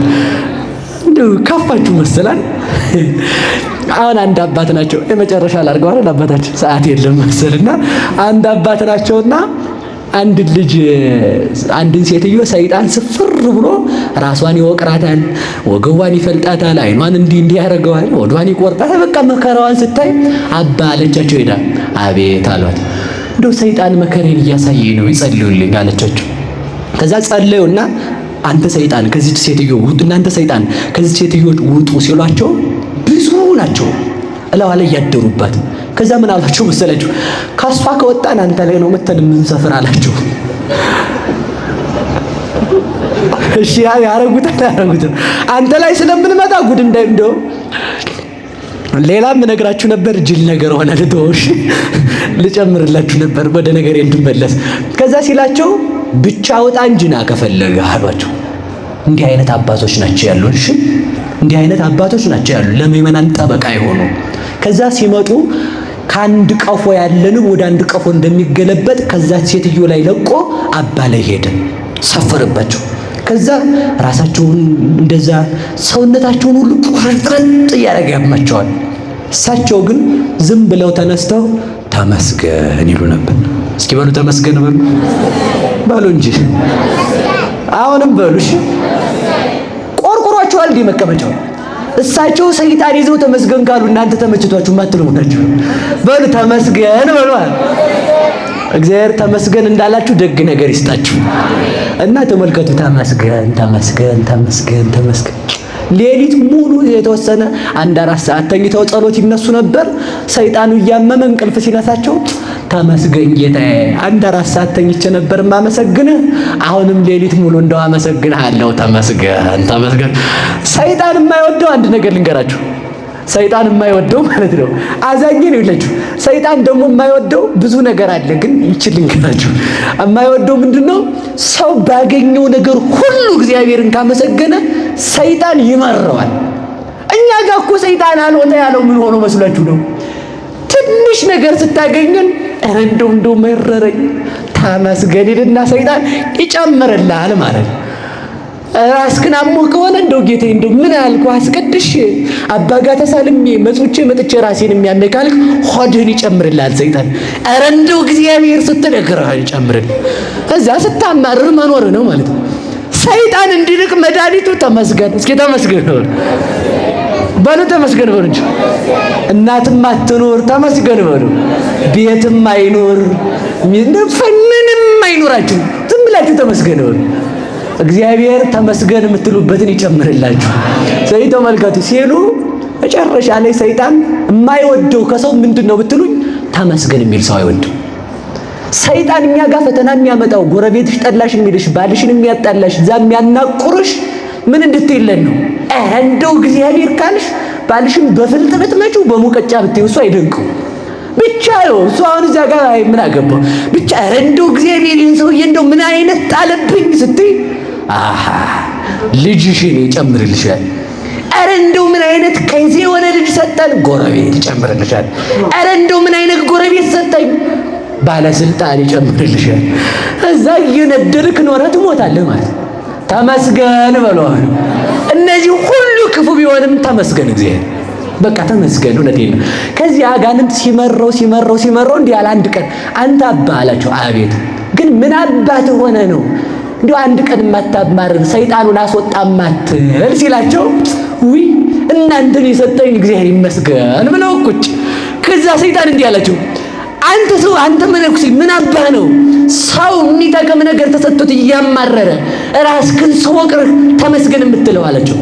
እንደው ካፋችሁ መሰላል። አሁን አንድ አባት ናቸው። የመጨረሻ ላድርገው አይደል? አባታችን ሰዓት የለም መሰልና አንድ አባት ናቸውና አንድ ልጅ አንድን ሴትዮ ሰይጣን ስፍር ብሎ ራሷን ይወቅራታል፣ ወገቧን ይፈልጣታል፣ አይኗን እንዲህ እንዲህ ያደርገዋል፣ ወዷን ይቆርጣታል። በቃ መከራዋን ስታይ አባ አለቻቸው። ሄዳ አቤት አሏት። እንደው ሰይጣን መከሬን እያሳየኝ ነው ይጸልዩልኝ አለቻቸው። ከዛ ጸለዩና አንተ ሰይጣን ከዚች ሴትዮ ውጡ፣ እናንተ ሰይጣን ከዚች ሴትዮ ውጡ ሲሏቸው ብዙ ናቸው እላዋ ላይ ያደሩባት። ከዛ ምን አሏቸው መሰላችሁ? ከሷ ከወጣን አንተ ላይ ነው መተን የምንሰፍር አላቸው። እሺ ያረጉታል ያረጉታል። አንተ ላይ ስለምንመጣ ጉድ እንዳይ እንደው ሌላም እነግራችሁ ነበር፣ ጅል ነገር ሆነ። ልተወው፣ እሺ ልጨምርላችሁ ነበር ወደ ነገር እንድመለስ። ከዛ ሲላቸው ብቻ ወጣ እንጂና ከፈለገ አሏቸው። እንዲህ አይነት አባቶች ናቸው ያሉን። እሺ እንዲህ አይነት አባቶች ናቸው ያሉ ለምእመናን ጠበቃ የሆኑ። ከዛ ሲመጡ ከአንድ ቀፎ ያለ ንብ ወደ አንድ ቀፎ እንደሚገለበጥ ከዛ ሴትዮ ላይ ለቆ አባ ላይ ሄደ፣ ሰፈረባቸው። ከዛ ራሳቸውን እንደዛ ሰውነታቸውን ሁሉ ቁርጥርጥ እያደረገ ያማቸዋል። እሳቸው ግን ዝም ብለው ተነስተው ተመስገን ይሉ ነበር። እስኪ በሉ ተመስገን በሉ በሉ እንጂ አሁንም በሉ እሺ። ቆርቁሯቸዋል እንዲህ መቀመጫው። እሳቸው ሰይጣን ይዘው ተመስገን ካሉ እናንተ ተመችቷችሁ ማትሉ ናችሁ። በሉ ተመስገን በሉ። እግዚአብሔር ተመስገን እንዳላችሁ ደግ ነገር ይስጣችሁ። እና ተመልከቱ፣ ተመስገን ተመስገን ተመስገን ተመስገን። ሌሊት ሙሉ የተወሰነ አንድ 4 ሰዓት ተኝተው ጸሎት ይነሱ ነበር። ሰይጣኑ እያመመ እንቅልፍ ሲነሳቸው ተመስገን ጌታዬ፣ አንድ 4 ሰዓት ተኝቼ ነበር ማመሰግንህ፣ አሁንም ሌሊት ሙሉ እንደው አመሰግንሃለሁ። ተመስገን ተመስገን። ሰይጣን የማይወደው አንድ ነገር ልንገራችሁ። ሰይጣን የማይወደው ማለት ነው። አዛኝ ነው ይላችሁ። ሰይጣን ደግሞ የማይወደው ብዙ ነገር አለ፣ ግን ይችል ልንገራችሁ። የማይወደው ምንድነው? ሰው ባገኘው ነገር ሁሉ እግዚአብሔርን ካመሰገነ ሰይጣን ይመረዋል። እኛ ጋር እኮ ሰይጣን አልወጣ ያለው ምን ሆኖ መስሏችሁ ነው? ትንሽ ነገር ስታገኘን ኧረ እንደው እንደው መረረኝ ተመስገን ይልና ሰይጣን ይጨምርልሃል ማለት ነው። ራስክን አሞህ ከሆነ እንደው ጌታዬ እንደው ምን አልኩህ አስቀድሼ አባ ጋር ተሳልሜ መጽውቼ መጥቼ ራሴን የሚያመኝ ካልክ ሆድህን ይጨምርልሃል ሰይጣን። ኧረ እንደው እግዚአብሔር ስትል እግርህን ይጨምርልህ። እዛ ስታማርር መኖር ነው ማለት ነው። ሰይጣን እንዲርቅ መድኃኒቱ ተመስገን። እስኪ ተመስገን በሉ በሉ ተመስገን በሉ እንጂ እናትም አትኑር ተመስገን በሉ። ቤትም አይኑር ምንም አይኑራችሁ፣ ዝም ብላችሁ ተመስገን በሉ። እግዚአብሔር ተመስገን የምትሉበትን ይጨምርላችሁ። ስለዚህ ተመልከቱ ሲሉ መጨረሻ ላይ ሰይጣን የማይወደው ከሰው ምንድን ነው ብትሉኝ ተመስገን የሚል ሰው አይወድም። ሰይጣን እኛ ጋር ፈተና የሚያመጣው ጎረቤትሽ ጠላሽ የሚልሽ፣ ባልሽን የሚያጣላሽ፣ እዛ የሚያናቁርሽ ምን እንድትይለን ነው? እንደው እግዚአብሔር ካልሽ ባልሽን በፍልጥ ብትመጪው በሙቀጫ ብትይው እሱ አይደንቀው ብቻ ነው እሱ። አሁን እዚያ ጋር ምን አገባው ብቻ። ኧረ እንደው እግዚአብሔር ይህን ሰውዬ እንደው ምን አይነት ጣለብኝ ስትይ አሃ ልጅሽን ይጨምርልሻል። ኧረ እንደው ምን አይነት ከዚህ የሆነ ልጅ ሰጠን፣ ጎረቤት ይጨምርልሻል። ኧረ እንደው ምን አይነት ጎረቤት ሰጠኝ፣ ባለስልጣን ይጨምርልሻል። እዛ እየነደድክ ኖረህ ትሞታለህ ማለት ተመስገን በለው። እነዚህ ሁሉ ክፉ ቢሆንም ተመስገን እግዚአብሔር በቃ ተመስገን። እውነቴን ነው። ከዚህ አጋንንት ሲመረው ሲመረው ሲመረው እንዲህ አለ። አንድ ቀን አንተ አባ አላቸው። አቤት። ግን ምን አባት ሆነ ነው እንዲሁ አንድ ቀን የማታማርር ሰይጣኑን አስወጣ ማትል ሲላቸው፣ ውይ እናንተን የሰጠኝ እግዚአብሔር ይመስገን ብለው ቁጭ። ከዛ ሰይጣን እንዲህ አላቸው፣ አንተ ሰው አንተ መነኩሴ ምን አባህ ነው ሰው የሚጠቅም ነገር ተሰጥቶት እያማረረ ራስህን ስወቅርህ ተመስገን የምትለው አላቸው።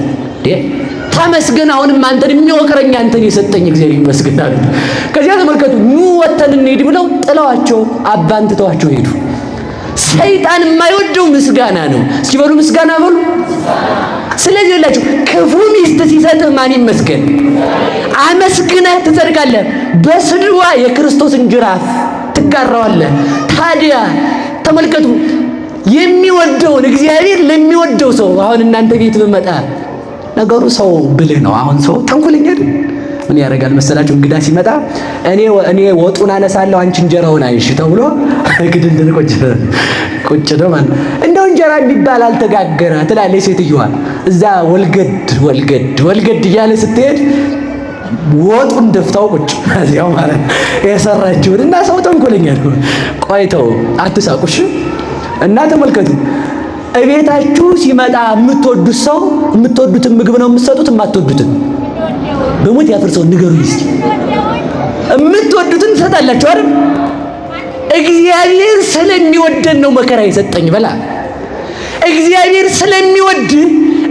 ተመስገን አሁንም አንተን የሚወቅረኝ አንተን የሰጠኝ እግዚአብሔር ይመስገን አሉት። ከዚያ ተመልከቱ ኑ ወተን እንሂድ ብለው ጥለዋቸው አባን ትተዋቸው ሄዱ። ሰይጣን የማይወደው ምስጋና ነው። እስኪ በሉ ምስጋና በሉ። ስለዚህ ላችሁ ክፉ ሚስት ሲሰጥህ ማን ይመስገን? አመስግነህ ትጸድቃለህ። በስድዋ የክርስቶስን ጅራፍ ትጋራዋለህ። ታዲያ ተመልከቱ የሚወደውን እግዚአብሔር ለሚወደው ሰው አሁን እናንተ ቤት ብመጣ ነገሩ ሰው ብልህ ነው። አሁን ሰው ተንኮለኛ አይደል? ምን ያደርጋል መሰላችሁ? እንግዳ ሲመጣ እኔ ወጡን አነሳለሁ አንቺ እንጀራውን አይሽ ተብሎ ግድንድን ቁጭ ቁጭ ነው ማለት እንደው እንጀራ የሚባል አልተጋገረ ትላለች ሴትዮዋ። እዛ ወልገድ ወልገድ ወልገድ እያለ ስትሄድ ወጡን ደፍታው ቁጭ እዚያው ማለት የሰራችውን እና ሰው ተንኮለኛ ነው። ቆይተው አትሳቁሽ እና ተመልከቱ እቤታችሁ ሲመጣ የምትወዱት ሰው የምትወዱትን ምግብ ነው የምትሰጡት፣ የማትወዱትን በሞት ያፍርሰው ንገሩኝ እስኪ። የምትወዱትን ትሰጣላችሁ አይደል? እግዚአብሔር ስለሚወደን ነው መከራ የሰጠኝ በላ። እግዚአብሔር ስለሚወድ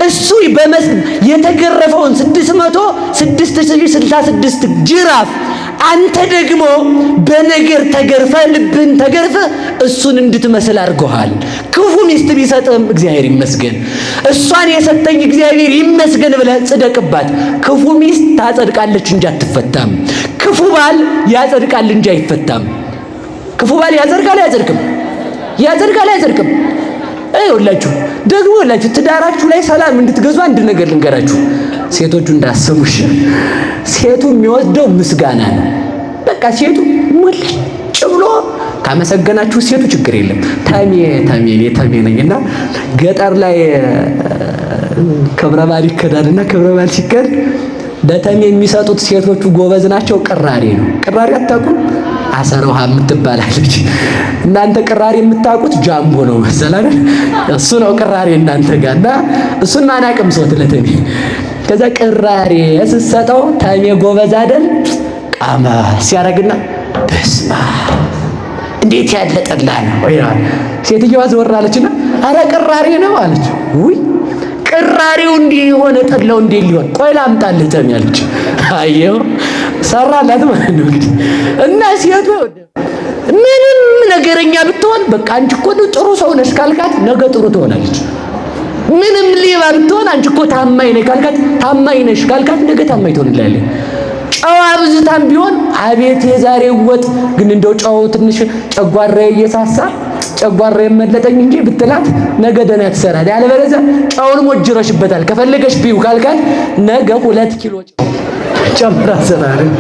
እሱ የተገረፈውን 666 ጅራፍ አንተ ደግሞ በነገር ተገርፈ ልብን ተገርፈ እሱን እንድትመስል አድርጎሃል። ክፉ ሚስት ቢሰጥም እግዚአብሔር ይመስገን እሷን የሰጠኝ እግዚአብሔር ይመስገን ብለህ ጽደቅባት። ክፉ ሚስት ታጸድቃለች እንጂ አትፈታም። ክፉ ባል ያጸድቃል እንጂ አይፈታም። ክፉ ባል ያጸድቃል አያጸድቅም? ያጸድቃል አያጸድቅም? ይኸውላችሁ ደግሞ ይኸውላችሁ ትዳራችሁ ላይ ሰላም እንድትገዙ አንድ ነገር ልንገራችሁ። ሴቶቹ እንዳሰሙሽ፣ ሴቱ የሚወደው ምስጋና ነው። በቃ ሴቱ ሙልጭ ብሎ ካመሰገናችሁ ሴቱ ችግር የለም። ተሜ ተሜ እኔ ተሜ ነኝና ገጠር ላይ ክብረ በዓል ይከዳልና ክብረ በዓል ሲከድ ለተሜ የሚሰጡት ሴቶቹ ጎበዝ ናቸው። ቅራሬ ነው። ቅራሬ አታውቁም? አሰረ ውሃ የምትባላለች። እናንተ ቅራሬ የምታውቁት ጃምቦ ነው መሰል አይደል? እሱ ነው ቅራሬ እናንተ ጋር እና እሱን ማናቅም ሰው ለተሜ። ከዛ ቅራሬ ስትሰጠው ተሜ ጎበዝ አይደል? ቃመ ሲያደርግና በስመ አብ እንዴት ያለ ጠላ ነው ይላል። ሴትየዋ ዘወር አለችና አረ ቅራሬ ነው አለች። ውይ ቅራሬው እንዲህ የሆነ ጠላው እንዴት ሊሆን? ቆይ ላምጣልህ ተሜ አለች። አየው ሰራላት ማለት ነው እንግዲህ። እና ሴቱ ምንም ነገረኛ ብትሆን በቃ አንቺ እኮ ጥሩ ሰው ነሽ ካልካት ነገ ጥሩ ትሆናለች። ምንም ሌባ ብትሆን አንቺ እኮ ታማኝ ነሽ ካልካት ታማኝ ነሽ ካልካት ነገ ታማኝ ትሆንላለች። ጨው አብዝታም ቢሆን አቤት የዛሬው ወጥ ግን እንደው ጨው ትንሽ ጨጓራዬ እየሳሳ ጨጓራዬ መለጠኝ እንጂ ብትላት ነገ ደህና ትሰራለች። ያለበለዚያ ጨውን ሞጅረሽበታል ከፈለገሽ ቢው ካልካት ነገ 2 ኪሎ ጨው ጨምራ ትሰራለች።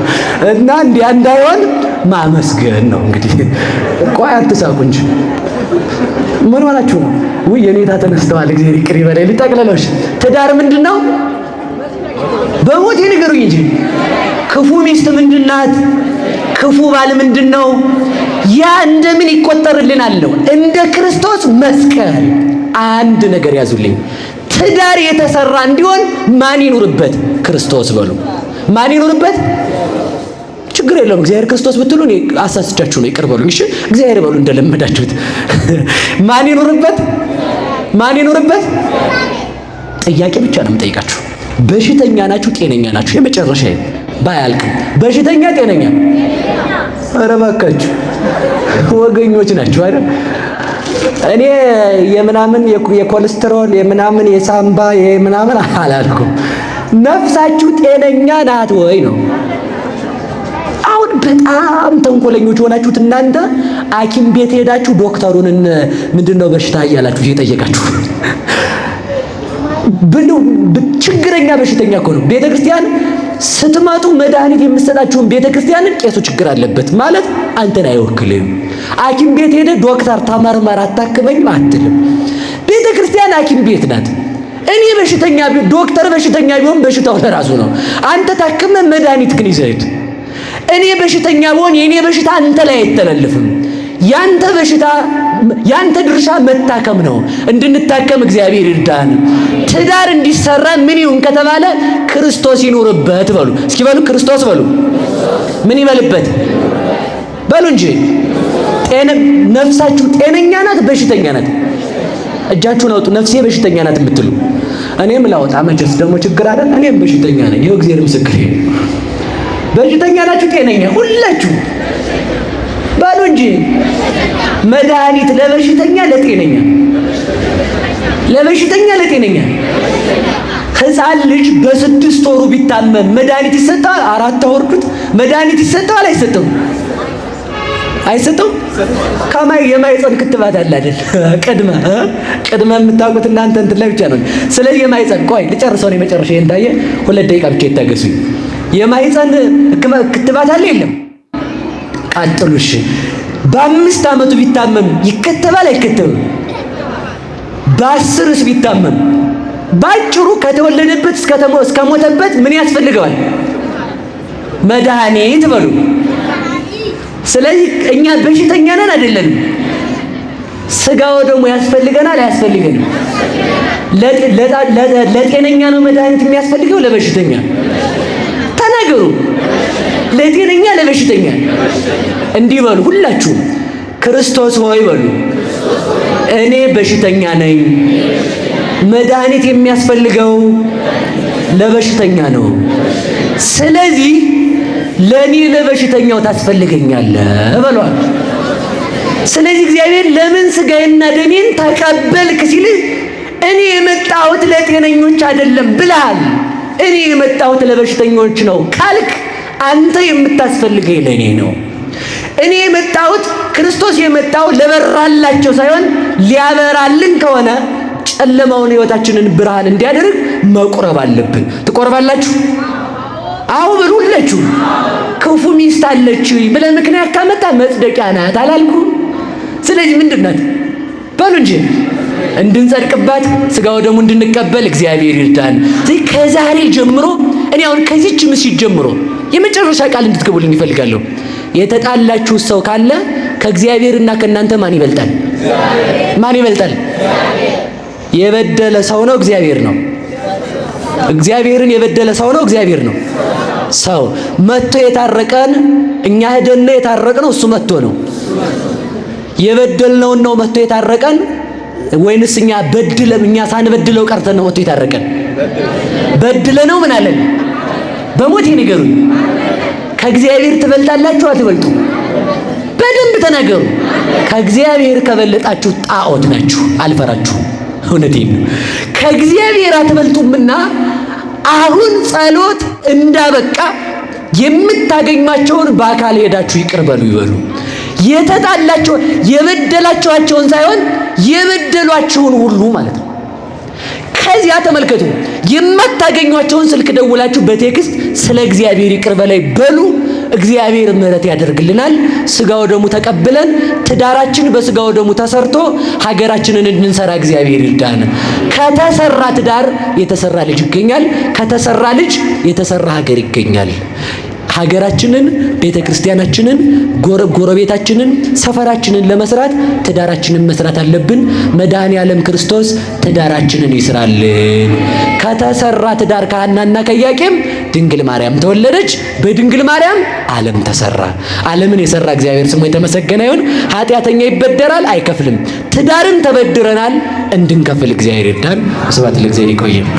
እና እንዲያ እንዳይሆን ማመስገን ነው እንግዲህ። ቆይ አትሳቁ እንጂ ምን ሆናችሁ ነው? ውይ የኔታ ተነስተዋል። እግዚአብሔር ይቅር ይበለኝ። ልጠቅልለው። ትዳር ምንድነው? በሞቴ ንገሩኝ እንጂ። ክፉ ሚስት ምንድናት? ክፉ ባል ምንድነው? ያ እንደምን ይቆጠርልናል ነው? እንደ ክርስቶስ መስቀል። አንድ ነገር ያዙልኝ። ትዳር የተሰራ እንዲሆን ማን ይኑርበት? ክርስቶስ በሉ። ማን ይኑርበት? ችግር የለውም። እግዚአብሔር ክርስቶስ ብትሉ እኔ አሳስቻችሁ ነው፣ ይቅር በሉኝ። እሺ እግዚአብሔር በሉ እንደለመዳችሁት። ማን ይኑርበት? ማን ይኑርበት? ጥያቄ ብቻ ነው የምጠይቃችሁ። በሽተኛ ናችሁ? ጤነኛ ናችሁ? የመጨረሻ ባያልቅም በሽተኛ ጤነኛ? ኧረ እባካችሁ ወገኞች ናችሁ አይደል? እኔ የምናምን የኮሌስትሮል የምናምን የሳምባ የምናምን አላልኩም። ነፍሳችሁ ጤነኛ ናት ወይ ነው። አሁን በጣም ተንኮለኞች ሆናችሁት እናንተ ሐኪም ቤት ሄዳችሁ ዶክተሩን ምንድነው በሽታ እያላችሁ እየጠየቃችሁ ብሉ። ችግረኛ በሽተኛ እኮ ነው። ቤተክርስቲያን ስትመጡ መድኃኒት የምትሰጣችሁን ቤተክርስቲያንን ቄሱ ችግር አለበት ማለት አንተን አይወክልም። ሐኪም ቤት ሄደ ዶክተር ተመርመር አታክመኝም አትልም። ቤተክርስቲያን ሐኪም ቤት ናት። እኔ በሽተኛ ቢሆን ዶክተር በሽተኛ ቢሆን በሽታው ለራሱ ነው። አንተ ታክመ መድኃኒት ግን ይዘህ ሂድ። እኔ በሽተኛ ብሆን የኔ በሽታ አንተ ላይ አይተላለፍም። ያንተ በሽታ ያንተ ድርሻ መታከም ነው። እንድንታከም እግዚአብሔር ይርዳን። ትዳር እንዲሰራ ምን ይሁን ከተባለ ክርስቶስ ይኑርበት በሉ። እስኪ በሉ ክርስቶስ በሉ። ምን ይበልበት በሉ እንጂ። ነፍሳችሁ ጤነኛ ናት በሽተኛ ናት? እጃችሁን አውጡ። ነፍሴ በሽተኛ ናት የምትሉ እኔም ላውጣ። መቼስ ደግሞ ችግር አይደል? እኔም በሽተኛ ነኝ። ይኸው እግዚአብሔር ምስክሬ። በሽተኛ ናችሁ ጤነኛ ሁላችሁ በሉ እንጂ። መድኃኒት ለበሽተኛ ለጤነኛ፣ ለበሽተኛ ለጤነኛ። ሕፃን ልጅ በ6 ወሩ ቢታመም መድኃኒት ይሰጠዋል? 4 አወርዱት። መድኃኒት ይሰጠዋል አይሰጠውም? አይሰጠውም? ከማይ የማይጸን ክትባት አለ አይደል? ቅድመ ቅድመ የምታውቁት እናንተ እንትን ላይ ብቻ ነው። ስለዚህ የማይጸን ቆይ ልጨርሰው ነው የመጨረሻ ይንታየ 2 ደቂቃ ብቻ ይታገሱኝ። የማይጸን ክትባት አለ የለም? ቀጥሉሽ። በ5 ዓመቱ ቢታመም ይከተባል አይከተብም? በ10ስ ቢታመም? ባጭሩ ከተወለደበት እስከ ሞተበት ምን ያስፈልገዋል? መድኃኒት በሉ። ስለዚህ እኛ በሽተኛ ነን አይደለንም? ስጋው ደግሞ ያስፈልገናል አያስፈልገንም? ለጤነኛ ነው መድኃኒት የሚያስፈልገው ለበሽተኛ? ተናገሩ። ለጤነኛ ለበሽተኛ? እንዲህ በሉ ሁላችሁም፣ ክርስቶስ ሆይ በሉ፣ እኔ በሽተኛ ነኝ፣ መድኃኒት የሚያስፈልገው ለበሽተኛ ነው። ስለዚህ ለኔ ለበሽተኛው ታስፈልገኛለህ በሏል። ስለዚህ እግዚአብሔር ለምን ስጋዬና ደሜን ተቀበልክ ሲልህ እኔ የመጣሁት ለጤነኞች አይደለም ብለሃል። እኔ የመጣሁት ለበሽተኞች ነው ካልክ አንተ የምታስፈልገኝ ለኔ ነው። እኔ የመጣሁት ክርስቶስ የመጣው ለበራላቸው ሳይሆን ሊያበራልን ከሆነ ጨለማውን ሕይወታችንን ብርሃን እንዲያደርግ መቁረብ አለብን። ትቆርባላችሁ? አዎ በሉ ሁላችሁ። ክፉ ሚስት አለች ብለህ ምክንያት ካመጣ መጽደቂያ ናት አላልኩም? ስለዚህ ምንድን ናት በሉ እንጂ እንድንጸድቅባት ስጋ ወደሙ እንድንቀበል እግዚአብሔር ይርዳን። ስለዚህ ከዛሬ ጀምሮ እኔ አሁን ከዚች ምሽት ጀምሮ የመጨረሻ ቃል እንድትገቡልኝ ይፈልጋለሁ። የተጣላችሁ ሰው ካለ ከእግዚአብሔርና ከእናንተ ማን ይበልጣል? ማን ይበልጣል? የበደለ ሰው ነው እግዚአብሔር ነው? እግዚአብሔርን የበደለ ሰው ነው እግዚአብሔር ነው? ሰው መጥቶ የታረቀን እኛ ሄደን የታረቅነው እሱ መጥቶ ነው። የበደልነውን ነው መጥቶ የታረቀን ወይንስ እኛ በድለ እኛ ሳንበድለው ቀርተን ነው መጥቶ የታረቀን? በድለ ነው ምን አለን? በሞት ንገሩኝ። ከእግዚአብሔር ትበልጣላችሁ አትበልጡ? በደንብ ተናገሩ። ከእግዚአብሔር ከበለጣችሁ ጣዖት ናችሁ። አልፈራችሁ። እውነቴን ነው። ከእግዚአብሔር አትበልጡምና አሁን ጸሎት እንዳበቃ የምታገኟቸውን በአካል ሄዳችሁ ይቅር በሉ ይበሉ። የተጣላቸው የበደላችኋቸውን ሳይሆን የበደሏችሁን ሁሉ ማለት ነው። ከዚያ ተመልከቱ፣ የማታገኟቸውን ስልክ ደውላችሁ በ text ስለ እግዚአብሔር ይቅር በላይ በሉ። እግዚአብሔር ምሕረት ያደርግልናል። ስጋው ደሙ ተቀብለን ትዳራችን በስጋው ደሙ ተሰርቶ ሀገራችንን እንድንሰራ እግዚአብሔር ይርዳን። ከተሰራ ትዳር የተሰራ ልጅ ይገኛል። ከተሰራ ልጅ የተሰራ ሀገር ይገኛል። ሀገራችንን፣ ቤተ ክርስቲያናችንን፣ ጎረቤታችንን፣ ሰፈራችንን ለመስራት ትዳራችንን መስራት አለብን። መድኃኔ ዓለም ክርስቶስ ትዳራችንን ይስራልን። ከተሰራ ትዳር ከሐናና ከኢያቄም ድንግል ማርያም ተወለደች። በድንግል ማርያም ዓለም ተሰራ። ዓለምን የሰራ እግዚአብሔር ስሙ የተመሰገነ ይሁን። ኃጢአተኛ ይበደራል አይከፍልም። ትዳርን ተበድረናል፣ እንድንከፍል እግዚአብሔር ይርዳን። ስብሐት ለእግዚአብሔር። ይቆየን።